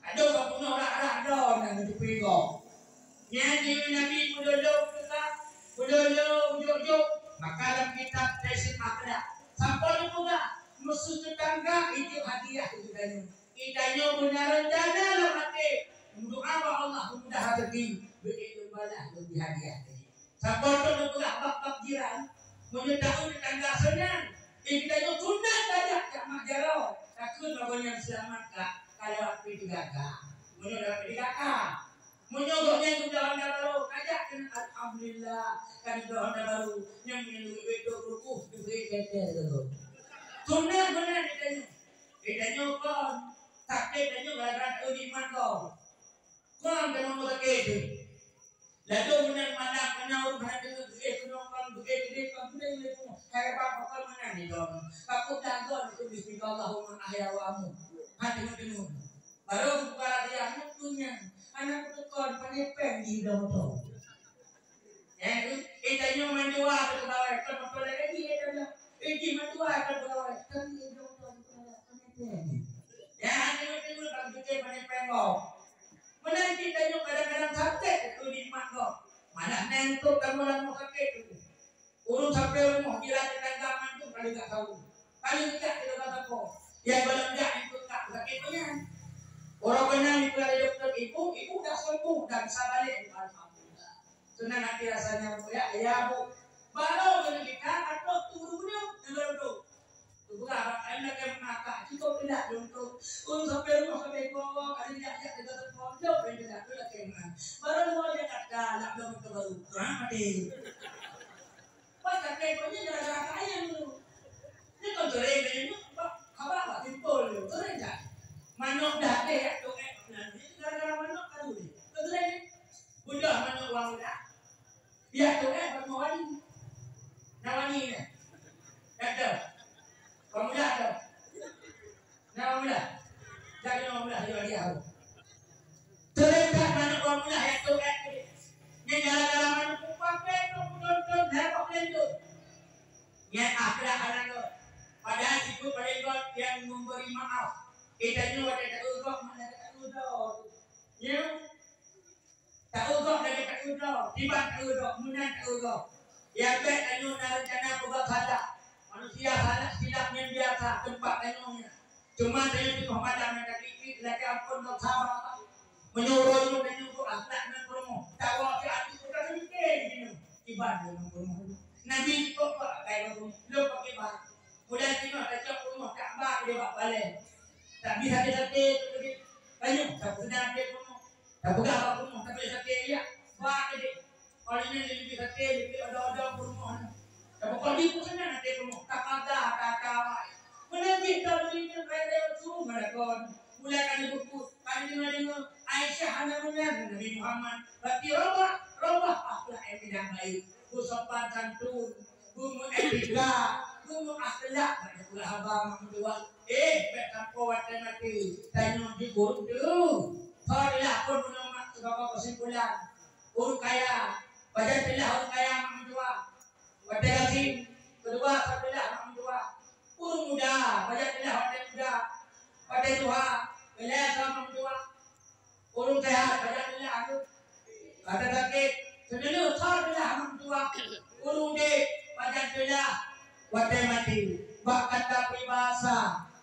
Adoe ka peunoh rah-rah droe nyang geuteupeue gob. Nyan di Nabi peudolo teuka, peudolo jok-jok, maka lam kitab Tafsir Akhlak, sampoe neupeugah, meuseu teutangga ijok hadiah keu geutanyoe. Geutanyoe beuna rencana lam até, Rezeki, beuet lôn balah lôn bri hadiah tadi. Saboh teuk lôn peugah bak-bak jiran, meunyoe taeu tetangga seunang, eh, geutanyoe sunat tajak jak mak jaroe, takheun bak gobnyan seulamat ka, ka lewat P tiga K. Meunyoe lewat P tiga K, meunyoe gobnyan geudoh honda barô, tajak keunan alhamdulillah, ka geudoh honda barô, nyang meunyoe duek reutoh peuet, duek teuntèe lom. Sunat meunan geutanyoe. Geutanyoe kon, sakét tanyoe gara-gara taeu nikmat gob. Kon tamong sakét teuh. Laju meunan malam, meunan ureueng hana deungoe, beugèh keunong kon, beugèh keudéh kon, beugèh lé bumoe. Hai bang, pakon meunan ni dong? Takot dagon itu bismillahumma ahya wa amut. Hana deungoe-deungoe. Barô geupeugah lagèe nyan, nyan. Aneuk teuh kon, pané péng di dong tu. Eh, eh, tanyoe mandua teuh pegawai, kon moto lagèe jih, eh, tanyoe. Eh, jih mandua teuh pegawai, tapi, eh, dong tu, pané péng. Ya, hana deungoe-deungoe, bang, beutôi pané péng gob. Meunan cit tanyoe kadang-kadang sakét keu nikmat gob. Malah nyan trok kamoe lam rumoh sakét tu. Ureueng sampoe rumoh jiran tetangga mandum ka lheueh jak saweue. Ka lheueh jak keu sapo. Nyang gohlom jak nyan trok ka sakét nyan. Uroe keunan dipeugah lé dokto ibu, ibu dah sembuh dan sabalek. Alhamdulillah. Seunang até rasanya, ya, ya, Bu. Barô keuneuk kita atau turun nyoe, turun tu. Geupeugah bak kayém lakèe meuakak, cukôp teulat lôn trok. Ulôn sampoe rumoh ka bengkok, ka lheueh jak-jak teuga teupon, jok lôn teulat, lôn lakèe meu'ah. Barô lôn Jakarta, lak bloe moto barô, kurang até. Pas lakèe kon nyan gara-gara kayém lôn. Nyoe kon seuréng lagèe nyoe, bak haba bak simpol lôn, seuréng that. Manok dah deh, yak tok èk nan, gara-gara manok ka lheueh. Kon seuréng nyoe. Beudôh manok wang udah. Yak tok èk bak rumoh wali. Na wali nyan. Kata. Wang udah tu. Na wang udah. Jadi wang udah, jadi wali aku. Seuréng that manok wang udah yak tok èk. Nyan gara-gara manok kupah pèng tu, peuton-ton, dah kok lén tu. Nyan akhlak aneuk gèt. Padahai sifeuet paleng gèt nyang memberi maaf. Geutanyoe watèe taeu gob, mana taeu gob. Nyoe. Taeu gob lagèe taeu droe, kiban taeu droe, meunan taeu gob. Nyang bèk tanyoe na reuncana peugah salah. Manusia salah silap nyan biasa, teumpat tanyoe nyan. Cuma tanyoe teungoh malam nyan taklik-klik, lakèe ampôn, dosa. Meunyoe uroe nyoe tanyoe beu akhlak ngon peurumoh, tawoe keu ateueh, bukan seumiké jinoe. Kiban ngon peurumoh. Nabi jikok bak akai lôn, lôn pakai bak. Mulai jinoe tacok peurumoh, tak ba keudéh bak balèe. Tak bi saté-saté keu keudéh. Tanyoe, tak peuseudang até peurumoh. Tapeugah bak peurumoh, tapi sakét riyak, ba keudéh. Óh lheueh nyan leubeh sakét, leubeh odo-odo peurumoh nyan. Tapi kon jipeuseunang até peurumoh, tapaga, tata awai. Meunan cit droe teurimong raya-raya su meulakon. Mulai ka neubeukus, ka neudeungoe-deungoe, Aisyah hana meunan ngon Nabi Muhammad. Berarti robah, robah akhlak nyang tidak baik. Beusopan santun, beumeuetika, beumeuakhlak bak geupeugah haba mak meutuah. Eh, bèk sampoe watèe maté, tanyoe jibeuet teuh. Tho teulah phon bunoe mak sibagoe keusimpulan. Ureueng kaya, pajan teulah ureueng kaya mak meutuah. Watèe gasien, keudua tho teulah mak meutuah. Ureueng muda, pajan teulah watèe muda. Watèe tuha, ilèe tho mak meutuah. Ureueng seuhat, pajan teulah aneuëk. Watèe sakét, seuneulheueh tho teulah mak meutuah. Ureueng udép, pajan teulah watèe maté. Bak kata peribahasa,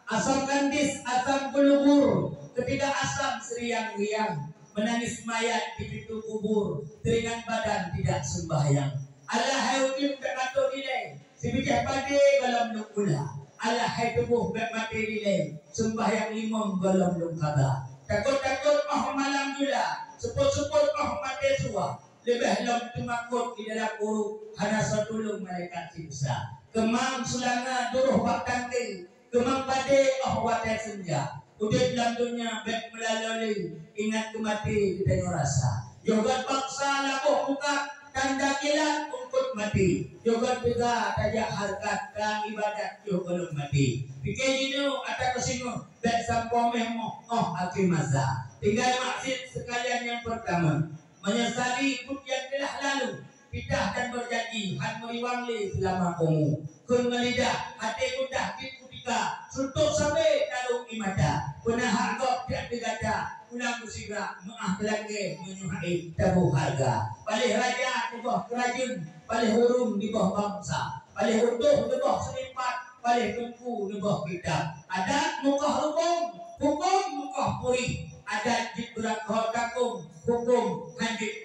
asam kandis, asam keulubur, ketika asam seriang-riang, menangis mayat di pintu kubur, teringat badan tidak sembahyang. Alah hai udép bèk mato dilèe, sibijèh padé gohlom lôn ula. Alah hai tuboh bèk maté dilèe, seumbahyang limong gohlom lôn kaba. Takot-takot óh malam jula, seupôt-seupôt óh maté suah. Leubeh lom teumakot di dalam uruek, hana soe tulông malaikat siksa. Keumang sulanga duroh bak tangke, keumang padé óh watèe seunja. Udép lam donya bèk meulalo lé, ingat keu maté geutanyoe rasa. Yoh gèt paksa laboh mukat, tanda kilat eungkôt maté. Yoh gèt teuga tajak hareukat, ka ibadat yoh gohlom maté. Pike jinoe ata keusingoh, bèk sampoe meuh moh óh akhé masa. Tinggai maksiet seukalian nyang peurtama. Menyesali buet nyang teulah lalu, pitah dan berjanji han meuriwang lé seulama umu. Kheun ngon lidah, até mudah jeuet kutika, suntok sabé tarông ie mata. Peunahak gob jak teugata, pulang beusigra, meuáh teulangèe meunyoe hait taboh hareuga. Paléh raja teuboh keurajeuen, paléh ureueng diboh bansa. Paléh utôh neuboh seuripat, paléh teungku neuboh kitab. Adat mukoh rukông, hukôm mukoh puri. Adat jeuet beurakho takong, hukôm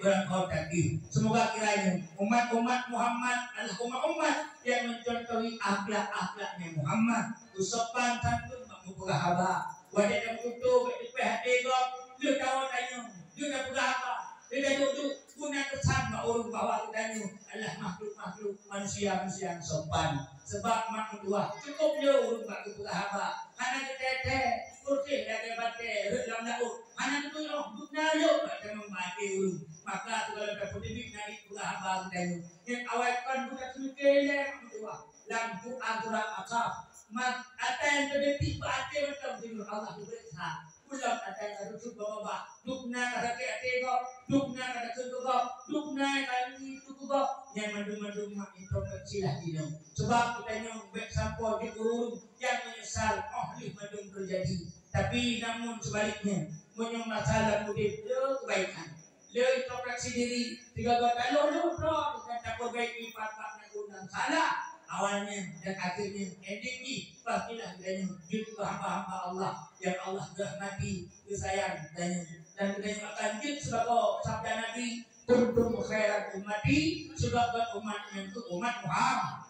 Ureueng ho tadi. Semoga kiranya umat-umat Muhammad adalah umat-umat yang mencontohi akhlak-akhlaknya Muhammad. Usopan santun bak geupeugah haba. Watèe takuto bak teupeh até gob, lheueh tawoe tanyoe, lheueh tapeugah haba, lheueh taduek-duek, guna kesan bak ureueng bahwa geutanyoe adalah makhluk-makhluk manusia-manusia yang sopan. Sebab mak meutuah, cukup le ureueng bak geupeugah haba, hana geutèe-tèe, putih lagèe batèe rhot lam laôt, hana geutu'oh, guna lom bak tamong bak até ureueng. Maka sigohlom tapeuteubiet nariet peugah haba geutanyoe. Nyang awai kon buta seumiké ilèe mak meutuah. Lam Quran surat Al-Kahf, mat atai nyang teudeutik bak até mantong singoh Allah geupeuriksa. Ulôn atai ka rucut babah, dukna ka sakét até gob, dukna ka takheun keu gob, dukna ka ngieng keu gob. Nyan mandum-mandum mak introspeksi lah jinoe. Sebab geutanyoe bèk sampoe jeuet ureueng nyang meunyeusal óh lheueh mandum teujadi. Tapi namun seubaliknya, meunyoe masa lam udép le keubaikan, le introspeksi diri, sigoe-goe taloh lôn droe deungon tapeubaiki pat-pat nyang guna salah awalnya dan akhirnya, ending jih pastilah geutanyoe jeuet keu hamba-hamba Allah yang Allah geurahmati, geusayang geutanyoe. Dan geutanyoe akan jeuet sibagoe sabda Nabi, "Kuntum khaira ummati," sibagoe umat nyang keu umat Muhammad.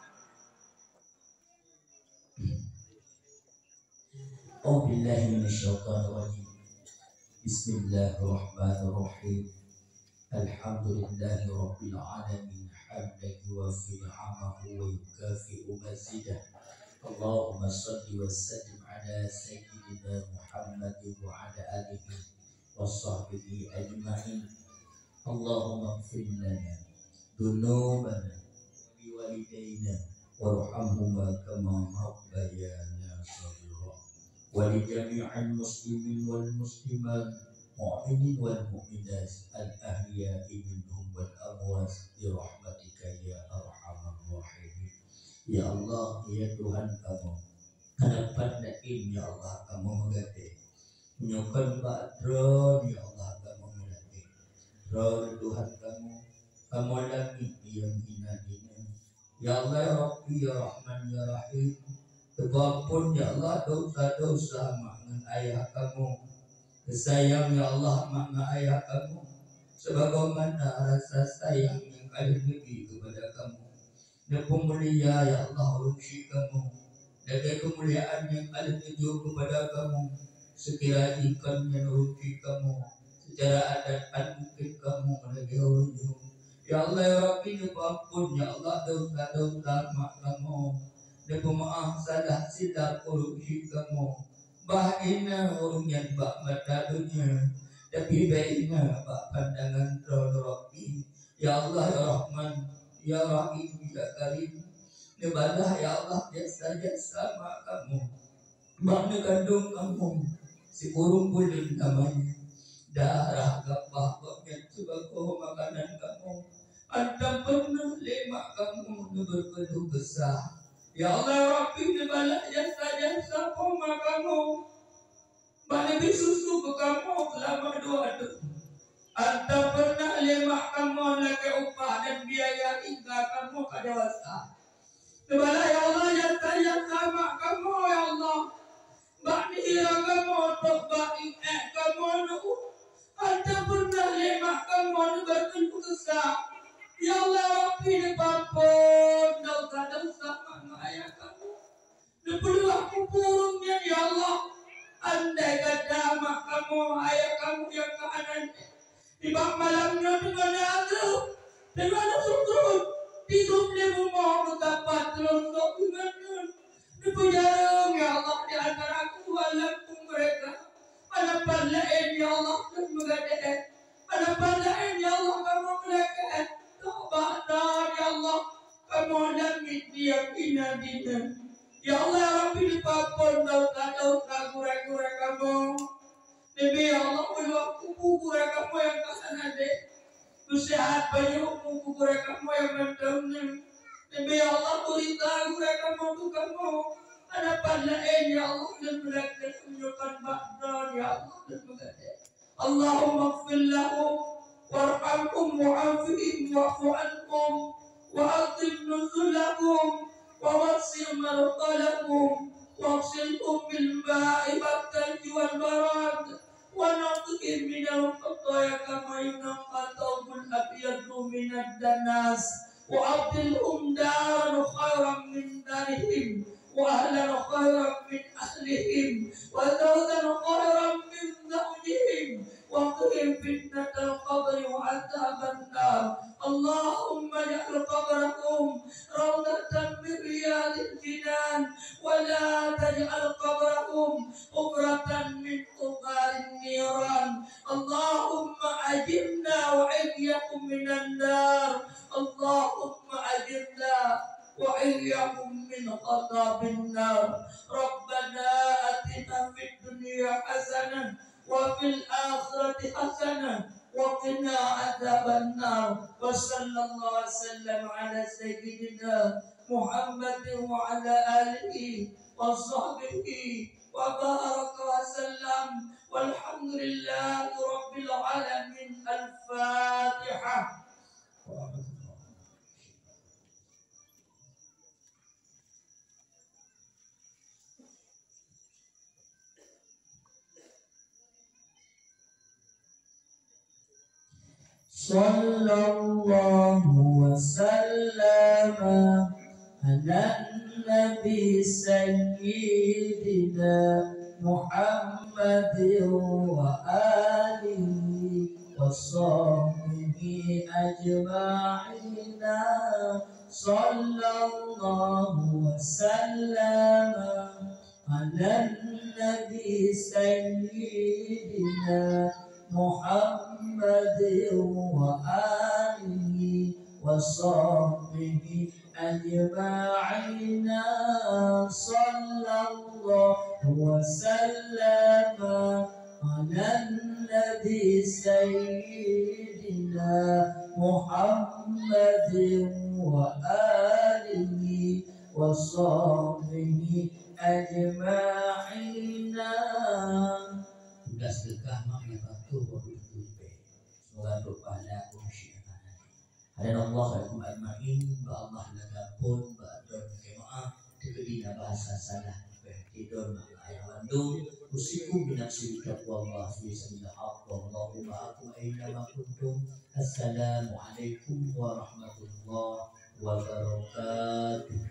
أعوذ بالله من الشيطان الرجيم. بسم الله الرحمن الرحيم. الحمد لله رب العالمين، حمدا يوافي نعمه ويكافئ مزيده. اللهم صل وسلم على سيدنا محمد وعلى آله وصحبه أجمعين. اللهم اغفر لنا ذنوبنا ولوالدينا وارحمهما كما ربيانا صغيرا. ولجميع المسلمين والمسلمات، مؤمنين والمؤمنات، الأحياء منهم والأموات، برحمتك يا أرحم الراحمين. Ya Allah, ya Tuhan kamoe, hana pat laén, ya Allah, kamoe meugate. Meunyoe kon bak Droe, ya Allah, kamoe meugate. Droe Tuhan kamoe, kamoe langét nyang hina dina. Ya Allah, ya Rabbi, ya Rahman, ya Rahim, teupeuampon, ya Allah, dosa-dosa mak ngon ayah kamoe. Teusayang, ya Allah, mak ngon ayah kamoe, sebagaimana rasa sayang nyang ka lheueh neubi keupada kamoe. Neupeumulia, ya Allah, ureueng syik kamoe, lagèe keumuliaan nyang ka lheueh neujok keupada kamoe, seukira jih kon nyan ureueng syik kamoe, seucara adat han mungken kamoe lagèe ureueng nyoe. Ya Allah, ya Rabbi, neupeuampon, ya Allah, dosa-dosa mak kamoe, neupeumeu'ah salah silap ureueng syik kamoe. Bah inan ureueng nyan bak mata donya, tapi bèk inan bak pandangan Droe, Rabbi. Ya Allah, ya Rahman, ya Rahim, ya Karim, neubalah, ya Allah, jasa-jasa mak kamoe bak neukandong kamoe sikureueng buleuen lamanya. Darah gabah gobnyan sibagoe makanan kamoe. Hantom peureunah lé mak kamoe neubeureukeuluh keusah. Ya Allah, ya Rabbi, neubalah jasa-jasa po mak kamoe bak neubri susu keu kamoe seulama dua thôn. Hantom peureunah lé mak kamoe lakèe upah dan biaya hingga kamoe ka dewasa. Neubalah, ya Allah, jasa-jasa mak kamoe, ya Allah, bak neuhira kamoe trok bak ié kamoe neu. Hantom peureunah lé mak kamoe neubeureukeuluh keusah. Ya Allah, ya Rabbi, neupeuampon dosa-dosa mak ngon ayah kamoe. Neupeuluah kubu ureueng nyan, ya Allah. Andai kata mak kamoe, ayah kamoe nyang ka hana lé, nibak malam nyoe teungoh na azeub, teungoh na sukut, tirob lé bumoe meusapat teulonsok deungon ngon. Neupeujareueng, ya Allah, di antara keuluwarga meureka. Hana pat laén, ya Allah, keu meugadée. Hana pat laén, ya Allah, kamoe meulakée. Tobat that, ya Allah, kamoe lam miseue nyang hina dina. Ya Allah, ya Rabbi, neupeuampon dosa-dosa gurée-gurée kamoe. Neubri, ya Allah, peuluah kubu gurée kamoe nyang ka hana lé. Neuseuhat pajoh umu keu gurée kamoe nyang mantong nyan. Neubri, ya Allah, beurita gurée kamoe keu kamoe. Hana pat laén, ya Allah, lôn meulakée meunyoe kon bak Droe, ya Allah, lôn meugadée. اللهم اغفر لهم وارحمهم وعافهم واعف عنهم وأكرم نزلهم ووسع مدخلهم واغسلهم بالماء والثلج والبرد ونقهم من الخطايا كما ينقى الثوب الناس، وأبدلهم دارا خيرا من دارهم، وأهلا خيرا من أهلهم، وزوجا خيرا من زوجهم، وقهم فتنة القبر وعذاب النار. اللهم اجعل قبرهم روضة من رياض الجنان، ولا تجعل قبرهم حفرة من حفر النيران. اللهم أجرنا وإياهم من النار. اللهم أجرنا وإياهم من عذاب النار. ربنا آتنا في الدنيا حسنة وفي الآخرة حسنة وقنا عذاب النار. وصلى الله وسلم على سيدنا محمد وعلى آله وصحبه وبارك وسلم. والحمد لله رب العالمين. الفاتحة. صلى الله وسلم على النبي سيدنا محمد وآله وصحبه أجمعين. صلى الله وسلم على النبي سيدنا محمد وآله وصحبه أجمعين. صلى الله وسلم على النبي سيدنا محمد وآله وصحبه أجمعين. Tugaih sedekah mak nyang patuh bak gurée. Semoga trok pahala keu masyarakat. Hadanallahu wa iyyakum ajma'in, bak Allah lagak phon, bak droeneuh jamaah, teukeudi na bahasa salah, beh, kidon maka ayah bandum, usikum binafsi taqwallah fi sabilillah, wallahu ma'akum aina ma kuntum. Assalamualaikum warahmatullahi wabarakatuh.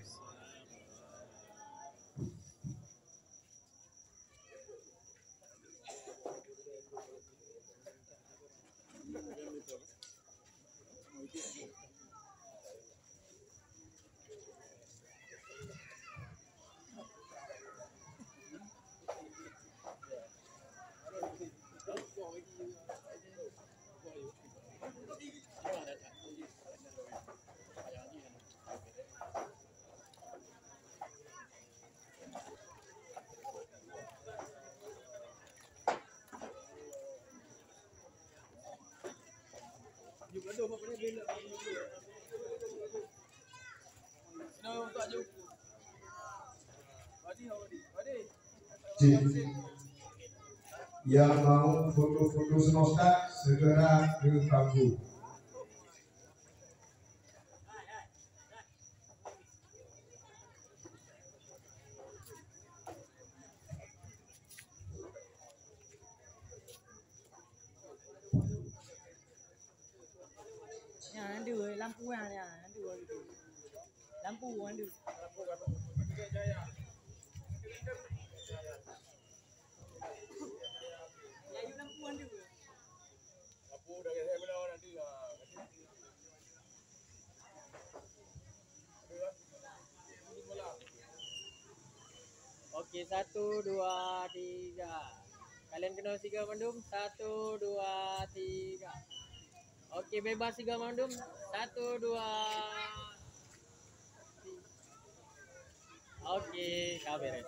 Cik, yang mau foto-foto sama ustaz, segera ke panggung. Nyan, nyan dua, lampu nyan, nyan dua gitu. Lampu nyan dua. Nyan lampu nyan dua. Oke, satu, dua, tiga. Kalian kena tiga mandum. Satu, dua, tiga. Oke, bebas tiga mandum. Satu, dua, tiga. Oke, ka beres.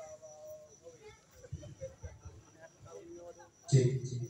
Cek, cek.